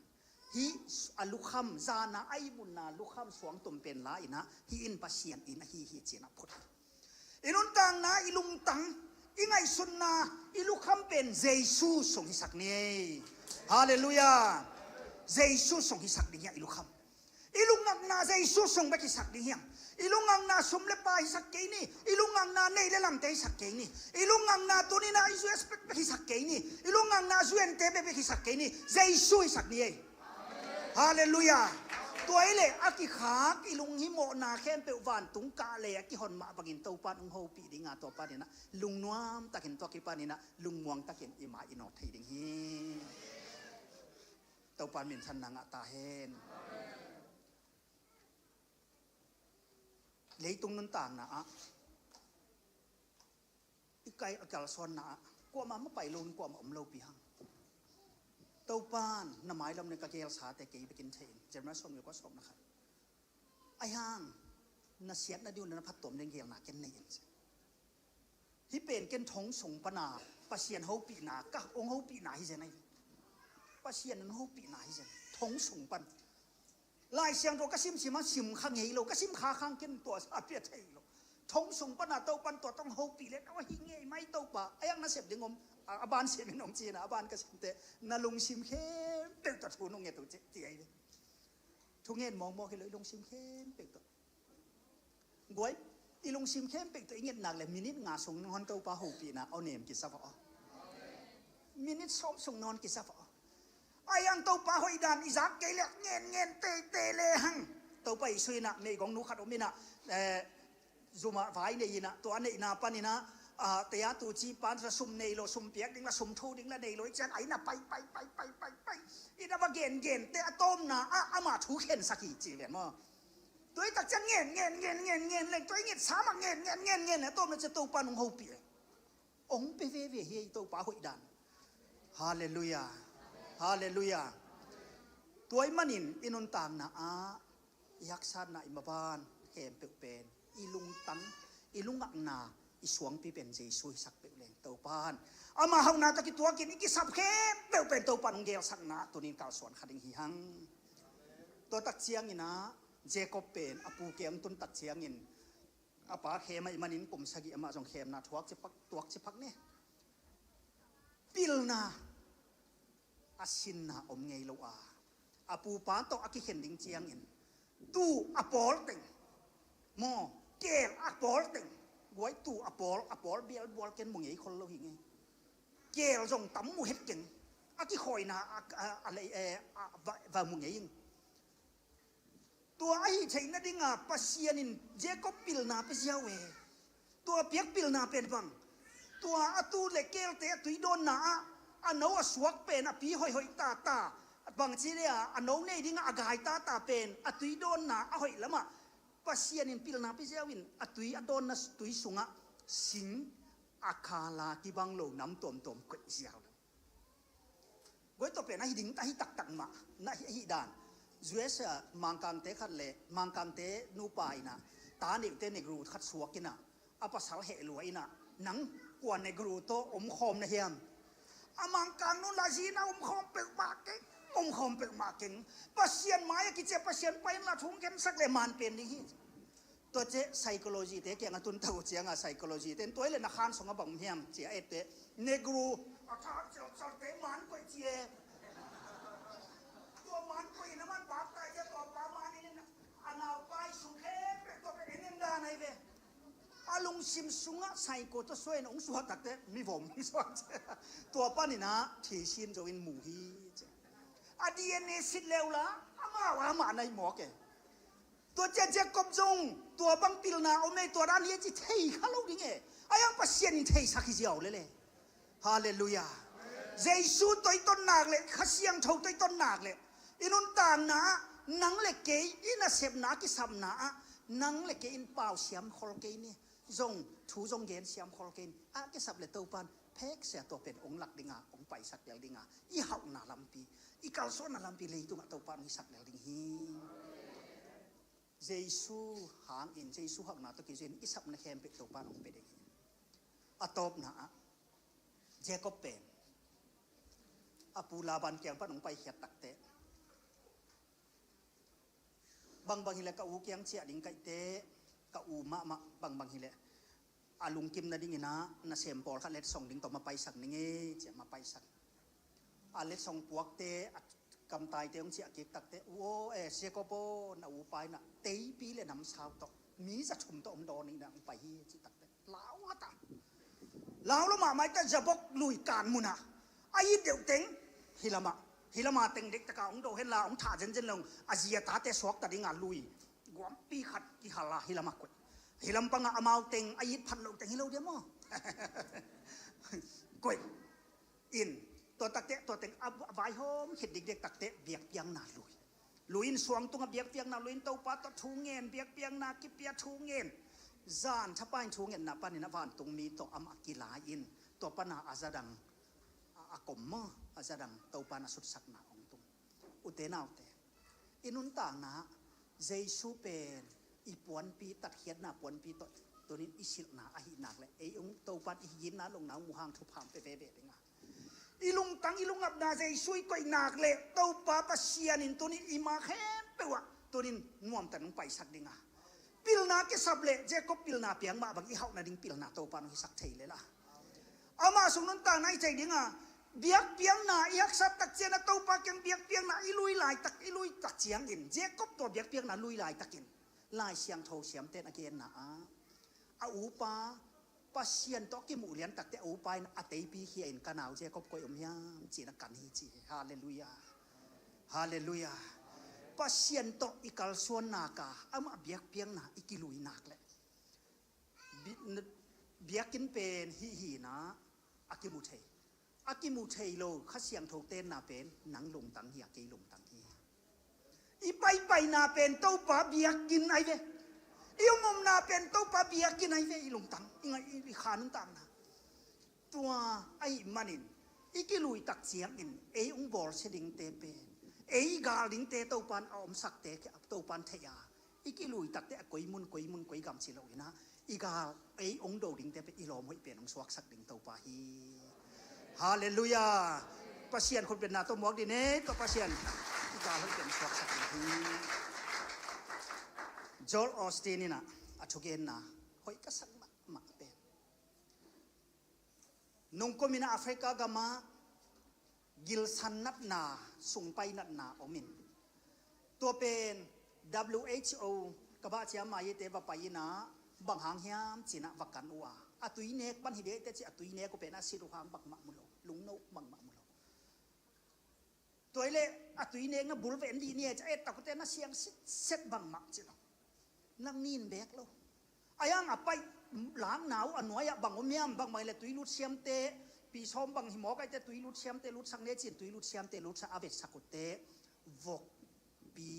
hih a lukham, zana a ihmunna lukham suangtum pen la inah hih in Pasian in ahi hi cinah phut. I nuntakna, i lungtang, i ngaihsutna, i lukham pen Jesu sung hisak ni ei. Halleluiah. Jesu sung hisak ding hiah i lukham. I lungngakna Jesu sung bek hisak ding hiang. I lungngakna sum le pai hisak kei ni. I lungngakna nei le lamte hisak kei ni. I lungngakna tuninah i U S bek bek hisak kei ni. I lungngakna U N te bek bek hisak kei ni. Jesu hisak ni ei. Halleluiah. Tua i le a kikhak i lunghimawhna khempeuh vantung kah le a kihon mah bangin Topa in hong hopih dinga tua paninah lungnuam takin tua kipaninah lungmuang takin i mai i nawt thei ding hi. Topa in minthanna ngah ta hen. Leitung nuntakna ah i kai a kalsuanna ah kuamah mapai lo in kuamah om lopi hang. Topa in na mailam ne ka gelsate kei bekin thei in Jeremiah sawm le kua sawm na khat. Ahi hang na siatna diu na phattuam ding gelna ken nei in. Hih pen ken thong sung pana Pasian hopihna ka hong hopihna hi zen ahi. Pasian in hopihna hi zen thong sung pan. Lai Siangtho ka simsim a sim kha ngei lo, ka sim kha khang ken tua sa pia thei lo. Thong sung pana Topan tua tong hopih le na hih ngei mai Topa a yak na sep ding om. A ban simin om cina a ban ka simte na lungsim khempeuh tua thu nung nget uh ci ai ve. Thungen mawkmawk hi lo i lungsim khempeuh tawh. Guai, i lungsim khempeuh tawh i ngetnak le minit nga sung nong hon Topa hopihna aw nem kisa va aw. Minit sawm sung nong hon kisa va aw. Ai ang Topa hoih dan i zak kei le ngen ngen teitei le hang. Topa i suina meigong nu khat om ina, eh, zuma vai nei ina tua neihna pan ina, ah, teia tu ci pan sa sum nei lo sum piak ding la sum thu ding la nei lo i ciang a ina pai pai pai pai pai pai ina va gen gen te a tawmna a ama thu khen sak hi ci ven maw. Tua i tak ciang ngen ngen ngen ngen ngen leng tua i nget sa mah ngen ngen ngen ngen a tawmna ciang Topa nung hopih e. Ong pe veve hi ei Topa hoih dan. Halleluiah. Halleluiah. Tua i manin i nuntakna ah i haksatna i maban khempeuh pen i lungtang i lungakna i suangpi pen Jesu hisak peuh leng Topan ama hauhna tawh kituakin i kisap khempeuh pen Topan hong gelsakna tunin kalsuan kha ding hi hang. Tua tak ciangin ah Jacob pen a pu kiang tun tak ciangin a pa khem ahih manin kum sagih amah zong khemna thuak ciphak tuak ciphak ne. Pilna a sinna om ngei lo a a pupa tawh a kikhen ding ciangin tuu a pawl teng maw keel a pawl teng guai tuu a pawl a pawl bialbual ken mu ngei khol lo hi ngei. Keel zong tam mu het keng a kikhawina a, a, a lei e a va, va mu ngei in. Tua ahi theih nadinga Pasian in Jacob pilna pia ziau e. Tua piak pilna pen bang tua a tu le keelte a tui dawnna ah a no a suak pen a pi hoihhoih tata bangci le a a no nei dingah a gai tata pen a tui dawnna a hoih lamah Pasian in pilna pia ziau in a tui a dawnna tui sungah sing a khala kibang lo nam tuamtuam koih ziau lo. Guai tawh pen ahi ding ahi taktak mah na hi ahi dan. U S a Mangkangte khat le Mangkangte nupa inah ta neute negru khat suak inah a pasal heh lua inah nang kua negru tawh omkhawm na hiam? A Mangkang nun la zina omkhawm peuhmah keng. Omkhawm peuhmah keng. Pasian mai a kicia Pasian pai inla thung khensak le man pen ding hi. Tua ce psychology te kiang a tun tau cianga psychology ten tua ile na khan song a bang hiam cia ette negru a tha celcalte man koih cie. Tua man koih na man baptize cia tua pa man in a nau pai sung khempeuh tua pe en en dan ai ve. A lungsim sungah psycho tua suai na ung suah takte mi vom ung suah cia. Tua paninah thi sin zo in mu hi cia. A D N A sit leu la amau amah nai mawk e. Tua ciah Jacob zong tua bang pilna om ei tua dan hi a ci thei kha lo ding e. A yang Pasian in theisak hi ziau lele. Halleluiah. Jesu tawh i tonnak le Kha Siangtho tawh i tonnak le i nuntakna ah nang le kei i nasepna a kisapna ah nang le kei in pau siam khol kei ni. Zong thu zong gen siam khol kei ni. A kisap le Topan pheksia tua pen ong lak dinga ong paisak lel dinga i hauhna lampi, i kalsuanna lampi leitungah Topan ong hisak lel ding hi. Jesu hangin Jesu hauhna tawh kizui in i sapna khempeuh Topan ong pia ding hi. A tawpna ah Jacob pen a pu Laban kiang pan ong paikhiat takte, bangbang hileh ka u kiang ciah ding kaihte, ka u mahmah bangbang hileh a lungkim nadingin ah nasem pawlkhat letsong ding tawh mapaisak ning e, ciah mapaisak. A letsong puakte, a kamtaite hong ciah kik takte, u aw, eh, Jacob aw, na upa in ah teipi le namsau tawh mi za thum tawh om dawn ning in ah hong pai hi, ci takte lau la ta. Lau la mahmah i ta, Jabok lui kan munah a it deuh teng, hi lamah, hi lamah teng dek taka hong do henla hong thah zenzen lo, a zi a tate suakta dinga lui guampi khat kihal a hi lamah koih. Hi lam pangah amau teng a it phat lo teng hi lo dia maw? Koih in, tua takte, tua teng a, a vaihawm khit dikdek takte biakpiakna lui. Lui in suang tungah biakpiakna lui in Topa tawh thu ngen, biakpiakna kipia thu ngen. Zan thapai in thu ngenna panin a vantung mi tawh amah kilai in tua pana a zadang a, a kom maw, a zadang Topan a sutsakna hong tung. Ute naute, i nuntakna Jesu pen i puanpi, tatkhiatna puanpi tawh tunin i silhna ahih nak le ei ong Topan i hinna longna muhang thupha pe veve dinga i lungtang i lungapna Jesu i koihnak le Topa Pasian in tunin i ma khempeuh ah tunin nuamtan ong paisak dinga pilna kisap le Jacob pilna piang mah bang i hauh nading pilna Topan ong hisak thei le la. Amah sung nuntakna i cei dinga biakpiakna i haksat tak ciangin a Topa kiang biakpiakna i lui laitak, i lui tak ciangin Jacob tua biakpiakna lui laitakin Lai Siangtho siamten a genna ah a upa Pasian tawh kimuh lian takte a upa in a teipi khia in ka nau Jacob koi om hiam ci-in a kan hi ci hi. Halleluiah. Halleluiah. Pasian tawh i kalsuan nak a amah biakpiakna i kilui nak le bi-, n-, biakinn pen hih hi na a kimu thei. A kimu thei lo Kha Siangtho tenna pen nang lungtang hi a kei lungtang hi. I paipaina pen Topa biakinn ai ve. I omomna pen Topa biakinn ai ve i lungtang. I ngai i, i kha nuntakna. Tua ahih manin i kilui tak ciangin ei ong bawlsia dingte pen ei gal dingte Topan a omsakte Topan thei a i kilui takte a koi mun koi mun koi gam ci lo ina i gal ei ong do dingte pen i lawm hoih pen ong suaksak ding Topa hi. Halleluiah. Pasian khutbetna tawh muak ding ne, tua Pasian i gal hoih pen suaksak ding hi. Joel Osteen in ah a thugenna hoih ka sak mahmah pen nungkum in ah Africa gamah gilsan natna, sungpai natna om in tua pen W H O ka bah cia mai ite va pai in ah bang hang hiam ci-in ah va kan uh a a tui nek pan hi dek te ci a tui nek uh pen a sit uh hang bangmah mu lo, lungno bangmah mu lo. Tua hi leh a tui nekna bul ven dih ni e ci a et tak uh te na siang sit set bangmah ci lo. Nang nin bek lo. A yang a paih lakna uh a nuai ah bang om hiam bangmah hi leh tui lut siamte pi sawm bang hi mawk ahih te tui lut siamte lutsak ne ci-in tui lut siamte lutsak a vetsak uh te vokpi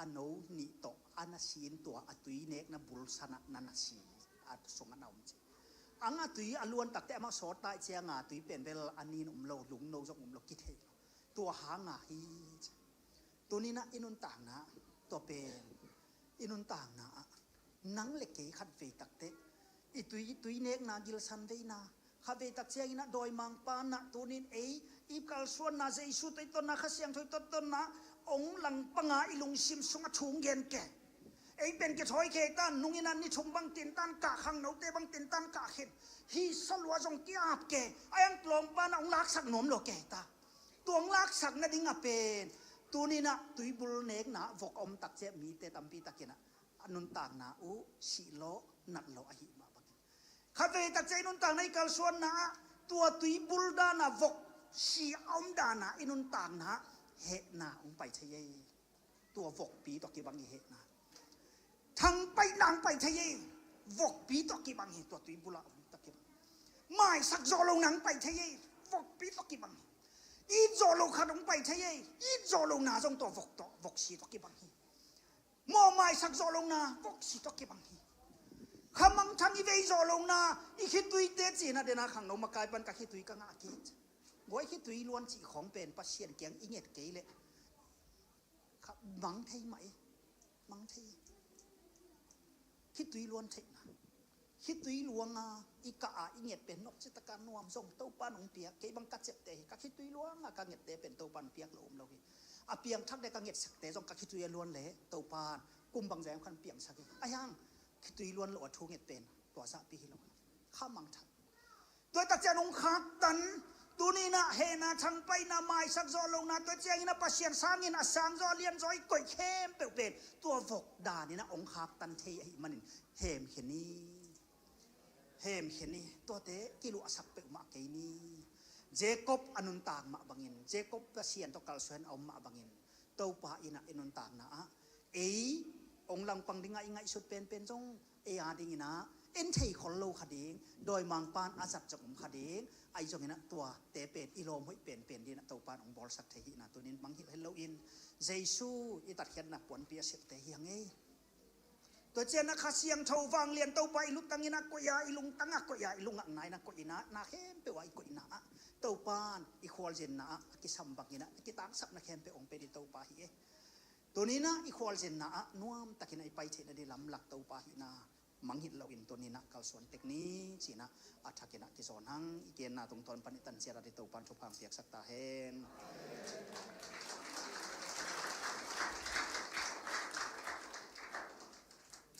a no nih tawh a na si in tua a tui nekna bul san ah na na si a sung ah na om ci. Ang a tui a luan takte amah sawt taih cianga tui pen bel a nin um lo lungno zong um lo kithei lo. Tua hanga hi ci. Tuninah i nuntakna tua pen i nuntakna ah nang le kei khatvei takte i tui, i tui nekna gilsan veina khatvei tak cianginah dawimangpa nah tunin ei i kalsuanna Jesu tawh i tonna Kha Siangtho i tawh tonna ong langpanga i lungsim sungah thung gen ke. Ei pen kithawi kei tan nungin an ni thum bang tintan kah khangnote bang tintan kah khin hi salua zong ki-ap ke. A yang tlawngpa nah ong laksak nuam lo kei ta. Tuang laksak nading a pen tuninah tuibul nekna vok a om takciah mite tampi takinah a nuntakna uh sihlawh natlawh ahi mah bangin khatvei takciah i nuntakna i kalsuanna ah tua tuibul dana vok si a om dana i nuntakna hehna hong pai thei ei. Tua vokpi tawh kibang i hehna thangpaih nang pai thei ei. Vokpi tawh kibang hi tua tuibul a om tawh kibang maisak zawh lo nang pai thei ei. Vokpi tawh kibang hi. It zawh lo khat hong pai thei ei. It zawh lohna zong tua vok tawh, vok si tawh kibang hi. Mawh maisak zawh lohna vok si tawh kibang hi. Kha mangthang i vei zawh lohna, i khitui te cihna dena khangno makai pan ka khitui ka ngah kik. Guai, khitui luan cih khawng pen Pasian kiang i nget kei leh kha mang thei mah i, mang thei i. Khitui luan theihna. Khitui luanga i kah a i nget pen nopci taka nuam zong Topa nong piak, kei bang ka ciapteh hi, ka khitui luanga ka ngette pen Topa nong piak lo om lo hi. A piangthak le ka ngetsakte zong ka khitui a luan le Topa kum bang zai khan piangsak hi. Ahi hang khitui luan lo a thu nget pen tua zahpi hi lo. Kha mangthang. Tua tak ciang hong khaktan, tuni-in ah hehna, thangpaihna, maisak zawh lohna, tua ciangin ah Pasian sangin a sang zaw, a lian zaw i koih khempeuh pen tua vok danin ah hong khaktan thei ahih manin hemkhia ni. Hemkhia ni. Tuate kiluahsak peuhmah kei ni. Jacob a nuntak mah bangin, Jacob Pasian tawh kalsuan a om mah bangin, Topa in ah i nuntakna ah ei hong langpang dingah i ngaihsut penpen zong ei a dingin ah en thei khol lo kha ding, dawimangpa'n a zat zong om kha ding, ahi zongin ah tuate pen i lawm hoih penpen dingin ah Topa in hong bawlsak thei hihna tunin mangngilh hel loin Jesu i tatkhiatna puanpi a septe hi hang ei. Tua ciang ah Kha Siangtho vanglian Topa i lutang in ah koih a, i lungtang ah koih a, i lungngakna in ah koih in ah, na khempeuh ah i koihna ah Topa in i khualzinna ah a kisam bangin ah a kitangsapna khempeuh hong pia ding Topa hi ei. Tuni-in ah i khualzinna ah nuamtakin ah i pai theihna ding lamlak Topa hihna mangngilh loin tuni-in ah kalsuan tek ni ci-in ah a thakin ah kizawn hang. I genna tungtawn pan i tanciat a ding Topa in thupha hong piaksak ta hen.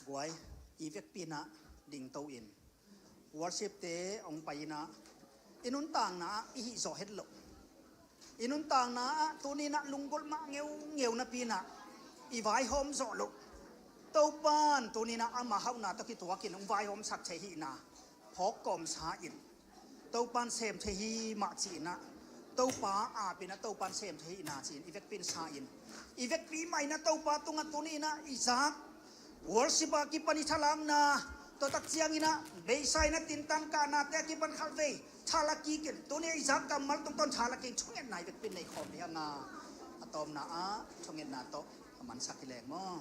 Guai, i vekpi-in ah dingto in worship-te hong pai in ah i nuntakna ah i hih zawh het loh, i nuntakna ah tuni-in ah lunggulh mah ngeungeu napi-in ah i vaihawm zawh loh, Topa in tuni-in ah ama hauhna tawh kituakin hong vaihawmsak thei hihna, phawk kawmsa in, Topa in sem thei hi mah ci-in ah, Topa aap in ah Topa in sem thei hihna ci-in i vekpi-in sa in, i vekpi mah in ah Topa tungah tuni-in ah i zak worship a kipan i thalakna, tua tak ciangin ah beisa in ah tintang kahnate a kipan khalvei thalak kik in, tuni-in ah i zak kammal tungtawn thalak kik in, thungetna i vekpi-in nei khawm ding hang a, a tawpna ah thungetna tawh a mansak hi leng maw.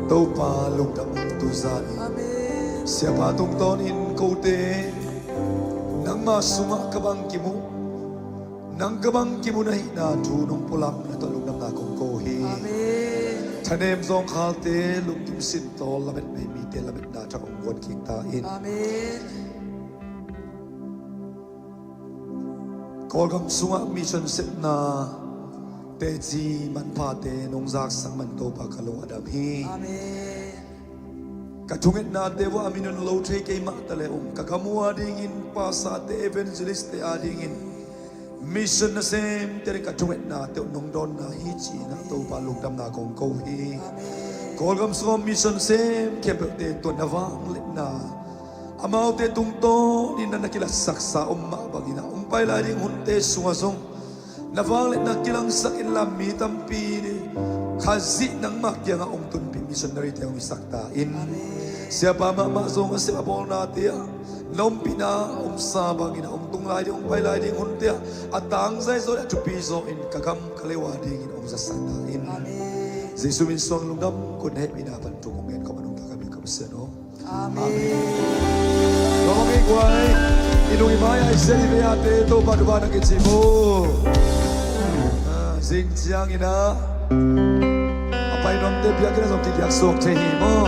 Topa lungdam ung tuzan in. Amen. Siapa tungtawnin kote nangma sungah ka bangkim uh, nang ka bangkim uh na hihna thu nong pulak na tawh lungdamna kong ko hi. Amen. Thanem zawngkhalte lungkim sintawl lamet mei mite lametna thak hong guan kik ta in. Amen. Kawlgam sungah mission sepna teci manphate nong zaksak man Topa ka lung a dam hi. Amen. Ka thungetnate vua a minun lo thei kei mah ta le ung, ka gam uh a dingin pastorte evangelistte a dingin mission nasemte le ka thungetnate uh nong dawnna hi ci-in ah Topa lungdamna kong ko hi. Amen. Kawlgam sungah mission sem khempeuhte tua na vangliatna amaute tungtawnin na na kilatsaksa om mah bangin ah hong pai lai ding hunte sungah zong na vangliatna kilangsak inla mi tampi Khazih nangmah kiangah hong tunpih missionary-te hong hisak ta in. Siapa mahmah zong a sep a bawlnate ah na ompihna omsa bangin ah hong tung lai ding hong pai lai ding hunte ah a tangzai zaw le a thupi zaw in ka gam ka lei uh a dingin hong zatsak ta in. Jesu min suang lungdam kong hehpihna bantuk hong ngen kawm a nungta ka bia ka Pasian aw. Amen. Amen. Tua bang i guai, i nung i mai a i sia i ve ate Topa thupha na kicih bo. Ah, zing ciangin ah a pai nuamte biakinn ah zong kigiak suak thei hi maw.